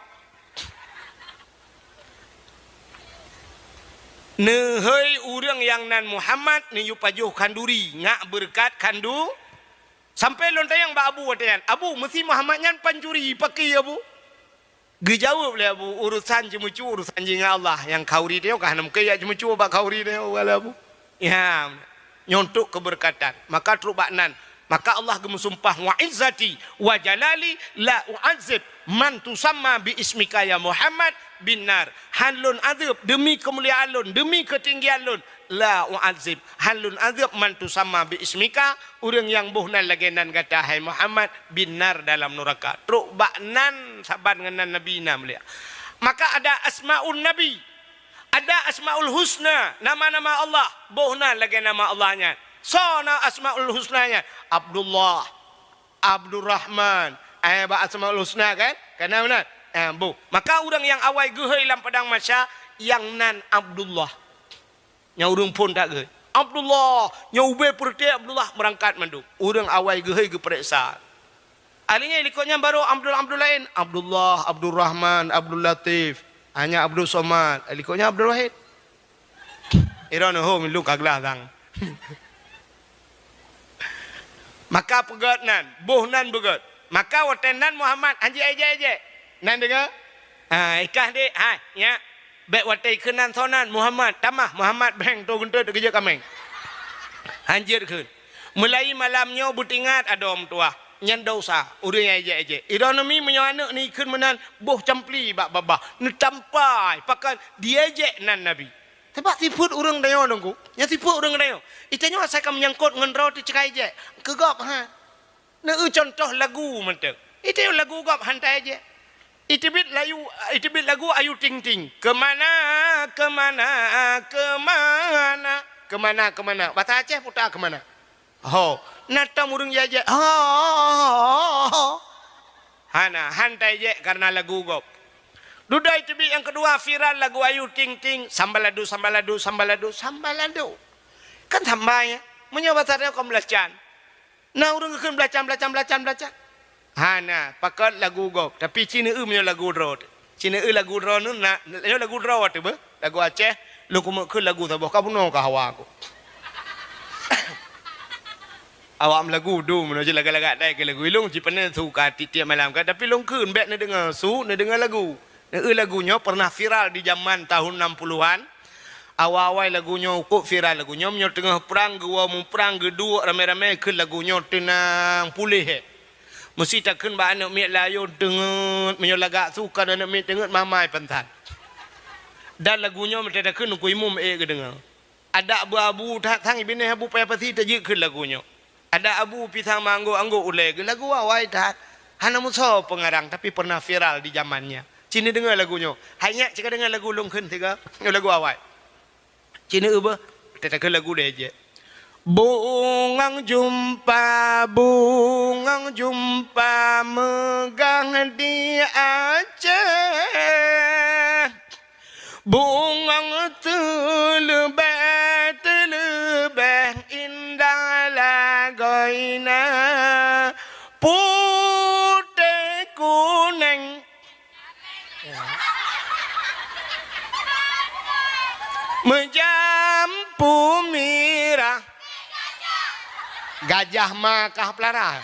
Neuhôi ureuëng nyang nan Muhammad, neuyue pajoh khanduri, ngak beureukat khandu-, Sampai lôn tanyong bak Abu watée nyan, "Abu, meusi Muhammad nyan pancuri, pakri Abu?" Geujaweueb lé Abu, "Urosan ceumeucue, urosan jih ngon Allah. Nyang khanduri tanyoe ka hana mungken jak ceumeucue bak khanduri tanyoe, Abu." Ya, nyoe untuk keubeureukatan. Maka trok bak nan, maka Allah geumeusumpah, "Wa izzati wa jalali la u'adzib man tusamma bi ismika ya Muhammad bin nar." Han lôn azeueb, deumi keumuliaan lôn, deumi keutinggian lôn, la u'adzib, han lôn azeueb man tusamma bi ismika, ureuëng nyang boh nan lagée nan gata hai Muhammad, bin nar, dalam nuraka. Trok bak nan saban ngon nan Nabi na mulia. Maka ada asmaun Nabi, ada asmaul husna, nama-nama Allah, boh nan lagée nama Allah nyan. Soe na asmaul husna nyan? Abdullah, Abdurrahman. Eh, bak asmaul husna kan? Kana meunan? Eh, boh. Maka ureuëng nyang awai geuhôi lam padang mahsyar, nyang nan Abdullah. Nyang ureuëng phon that geuhôi, "Abdullah!" Nyang ubé peureute Abdullah, meurangkat mandum. Ureuëng awai geuhôi geupareksa. Ahli nyan likot nyan barô Abdul, Abdul laén. Abdullah, Abdul Rahman, Abdul Latif. Hanya Abdul Somad. Likot nyan Abdul Wahid. Iron ho milung ka glah sang. Maka peugét nan, boh nan beugét. Maka watée nan Muhammad, han jeuet ejek-ejek. Nan deungoe? Ha, ikah dek, ha, nyak. Bék watée keunan soe nan Muhammad, tamah Muhammad beng to geunteut geujak kaméng. Han jeuet kheun. Meulayi malam nyoe beutingat adoe meutuwah, nyan desya, ureuëng nyang ejek-ejek. Ironomi meunyoe aneuëk neukheun meunan boh campli bak babah, neutampai pakon diejek nan Nabi. Sabab sifeuet ureuëng tanyoe Teungku, nyan sifeuet ureuëng tanyoe. Itanyoe asai ka meunyangkot ngon droe teuh ceukai ejek, keu gob ha. Neueu cuntoh lagu mantong. Itanyoe lagu gob han ta ejek. Iteubiet layu, iteubiet lagu Ayu Ting Ting. Keumana, keumana, keumana. Keumana, keumana. Basa Aceh puta keumana. Ho. Na tom ureuëng jijak. Ho. Hana, han ta ejek kareuna lagu gob. Dudoe iteubiet nyang keudua viral lagu Ayu Ting Ting. Sambaladu, sambaladu, sambaladu, sambaladu. Kan samba nyan. Meunyoe basa tanyoe kon beulacan. Na ureuëng geukheun beulacan, beulacan, beulacan, beulacan. Hana, pakon lagu gob. Tapi ci neueu meunyoe lagu droe teuh. Ci neueu lagu droe nyoe na, nyoe lagu droe teuh beuh. Lagu Aceh, lôn keumeuk kheun lagu saboh, ka bunoe ka hawa ku. Awak meulagu dum, meunyoe ci lagak-lagak dai keu lagu. Ilong ci pane suka tiep-tiep malam ka, tapi lôn kheun bék neudeungoe su, neudeungoe lagu. Neueu lagu nyoe pernah viral di jaman tahun enam puluhan. Awai-awai lagu nyoe, kok viral lagu nyoe, meunyoe teungoh prang, geuwoe muprang, geuduek ramé-ramé kheun lagu nyoe teunang puléh, eh. Meusi takheun bak aneuëk miet layôn teungeut, meunyoe lagak su ka aneuëk miet teungeut mamai pansan. Dan lagu nyoe meuteutakheun Teungku Imum ék geudeungoe. Adak beu abu that sang binéh Abu Paya Pasi tajeuet kheun lagu nyoe. Adak abu pisang manggo anggô ulée geuh lagu awai that. Hana meusoe peungarang tapi pernah viral di jamannya. Ci neudeungoe lagu nyoe. Hai nyak, ci ka deungoe lagu lôn kheun sigoe. Nyoe lagu awai. Ci neueu beuh. Teutakheun lagu lé jeh. Bungong jumpa, bungong jumpa meugah di Aceh. Bungong teuleubeh, teuleubeh indah lagoina, putéh kunéng, meujampu mirah. Gajah ma kah peulara.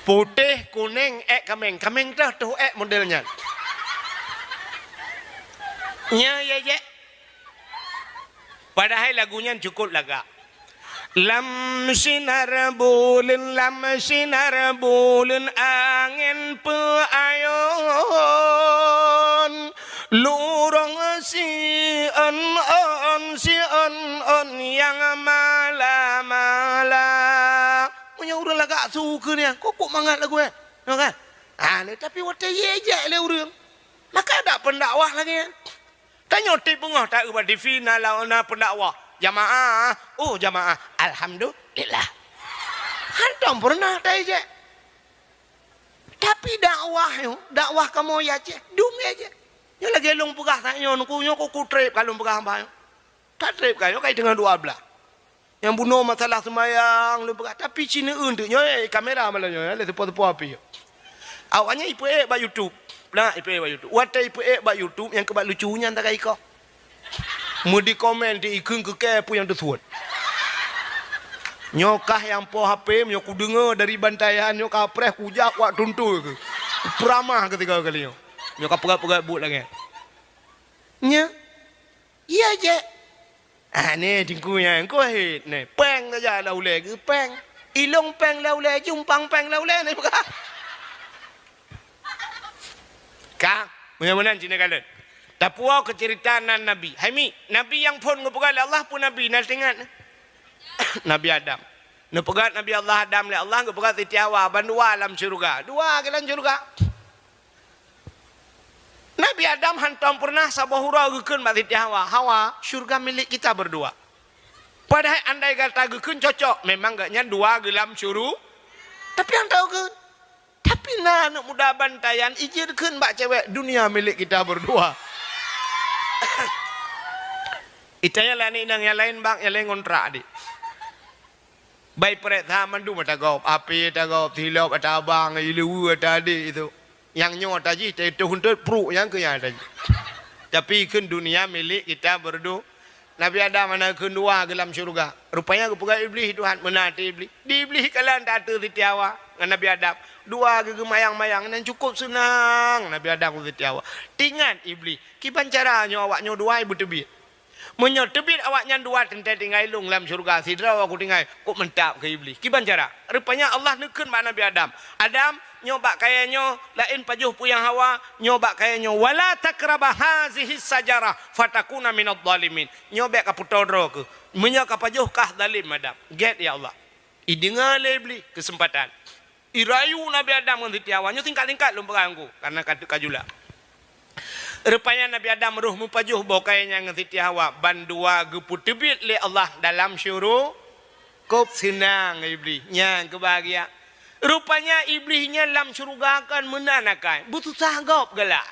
Putéh, kunéng, ék kaméng. Kaméng teuh, teuh ék model nyan. Nya, ya, ya. Padahai lagu nyan cukôp lagak. Lam sinar buleuen, lam sinar buleuen angén peuayon. Lurông si ôn-ôn, si ôn-ôn nyang mala-mala. Meunyoe ureuëng lagak su keu nyan, kok, kok mangat lagu, eh? Nyoe kan? Ah, lé, tapi watée jijak lé ureuëng, maka dak pendakwah lagée nyan. Tanyoe tieb beungoh taeu bak T V na la-, na pendakwah. Jamaah, oh jamaah, alhamdulillah. Hantom pernah taijak. Tapi dakwah nyoe, dakwah kamoe ya ceh, dum ya ceh. Nyoe lagée lôn peugah saat nyoe, nuku nyoe kuku treb ka lôn peugah hamba nyoe. Ka treb ka nyoe, ka teungoh dua belas. Nyang bunoe masalah seumayang lôn peugah, tapi ci neu-eu teuk nyoe, eh, kamera malam nyoe, eh, lé seupôt-seupôt api. Awaknyan ipeuék bak YouTube. Nah, ipeuék bak YouTube. Watée ipeuék bak YouTube, nyang keubat lucu nyan takai ikoh. Meudi komen di ikheun keu kée peue nyang teusuet. Nyoe kah nyang po H P, nyoe kudeungoe dari bantayan, nyoe ka preh kujak wak tuntui keu. Peuramah keu tiga kali nyoe. Nyoe ka peugah-peugah buet lagée. Nya. Iya jeh. Ah, ni tingku nyan, engko hit ni. Péng saja lam ulée geu péng. Ilong péng lam ulée, jumpang péng lam ulée ni peugah. Ka, meunan-meunan cina kalon. Tapuwoe keu ceurita nan nabi. Hai mi, nabi nyang phon geupeugah lé Allah peue nabi, na teuingat? Nabi Adam. Neupeugah Nabi Allah Adam lé Allah geupeugah Siti Hawa, bandua lam syeuruga. Dua geuh lam syeuruga. Nabi Adam hantom pernah saboh uroe geukheun bak Siti Hawa, "Hawa, syeuruga milék kita berdua." Padahai andai gata geukheun cocok, memang gobnyan dua geuh lam syuru-, tapi hantom geukheun. Tapi na aneuk muda bantayan ijeuet kheun bak cewek, "Dunia milik kita berdua." Itanya lah aneuk inong nyang laén bak, nyang laén ngontrak adik. Bai prek that mandum ata gob, api ata gob, silop ata abang, ileue ata adik itu. Nyang nyoe ata jih, teuh huntot pruk nyang keu nyang ata jih. Tapi kheun dunia milik kita berdua. Nabi Adam hana kheun dua geuh lam syeuruga. Rupanya geupeugah Iblih, Tuhan, meunan até Iblih. Di Iblih kalan tateue Siti Hawa ngon Nabi Adam. Dua geuh geumayang-mayang, nyan cukup seunang Nabi Adam ngon Siti Hawa. Tingat Iblih, kiban cara nyoe awak nyoe dua beuteubiet. Meunyoe teubiet awaknyan dua teuntée tinggai lôn lam syeuruga, sidroe ku tinggai, kok meuntap keu Iblih. Kiban cara? Rupanya Allah neukheun bak Nabi Adam, "Adam, nyoe bak kayée nyoe, laén pajoh peue nyang hawa, nyoe bak kayée nyoe, wala taqraba hazihi sajarah fatakuna minadh dhalimin." Nyoe bék kapeutoe droe keuh. Meunyoe kapajoh kah zalim Adam. Gét ya Allah. Ideungoe lé Iblih keuseumpatan. Irayu Nabi Adam ngon Siti Hawa nyoe singkat-singkat lôn peugah ngon ku, karena ka, ka jula. Rupanya Nabi Adam roh meupajoh boh kayée nyan ngon Siti Hawa, bandua geupeuteubiet lé Allah dalam syuru-, kop seunang Iblih. Nyan keubahagia. Rupanya Iblih nyan lam syeuruga kon meunan akai, beususah gob galak.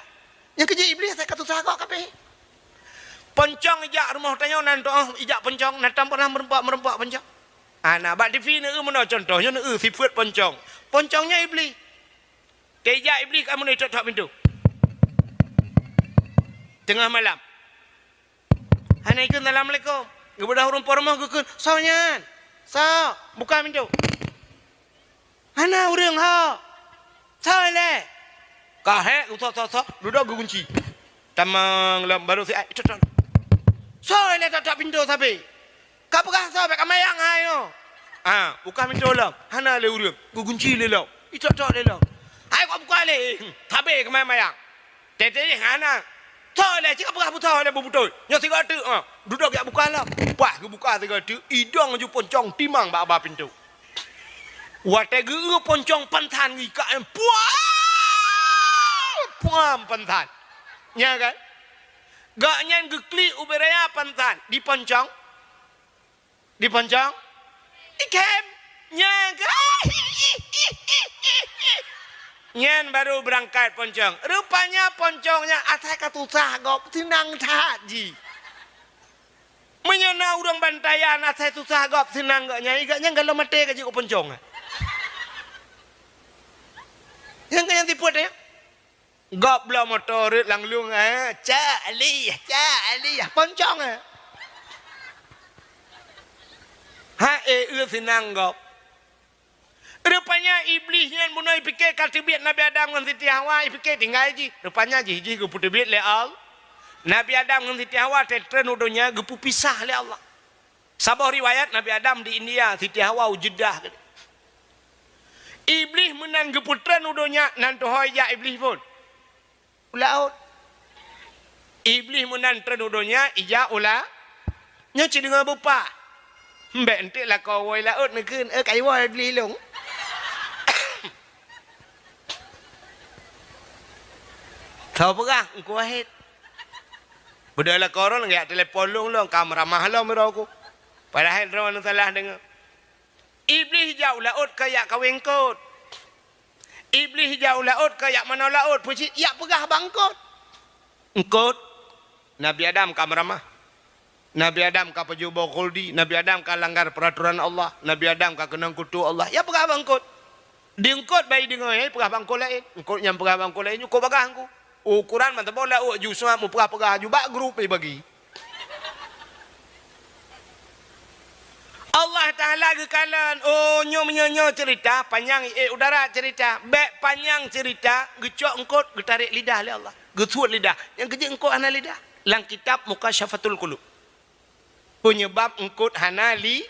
Nyang keujeuet Iblih asai ka susah gob kabeh. Poncong ijak rumoh tanyoe nan toh ijak poncong, nan tam pernah meureumpok-meureumpok poncong. Ana bak T V neu-eu meunoe contoh, nyoe neu-eu sifeuet poncong. Poncong nyan Iblih. Teuijak Iblih ka meunoe tok-tok pintoe. Teungoh malam. Hana ikheun assalamualaikum. Geubeudôh ureuëng po rumoh geukheun, "Soe nyan? Soe? Buka pintoe." Hana ureuëng ho. Soe lé? Ka hék, soe, soe, soe, dudoe geugunci. Tamong lom baru si ai, "Tok, tok." Soe lé tok-tok pintoe sabe? Ka peugah soe bék kamayang hai nyoe. Ah, buka pintoe lom. Hana lé ureuëng. Geugunci lé lom. Itok-tok lé lom. Hai kok buka lé. Sabe kamayang-mayang. Tete jih hana. Soe lé, cit ka peugah busoe lé beubeutôi. Nyoe sigoe teuk, ha. Dudoe jak buka lom. Pas geubuka sigoe teuk, idong ju poncong timang bak aba pintoe. Watée geu-eu poncong pansan geuikak, em, puam! Puam pansan. Nya kan? Gobnyan geuklik ubé raya pansan di poncong. Di poncong? Ikem. Nyan ke? Nyan baru beurangkat poncong. Rupanya poncong nyan asai ka susah gob, seunang that jih. Meunyoe na ureuëng bantayan asai susah gob, seunang gobnyan, gobnyan galom maté ka jeuet keu poncong. Nyang keu nyang sifeuet nyan. Gob bloe moto rhot lam lueng, eh, cak lih, cak lih, poncong, eh. Ha, eh, eu seunang gob. Rupanya Iblih nyan bunoe ipike ka teubiet Nabi Adam ngon Siti Hawa, ipike tinggai jih. Rupanya jih, jih geupeuteubiet lé Allah. Nabi Adam ngon Siti Hawa teutreun u donya geupeupisah lé Allah. Saboh riwayat Nabi Adam di India, Siti Hawa u Jeddah. Iblih meunan geupeutreun u donya, nan tuho ijak Iblih phon. U laôt. Iblih meunan treun u donya, ijak u la-, nyoe cit deungoe beupah. Mbek enteuk lakoe woe laôt neukheun, "Eh, kayue woe Iblih lôn." Tho peugah, Teungku Wahid. Beudôh lakoe droe geujak telepon lôn, lôn ka meuramah lom droe ku. Padahai droe salah deungoe. Iblih jak u laôt ka jak kawé eungkôt. Iblih jak u laôt ka jak manoe laôt, peue cit jak peugah bak eungkôt. Eungkôt, Nabi Adam ka meuramah. Nabi Adam ka pajoh boh khuldi, Nabi Adam ka langgar peuratoran Allah, Nabi Adam ka keunong kutu Allah. Jak peugah bak eungkôt. Di eungkôt bai deungoe, peugah bak eungkôt laén. Eungkôt nyang peugah bak eungkôt laén, nyoe kok bagah Teungku. Ukoran mantong boh laôt ju seumah mupeugah-peugah ju bak grup ibagi. Allah Taala geukalon, oh, nyoe meunyoe nyoe ceurita, panyang, eh, udara ceurita, bék panyang ceurita, geucok eungkôt, geutarek lidah lé Allah. Geusuet lidah. Nyang keujeuet eungkôt hana lidah. Lam kitab Mukasyafatul Qulub. Peunyeubab eungkôt hana li-,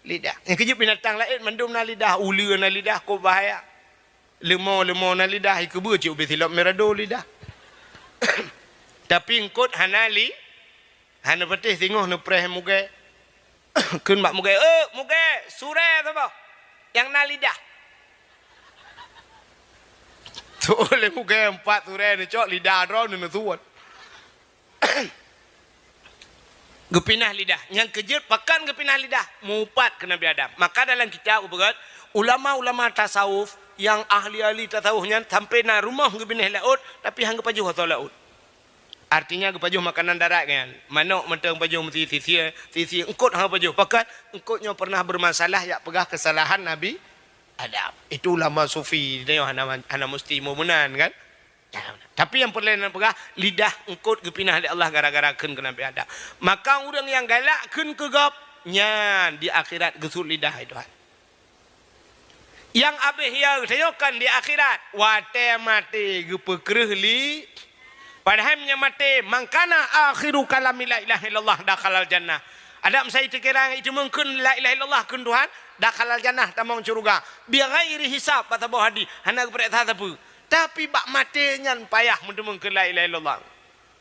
lidah. Nyang keujeuet binatang laén mandum na lidah, uleue na lidah, kok bahaya. Leumo-leumo na lidah, ikeubeue cit ubé silop mirado lidah. Tapi eungkôt hana li-, hana patéh singoh neupreh mugée. Kheun bak mugée, "Eh, mugée, surée saboh nyang na lidah." Tuwoe lé mugée empat surée neucok lidah droe neuneuseuwot. Geupinah lidah. Nyang keujeuet pakon geupinah lidah? Mupat keu Nabi Adam. Maka dalam kitab geupeugah, ulama-ulama tasawuf nyang ahli-ahli tasawuf nyan sampoe na rumoh geubinéh laôt, tapi han geupajoh asoe laôt. Artinya geupajoh makanan darat nyan. Manok mantong pajoh meusi sisier, sisier eungkôt han geupajoh. Pakon eungkôt nyoe pernah bermasalah, jak peugah kesalahan Nabi Adam. Itu ulama sufi, nyoe hana, hana musti meunan kan? Tapi nyang peureulée neupeugah, lidah eungkôt geupinah lé Allah gara-gara kheun keu Nabi Adam. Maka ureuëng nyang galak kheun keu gob, nyan di akhirat geusuet lidah, hai Tuhan. Nyang abéh ya geutanyoe kan di akhirat, watée maté geupeukreueh li-, padahai meunyoe maté, "Man kana akhiru kalami la ilaha illallah dakhalal jannah." Adak meusai teukira iteumeung kheun la ilaha illallah kheun Tuhan, dakhalal jannah, tamong syeuruga. Bighairi hisab, bak saboh hadih, hana geupareksa sapeue. Tapi bak maté nyan payah meuteumeung keu la ilaha illallah.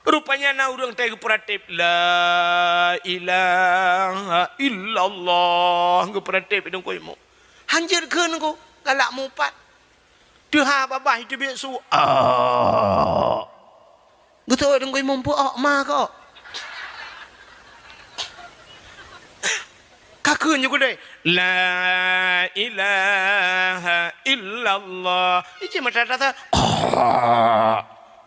Rupanya na ureuëng teuh geupeuratéb, "La ilaha illallah," geupeuratéb idong kuimu. Hanjeuet kheun ku, galak mupat. Teuha babah iteubiet su, "Ah." Geutoe idong kuimu, "Peue ok ma kok?" Ka kheun ju keudeh, "La ilaha illallah." Iji mata tata.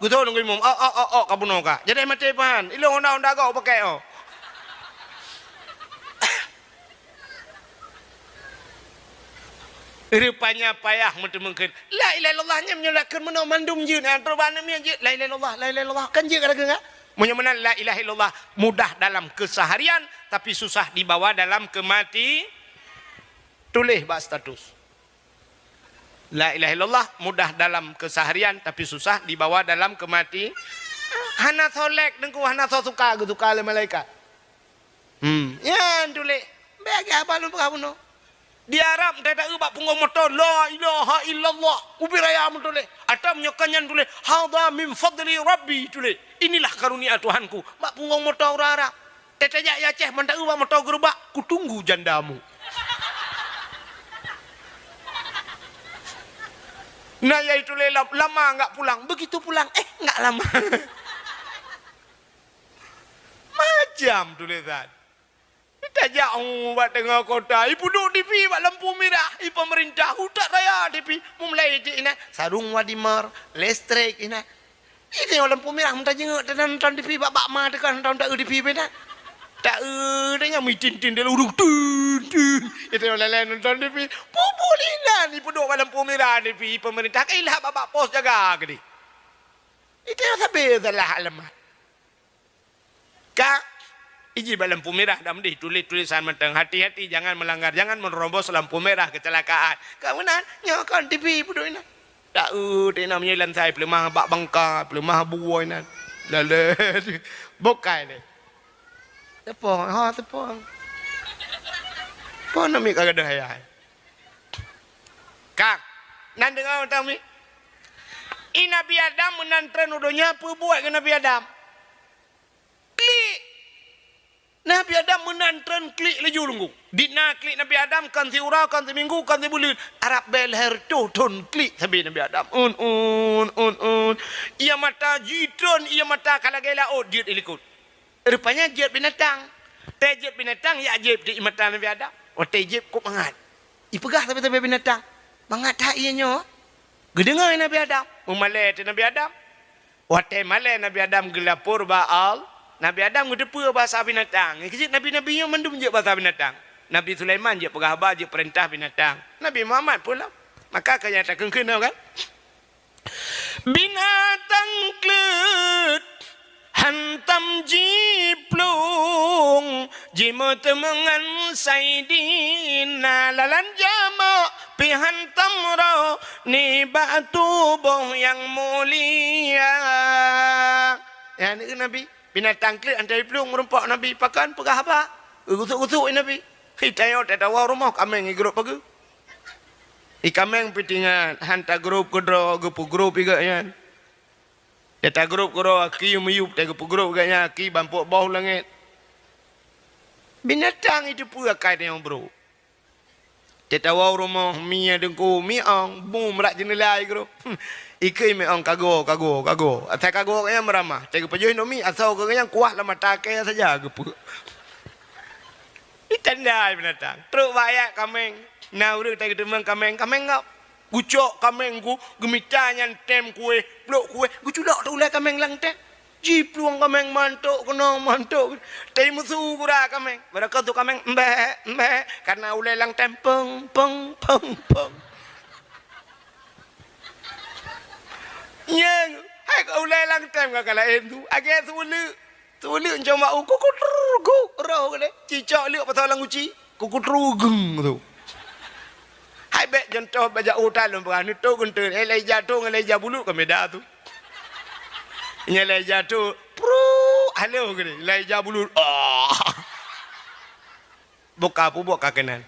Geutoe ngon imum, "Oh, oh, oh, oh, ka bunoe ka. Jadi maté pahan. Ilong honda-honda gau pakai oh." Rupanya payah meuteumeukeun. La ilaha illallah nyan meunyoe lakon meunoe mandum jeuet, nah, trok bak aneuk miet jeuet. La ilaha illallah, la ilaha illallah. Kan jeuet ka lakon, kan? Meunyoe meunan la ilaha illallah mudah dalam keseharian, tapi susah dibawa dalam kemati. Tuléh bak status. La ilaha illallah mudah dalam keseharian, tapi susah dibawa dalam kemati. Hana soe lek Teungku, hana soe suka, geusuka lé malaikat. Hmm, nyan tuléh. Bék lagée haba lôn peugah bunoe. Di Arab, teuta bak punggong moto, "La ilaha illallah." Ubé raya meutuléh. Atau meunyoe ka nyan tuléh, "Hadha min fadli Rabbi," tuléh. "Inilah karunia Tuhanku." Bak punggong moto ureuëng Arab. Teuta jak i Aceh, mantong bak moto geurubak, "Kutunggu jandamu." Nah, yaitu lé lam-, lama enggak pulang. Begitu pulang, eh, enggak lama. Macam tulisan. Tajak, oh, bak teungoh kota, ipeuduek TV bak lampu mirah, i pemerintah, utak raya TV, meumulai cit inan, sarung wadimor, listrik inan. Iteungoh lampu mirah, meutajenguk, teunan nonton TV bak, bak ma teuka nonton taeu TV bak inan. Taeu, teunyang mitin-tin dalam ureuëng, tin, tin. Iteungoh lalai nonton TV, pubul inan, ipeuduek bak lampu mirah TV, pemerintah, kailah bak, bak pos jaga keudeh. Iteungoh sabe salah alamat. Ka, iji bak lampu mirah dah meudeh tuléh tulisan mantong, "Hati-hati, jangan melanggar, jangan menerobos lampu merah, kecelakaan." Ka meunan, nyoe kon TV peuduek inan. Taeu, teuinam nyoe lansai peuleumah bak bangka, peuleumah buwoi inan. Lalu, bukai deh. Tepong, ha, tepong. Pon nami ka gadoh ayah. Kang, nan deungoe tami. I Nabi Adam meunan treun u donya peubuet keu Nabi Adam. Tan treun klik laju lunggu. Di na klik Nabi Adam, kon siuroe, kon siminggu, kon sibuleuen. Arab bèe lhèe reutôh thôn klik sabe Nabi Adam. Un, un, un, un. Ie mata jitreun, ie mata ka lagèe laôt jeuet i likot. Rupanya jeuet binatang. Watèe jeuet binatang, jak jieb di ie mata Nabi Adam. Watèe jieb kok mangat. Ipeugah sabe-sabe binatang, "Mangat that ie nyoe." Geudeungoe Nabi Adam. Meumalèe teuh Nabi Adam. Watèe malèe Nabi Adam geulapor bak Allah, Nabi Adam geuteupeue bahasa binatang. Keu jeuet nabi-nabi nyoe mandum jeuet bahasa binatang. Nabi Sulaiman jeuet peugah haba, jeuet peurintah binatang. Nabi Muhammad peue lom. Maka ka nyang takheun-kheun kan? Binatang kleuet hantam jiplueng, jimeuteumé ngon Saidina. Lalan jameuk pih hantam roh nibak tuboh nyang mulia. Nyan keuh Nabi, binatang kleuet hantam jiplueng meurumpok Nabi, pakon peugah haba. Geugusuk-gusuk Nabi. Hi tanyoe tatawoe rumoh kaméng igrôp pageue. I kaméng pih tingat, han tagrôp keudroe, geupeugrôp i gobnyan. Tatagrôp keudroe aki meuyueb, tageupeugrôp i gobnyan aki bampok boh u langét. Binatang itu peue akai tanyoe brôk. Tatawoe rumoh mie deungku, mie ong, bum rot jeuneula igrôp. Ikheun mie ong kago, kago, kago. Asai kago gobnyan meuramah. Tageupajoh indomie, asoe gobnyan kuah lam mata kèe saja geupeu. Itanda binatang. Trok bak ayat kaméng. Na ureueng tageuteumé kaméng, kaméng ngap. Geucok kaméng geuh, geumita nyan tem kuéh, plôk kuéh, geuculok teuh ulèe kaméng lam tem. Jiplueng kaméng mantok keunoe, mantok. Teuh meusu gura kaméng. Barangkapeue kaméng, "Mbek, mbek," karena ulèe lam tem, "Peng, peng, peng, peng." Nyang, hai ka ulèe lam tem ka laén tu. Agak suleuk. Suleuk cuma u kukutruk, roh geude. Cicok leuk pasal lam guci. Kukutruk geng tu. Hai bèk contoh bajak utai lôn peugah, neutok geunteun, eh, Elijah tu ngon Elijah Bulut ka beda tu. Nyan Elijah tu, pruuk, halo geude. Elijah Bulut, ah. Buka pubok ka keunan.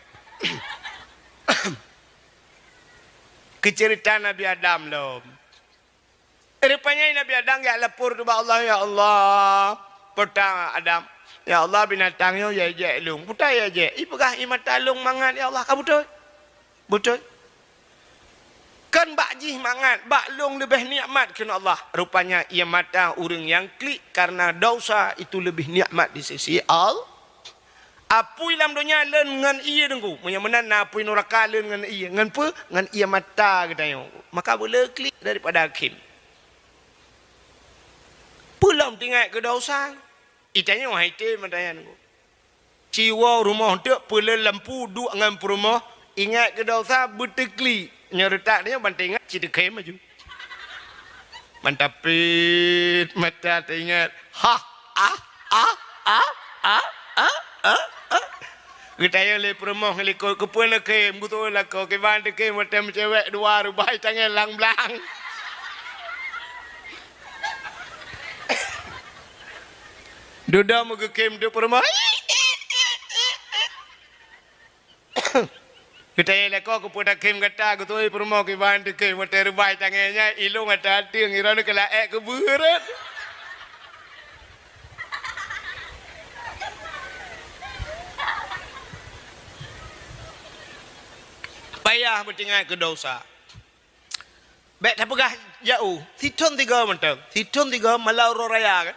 Keu ceurita Nabi Adam lom. Rupanya Nabi Adam jak lapor keu Allah, "Ya Allah, peue ta Adam, ya Allah, binatang nyoe jijak lôn. Peue ta jijak?" Ipeugah, "Ie mata lôn mangat, ya Allah." Ka beutôi? Beutôi. Kan bak jih mangat, bak lôn leubeh nikmat kheun Allah. Rupanya ie mata ureueng nyang klik karena dosa itu lebih nikmat di sisi Allah. Apui lam donya lôn ngon ie deungku. Meunyoe meunan na apui nuraka lôn ngon ie. Ngon peue? Ngon ie mata geutanyoe. Maka beuleu klik daripada hakim. Peue lom teuingat keu dosa. Itanyoe hai tém mata nyan deungku. Ci woe rumoh teuk peuleueh lampu duek ngon peurumoh. Ingat keu dosa beuteuklik. Nyoe reutak tanyoe ban teuingat ci teukhém laju. Mantap pit mata teuingat. Ha, ah, ah, ah, ah, ah, ah, ah. Geutanyong lé peurumoh likot, "Keupeue neukhém?" Geutanyong lakoe, "Kiban teukhém watèe meucewek dua reubai tangai lang-blang." Dudoe meugeukhém teuk peurumoh. Geutanyong lakoe, "Keupeue takhém gata?" Geutanyong peurumoh, "Kiban teukhém watèe reubai tangai nyan, ilôn ata ateueng, iroe nyoe keu laék keu beuet." Payah beuteuingat keu dosa. Bèk tapeugah jauh, sithôn tiga mantong. Sithôn tiga malam uroe raya kan.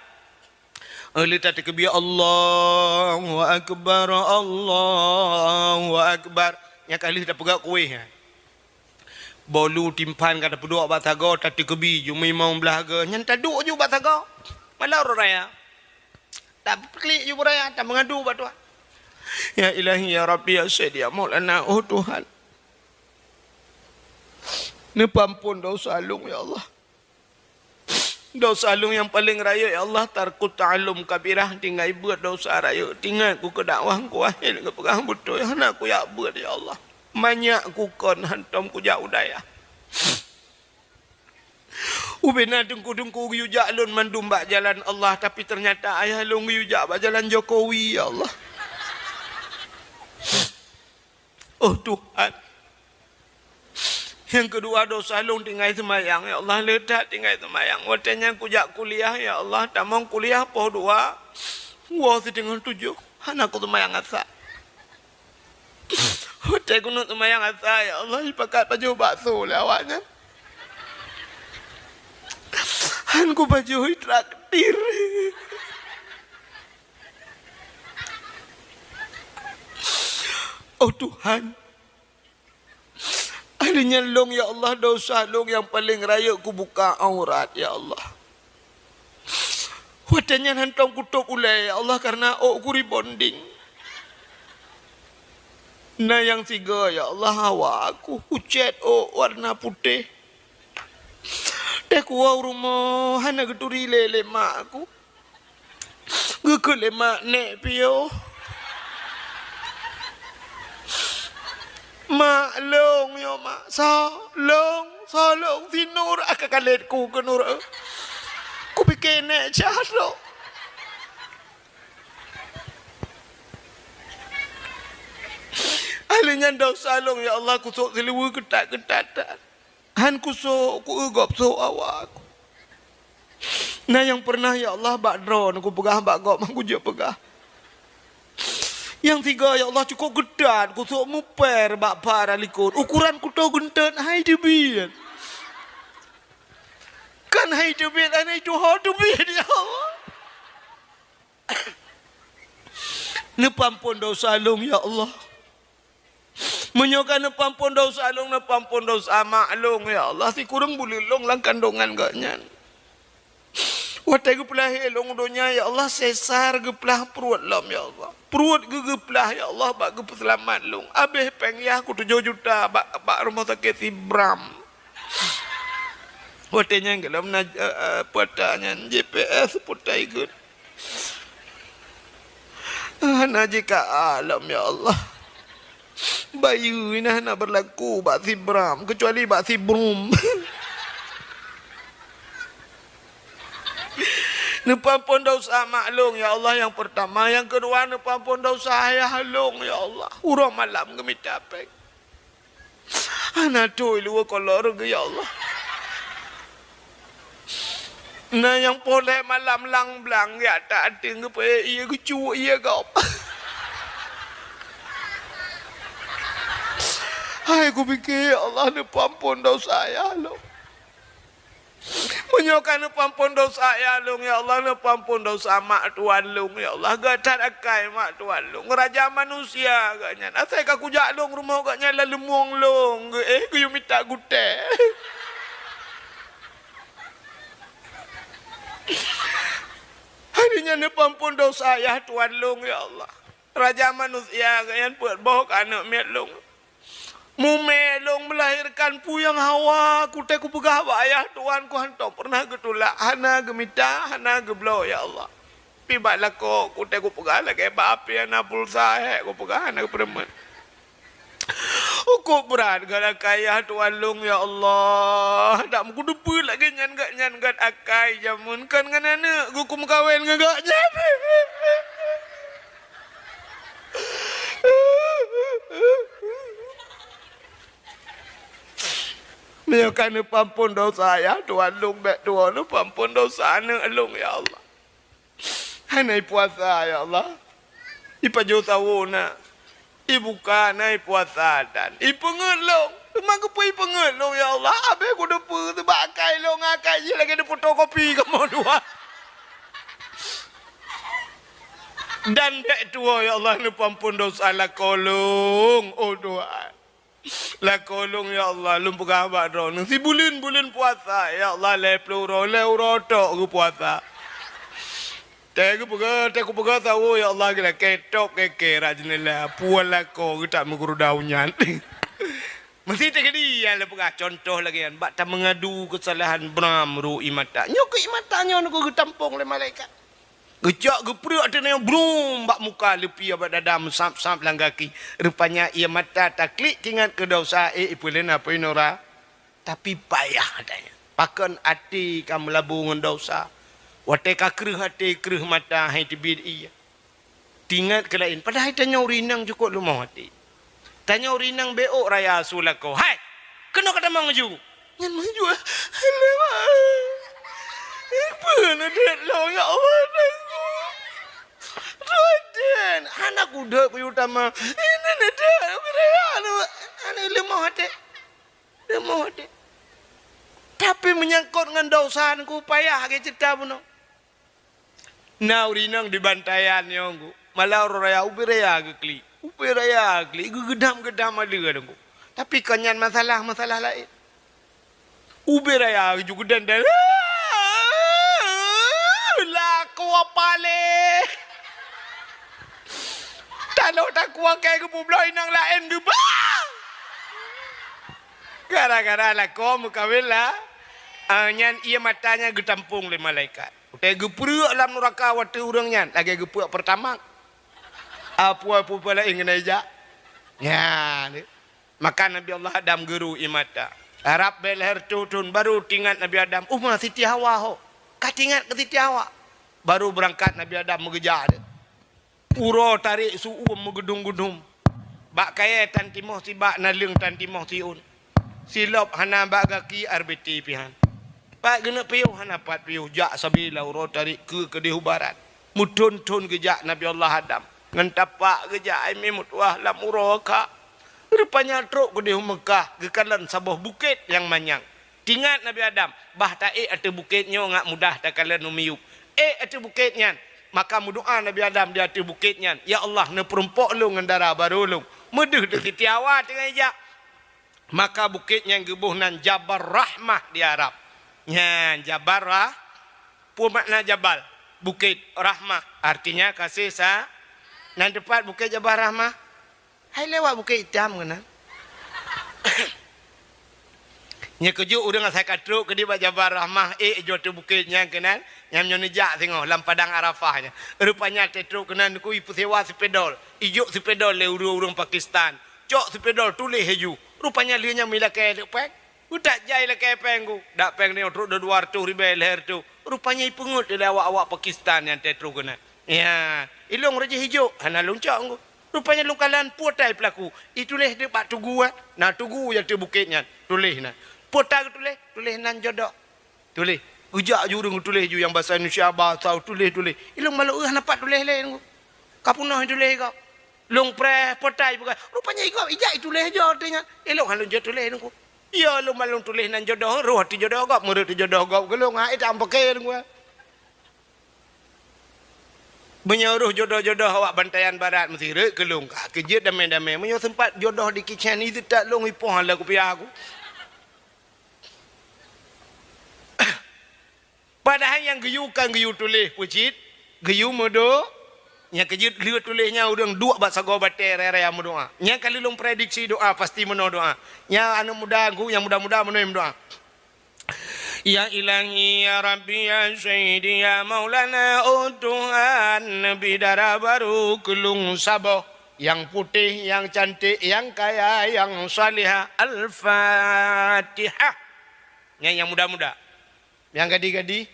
Lheueh tateukeubie, "Allahu Akbar, Allahu Akbar." Nyan ka lheueh tapeugah kuéh nyan. Bolu timphan ka tapeuduek bak sagoe, tateukeubie, jumeuimong blah goe. Nyan taduek ju bak sagoe. Malam uroe raya. Tapeukeulek ju beuraya, tameungadu bak Tuhan. Ya Ilahi, ya Rabbi, ya Sayyidi, ya Maulana, oh Tuhan. Neupeuampon dosa lôn, ya Allah. Dosa lôn nyang paleng rayeuk, ya Allah, tarkut ta'allum kabirah, tinggai beuet dosa rayeuk. Teuingat ku keu dakwah ku akhé geupeugah beutôi, hana kujak beuet, ya Allah. Manyak ku kon hantom kujak u dayah. Ubena teungku-teungku geuyue jak lôn mandum bak jalan Allah, tapi teunyata ayah lôn geuyue jak bak jalan Jokowi, ya Allah. Oh Tuhan. Nyang keudua dosa lôn tinggai seumayang, ya Allah, le that tinggai seumayang. Watèe nyan kujak kuliah, ya Allah, tamong kuliah poh dua. Woe siteungoh tujoh, hana kuseumayang asa. Watée keuneuk seumayang asa, ya Allah, ipakat pajoh bakso lé awaknyan. Han kupajoh, itraktir. Oh Tuhan, Hari nyan lôn, ya Allah, desya lôn nyang paleng rayeuk kubuka aurat, ya Allah. Watée nyan hantom kutôb ulée, ya Allah, kareuna ôk ku rebonding. Na nyang sigoe, ya Allah, hawa ku, kucét ôk warna putéh. Teuh kuwoe u rumoh, hana geuturi lé, lé mak ku. Geukheun lé mak, "Nék piôh." "Mak, lôn nyoe, Mak." "Soe?" "Lôn." "Soe lôn?" "Si Nur." Ah, ka kalét ku keu Nur, eh. Kupike nék cah lôn. Ahli nyan desya lôn, ya Allah, kusôk siluweue keutat-keutat. Han kusôk, kueu gob sôk awak. Na nyang peureunah, ya Allah, bak droeneuh kupeugah, bak gob han kujeuet peugah. Nyang sigoe, ya Allah, cukôp keutat, kusôk mupèr bak para likot. Ukoran kuto geunteut hai teubiet. Kan hai teubiet, hana ituho teubiet, ya Allah. Neupeuampon desya lôn, ya Allah. Meunyoe ka neupeuampon desya lôn, neupeuampon desya mak lôn, ya Allah. Sikureueng buleuen lôn lam kandongan gobnyan. Watée geupeulahé lôn u donya, ya Allah, sesar geuplah pruet lom, ya Allah. Pruet geu-, geuplah, ya Allah, bak geupeuseulamat lôn. Abéh péng yah kutujoh juta bak, bak rumoh sakét Sibram. Watée nyan gohlom na, eh, eh, peuta nyan, J P S peuta ikot. Hana jika alam, ya Allah. Bayeue nyan hana beurlaku bak Sibram, keucuali bak Sibrum. Neupeuampon desya mak lôn, ya Allah, nyang peurtama. Nyang keudua, neupeuampon desya ayah lôn, ya Allah. Uroe malam geumita péng. Hana tui luweue kolor geuh, ya Allah. Na nyang poh lhée malam lang blang, jak that até geupeuék ié geucuk ié gob. Hai kupike, ya Allah, neupeuampon desya ayah lôn. Meunyoe ka neupeuampon desya ayah lôn, ya Allah, neupeuampon desya mak tuan lôn, ya Allah. Gét that akai mak tuan lôn. Raja manusia gobnyan. Asai ka kujak lôn rumoh gobnyan lam leumueng lôn geuh, eh, geuyue mita gutée. Hari nyan neupeuampon desya ayah tuan lôn, ya Allah. Raja manusia gobnyan peuet boh keu aneuk miet lôn. Mumé lôn meulahirkan peue nyang hawa, kutée kupeugah bak ayah tuan ku hantom peureunah geutulak, hana geumita, hana geubloe, ya Allah. Pi bak lakoe kutée kupeugah lagée bak api hana pulsa, hék kupeugah hana geupeureumeun. Ukôb brat gét akai ayah tuan lôn, ya Allah. Dak meukuteupeue lagée nyan gét nyan gét akai jameun kon ngon aneuk geuh kumeukawen ngon gobnyan. Meunyoe ka neupeuampon desya ayah tuan lôn, bék tuwoe neupeuampon desya aneuk lôn, ya Allah. Hana ipuasa, ya Allah. Ipajoh sawoe na. Ibuka na ipuasa dan ipeungeut lôn. Teuma keupeue ipeungeut lôn, ya Allah? Abéh kuteupeue teubak akai lôn ngon akai jih lagée neufotokopi kamoe dua. Dan bék tuwoe, ya Allah, neupeuampon desya lakoe lôn, oh Tuhan. Lakoe lôn, ya Allah, lôn peugah bak droeneuh. Sibuleuen-buleuen puasa, ya Allah, lhée ploh uroe, lhée uroe tok geupuasa. Teuh geupeugah, teuh kupeugah sawoe, ya Allah, geulakée tok kèe-kèe rot jeuneula. Puwoe lakoe geutak meuguruda nyan. Meusti teukeudi nyang lôn peugah contoh lagée nyan, bak tameungadu keusalahan bram ru ié mata. Nyoe keu ié mata nyoe geuh geutampong lé malaikat. Geucok geupreuek ateueh nyoe brum bak muka, leupie bak dada, meusab-sab lam gaki. Rupanya ié mata taklik teuingat keu desya, eh, ipeuleueh na peue nura. Tapi payah geutanyoe. Pakon até ka meulabu ngon desya. Watée ka kreueh até, kreueh mata, hai teubiet ié. Teuingat keu laén. Padahai tanyoe ureueng inong cukôp leumoh até. Tanyoe ureueng inong beuôk raya su lakoe. Hai! Keunoe ka tamong laju! Nyan meuju, eh, lewat. Eh, peue na deuet lôn, ya Allah, Tuhanku. Kudhôt kuyue tamah. Ini ni deuh, kudhôt, aneuk leumoh até. Leumoh até. Tapi meunyangkot ngon dosa, Teungku, payah lagèe ceurita bunoe. Na ureueng inong di Bantayan nyoe, Teungku. Malam uroe raya, ubé raya geuklik. Ubé raya geuklik, geugeudam-geudam aleue, Teungku. Tapi kon nyan masalah, masalah laén. Ubé raya geujak geudan-dan. Lakoe paléh. Tanoh takue kèe geupubloe inong laén geubah. Gara-gara lakoe meukawen la-, ah, nyan ie mata nyan geutampong lé malaikat. Watèe geupreuek lam nuraka watèe ureueng nyan lagèe geupreuek Pertamax. Apui-apui laén keuneuk jak. Nyan. Maka Nabi Allah Adam geuru ie mata. Rab bèk lhèe reutôh thôn baru teuingat Nabi Adam, "Uma Siti Hawa ho." Ka teuingat keu Siti Hawa. Baru beurangkat Nabi Adam meugeujak deuh. Uroe tarék su-uem meugeudum-geudum. Bak kayèe tan timoh sibak, naleueng tan timoh siôn. Silop hana bak gaki, R B T pih han. Pat geuneuk piôh hana pat piôh, jak sabe lam uroe tarék keue keudéh u barat. Meuthôn-thôn geujak Nabi Allah Adam. Ngon tapak geujak, ai mé meutuah lam uroe ka. Rupanya trok keudéh u Meukah, geukalon saboh bukét nyang manyang. Teuingat Nabi Adam, bah taék ateueh bukét nyoe ngat mudah takalon u miyueb. Ék ateueh bukét nyan, maka meudoa Nabi Adam di ateueh bukét nyan, "Ya Allah, neupeurumpok lôn ngon dara barô lôn." Meudeuh deuh Siti Hawa teungoh ijak. Maka bukét nyan geuboh nan Jabal Rahmah di Arab. Nyan Jabal Rah-, peue makna jabal? Bukét. Rahmah, artinya kasih sa-, nan teupat bukét Jabal Rahmah. Hai lewat Bukét Itam keunan. Nyoe keujeuet ureueng asai ka trok keudéh bak Jabal Rahmah, ék jeuet ateueh bukét nyan keunan, nyan nyoe neujak singoh lam padang Arafah nyan. Rupanya teutrok keunan Teungku ipeusewa seupedol, ijok seupedol lé ureueng-ureueng Pakistan. Cok seupedol tuléh laju. Rupanya lheueh nyan meulakèe lé péng. Utak jai lakèe péng ku. Dak péng nyoe trok dua ratus ribèe lhèe reutôh. Rupanya ipeungeut lé awak-awak Pakistan nyang teutrok keunan. Ya, ilôn rajih ijok, hana lôn cok ku. Rupanya lôn kalon peue tai peulaku. Ituléh deuh bak tugu, eh. Na tugu nyang ateueh bukét nyan. Tuléh na. Peue tai geutuléh? Tuléh nan jodoh. Tuléh. Geujak ju ureueng tuléh ju nyang basa Indonesia, basa tuléh-tuléh. Ilôn malu, eh, hana pat tuléh lé. Ka peunoh tuléh gob. Lôn preh peue tai peugah. Rupanya igob ijak ituléh jo teuh nyan. Ilôn han lôn jeuet tuléh Teungku. Ya lôn ban lôn tuléh nan jodoh, roh ateueh jodoh gob, meureuet ateueh jodoh gob. Keu lôn, ha, ita ampakè Teungku. Meunyoe roh jodoh-jodoh awak Bantayan Barat meusireuk keu lôn, ka keujeuet damé-damé. Meunyoe seumpat jodoh di Kishan itu tak lôn ipoh lam kupiah aku. Padahai nyang geuyue kan geuyue tuléh peue cit, geuyue meudo-, nyang keujeuet lheueh tuléh nyan ureueng duek bak sagoe batèe raya-raya meudoa. Nyang ka lheueh lôn prediksi doa, pasti meunoe doa. Nyang aneuk muda ku, nyang muda-muda meunoe meudoa. Ya Ilahi, ya Rabbi, ya Sayyidi, ya Maulana, oh Tuhan, neubi dara barô keu lôn saboh, nyang putéh, nyang cantik, nyang kaya, nyang salihah. Al-Fatihah. Nyan nyang muda-muda. Nyang gadih-gadih,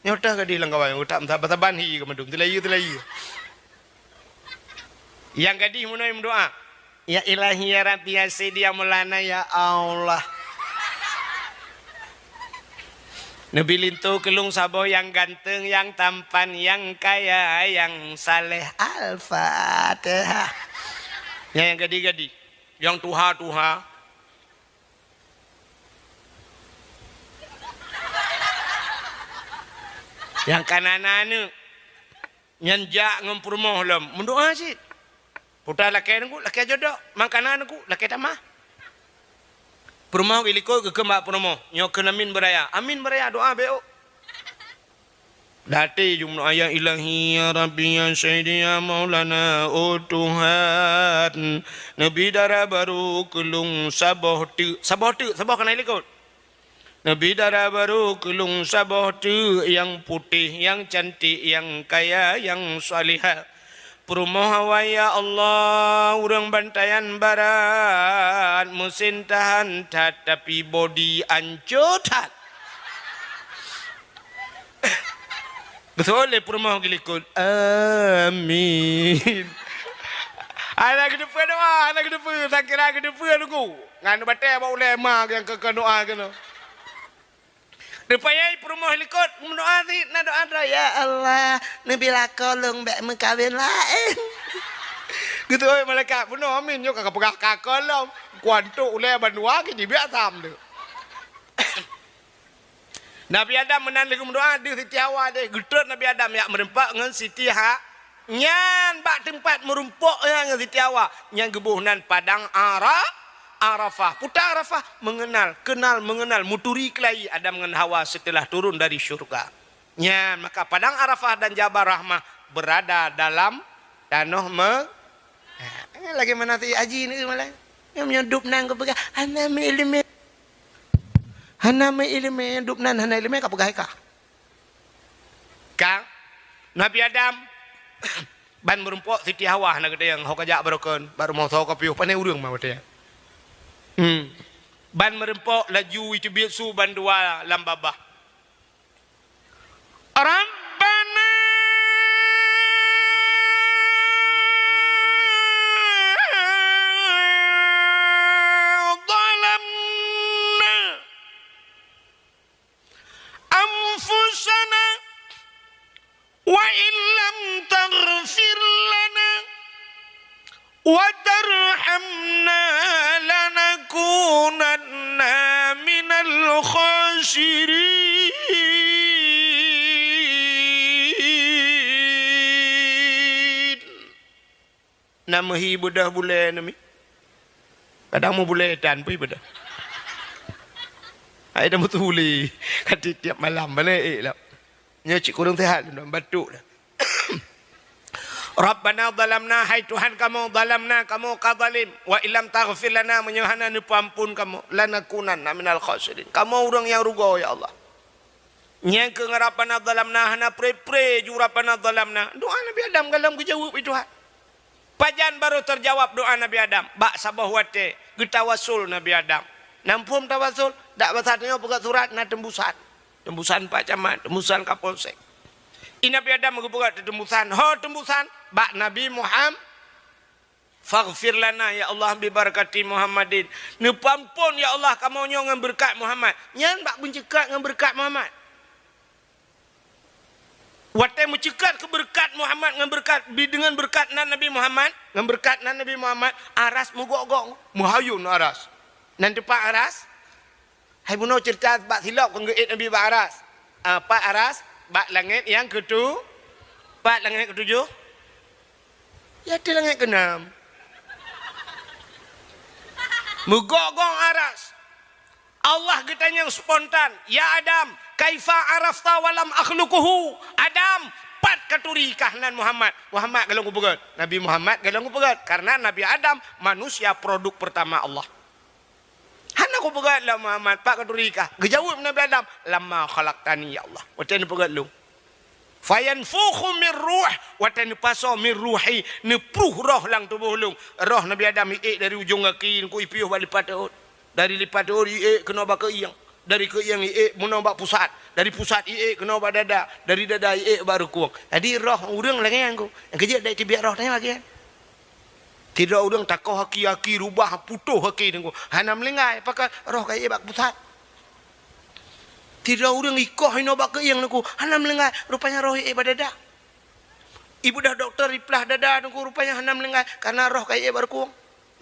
nyoe teuh gadih lam kawan, utak meusaban-saban hi keu mandum, teulayu-teulayu. Nyang gadih meunoe meudoa, "Ya Ilahi, ya Rabbi, ya Sayyidi, ya Maulana, ya Allah. Neubi linto keu lôn saboh nyang ganteng, nyang tampan, nyang kaya, nyang saleh." Al-Fatihah. Nyang, nyang gadih-gadih, nyang tuha-tuha. Nyang ka na aneuk, nyan jak ngon peurumoh lom, meudoa cit. Puta lakèe Teungku, lakèe jodoh, mangkana Teungku, lakèe tamah. Peurumoh geulikot geukheun bak peurumoh, nyoe kheun amin beuraya. Amin beuraya, doa beuh. Di até ju meudoa, "Ya Ilahi, ya Rabbi, ya Sayyidi, ya Maulana, oh Tuhan, neubi dara barô keu lôn saboh teuk." Saboh teuk, saboh ka na likot. "Neubi dara barô keu lôn saboh teuk, nyang putéh, nyang cantik, nyang kaya, nyang salihah." Peurumoh awai, "Ya Allah, ureueng Bantayan Barat, meusen tahan that, tapi bodi ancô that." Geuseuôt lé peurumoh geulikot, "Amin." Hana geuteupeue doa, hana geuteupeue, sangkira geuteupeue Teungku. Ngon batèe bak ulèe ma nyang keu, keu doa keunoe. Rupanya peurumoh likot meudoa cit, na doa droe, "Ya Allah, neubi lakoe lôn bèk meukawen laén." Geuteupeue malaikat, "Bunoe amin, nyoe ka peugah ka kon lom. Kuantok ulèe bandua keu jibiak sam tu." Nabi Adam meunan lheueh meudoa deuh Siti Hawa deh. Geutrôt Nabi Adam jak meurumpok ngon Siti Ha-, nyan bak teumpat meurumpok nyan ngon Siti Hawa. Nyan geuboh nan Padang Ara-, Arafah. Peue Arafah? Mengenal, kenal, mengenal, meuturi keulayi Adam ngon Hawa setelah turun dari syurga. Nyan, maka Padang Arafah dan Jabal Rahmah berada dalam tanoh me-, ha, lagèe mana si Haji ni malah. Nyang meunyoe dub nan ka peugah, "Hana meuileumèe." Hana meuileumèe, dub nan hana ileumèe ka peugah ka. Ka Nabi Adam ban meurumpok Siti Hawa na geutanyoe ho ka jak barokon, bak rumoh soe ka piôh, pane ureueng ma watèe nyan. Hmm. Ban meurumpok laju iteubiet su bandua lam babah. Rabbana zalamna anfusana wa in lam taghfir lana wa tarhamna lanakunanna minal khasirin. Na meuhi beudôh bulèe nami. Kadang meubulèe tan pih beudôh. Hai dah meutuléh. Ka tiep-tiep malam balik ék lom. Nyoe cit kureueng seuhat lom, batuk dah. Rabbana zalamna, hai Tuhan kamoe, zalamna, kamoe ka zalim. Wa illam taghfir lana, meunyoe hana neupeuamphon kamoe, lanakunanna minal khasirin. Kamoe ureueng nyang rugoe, ya Allah. Nyang keu Rabbana zalamna hana pré-pré ju Rabbana zalamna. Doa Nabi Adam galom geujaweueb lé Tuhan. Pajan barô teujawab doa Nabi Adam? Bak saboh watèe geutawasul Nabi Adam. Na muphom tawasul? Dak basa tanyoe peugah surat na teumbusan. Teumbusan Pak Camat, teumbusan Kapolsek. I Nabi Adam geupeugah teumbusan. Ho teumbusan? Bak Nabi Muham-, "Faghfir lana, ya Allah, bi barakati Muhammadin." Neupeuamphon, ya Allah, kamoe nyoe ngon beureukat Muhammad. Nyan bak beunceukak ngon beureukat Muhammad. Watèe meuceukak keu beureukat Muhammad ngon beureukat, bi-, deungon beureukat nan Nabi Muhammad, ngon beureukat nan Nabi Muhammad, aras meugok-gok, meuhayôn aras. Nan teumpat aras, hai bunoe ceurita bak silop kon geuék Nabi bak aras. Ah, pat aras? Bak langèt nyang keutu-, pat langèt keutujoh? Ya, di langèt keunam. Meugok-gok aras. Allah geutanyong spontan, "Ya Adam, kaifa arafta wa lam akhluquhu?" Adam, pat katuri kah nan Muhammad? Muhammad galom kupeugèt. Nabi Muhammad galom kupeugèt. Karena Nabi Adam manusia produk pertama Allah. Hana kupeugèt lom Muhammad, pat katuri kah? Geujaweueb Nabi Adam, "Lamma khalaqtani, ya Allah." Watèe neupeugèt lôn. Fayanfukhu min ruh, watèe neupasoe min ruhi, neupruh roh lam tuboh lôn. Roh Nabi Adam iék dari ujong gaki, ngon ipiôh bak lipat teuôt. Dari lipat teuôt iék keunoe bak keuieng. Dari keuieng iék bunoe bak pusat. Dari pusat iék keunoe bak dada. Dari dada iék bak reukueng. Jadi roh ureueng lagèe nyan. Nyang keujeuet dak teubiet roh tanyoe lagèe nyan. Sidroe ureueng takoh aki-aki, rubah, putôh aki teungku. Hana meulinggai, pakon roh ka iék bak pusat. Sidroe ureueng ikoh inoe bak keuieng teungku, hana meulinggai, rupanya roh iék bak dada. Ibeudôh dokto iplah dada teungku, rupanya hana meulinggai, karena roh ka iék bak reukueng.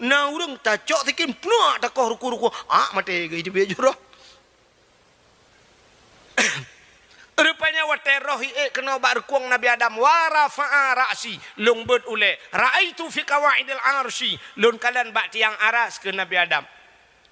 Na ureueng tacok sikin, pluak, takoh reukueng-reukueng, ak maté geuh iteubiet ju roh. Rupanya watèe roh iék keunoe bak reukueng Nabi Adam, wa rafa'a ra'si, lôn beuet ulèe, ra'aitu fi qawaidil arsy, lôn kalon bak tiang aras keu Nabi Adam.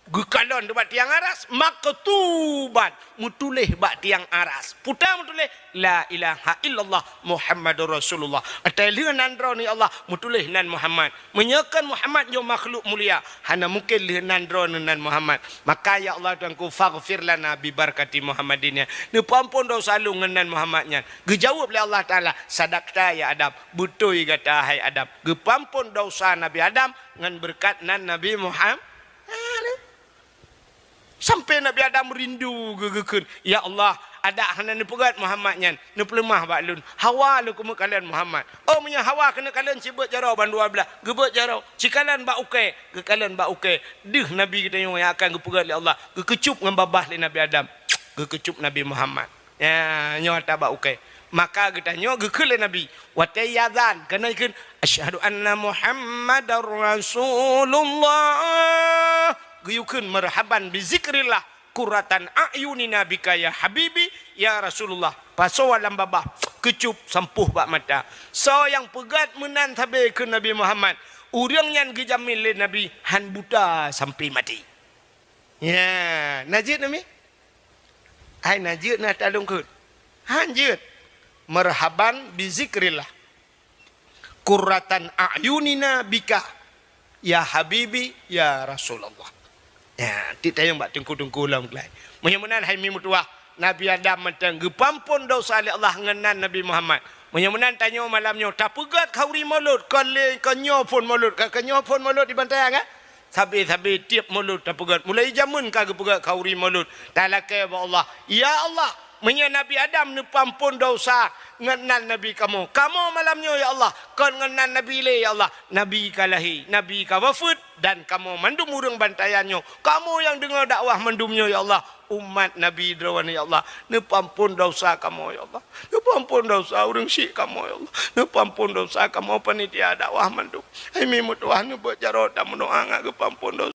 Geukalon bak tiang aras, maktuban, meutuléh bak tiang aras. Peue meutuléh, "La ilaha illallah Muhammadur Rasulullah." Watèe lheueh nan droeneuh ya Allah, meutuléh nan Muhammad. Meunyoe kon Muhammad nyoe makhluk mulia, hana mungken lheueh nan droeneuh nan Muhammad. Maka ya Allah Tuhanku, faghfir lana bi barakati Muhammadin nyan. Neupeuamphon desya lôn ngon nan Muhammad nyan. Geujaweueb lé Allah Taala, "Sadaqta ya Adam, beutôi gata hai Adam." Geupeuamphon desya Nabi Adam ngon beureukat nan Nabi Muham-, Sampai Nabi Adam rindu geu-, geukheun, "Ya Allah, adak hana neupeugèt Muhammad nyan, neupeuleumah bak lôn. Hawa lôn keumeung kalon Muhammad." Oh, meunyoe Hawa keuneuk kalon, ci beuet jaroe bandua blaih, geubeuet jaroe, ci kalon bak ukèe, geukalon bak ukèe. Deuh Nabi geutanyoe nyang akan geupeugèt lé Allah, geukeucup ngon babah lé Nabi Adam, geukeucup Nabi Muhammad. Ya, nyoe ata bak ukèe. Maka geutanyoe geukheun lé Nabi, watée azan, keunan geukheun, "Asyhadu anna Muhammadar Rasulullah." Geuyue kheun, "Marhaban bi zikrillah, qurratan a'yunina bika ya habibi, ya Rasulullah." Pasoe lam babah, keucup sampôh bak mata. Soe nyang peugét meunan sabe keu Nabi Muhammad, ureuëng nyan geujamin lé Nabi hán buta sampai maté. Ya, na jeuet nami? Hai na jeuet na talong kheun. Hán jeuet. Marhaban bi zikrillah. Qurratan a'yunina bika, ya habibi, ya Rasulullah. Ya, tiep tayong bak teungku-teungku lom keulai. Meunyoe meunan hai mi meutuwah, Nabi Adam mantong geupeuampon desya lé Allah ngon nan Nabi Muhammad. Meunyoe meunan tanyoe malam nyoe tapeugét khauri Maulud, kon lé kon nyoe phon Maulud, ka kon nyoe phon Maulud di Bantayan, kan? Sabe-sabe tiep Maulud tapeugét. Mulai jameun ka geupeugét khauri Maulud. Talakée bak Allah, "Ya Allah, meunyoe Nabi Adam neupeuampon desya ngon nan Nabi kamoe, kamoe malam nyoe ya Allah, kon ngon nan Nabi lé ya Allah. Nabi ka lahé, Nabi ka wafeuet, dan kamoe mandum ureuëng Bantayan nyoe, kamoe nyang deungoe dakwah mandum nyoe ya Allah, umat Nabi droeneuh ya Allah, neupeuampon desya kamoe ya Allah. Neupeuampon desya ureuëng syik kamoe ya Allah. Neupeuampon desya kamoe panitia dakwah mandum. Hai mi meutuwah, neubeuet jaroe tameudoá ngat geupeuampon desya."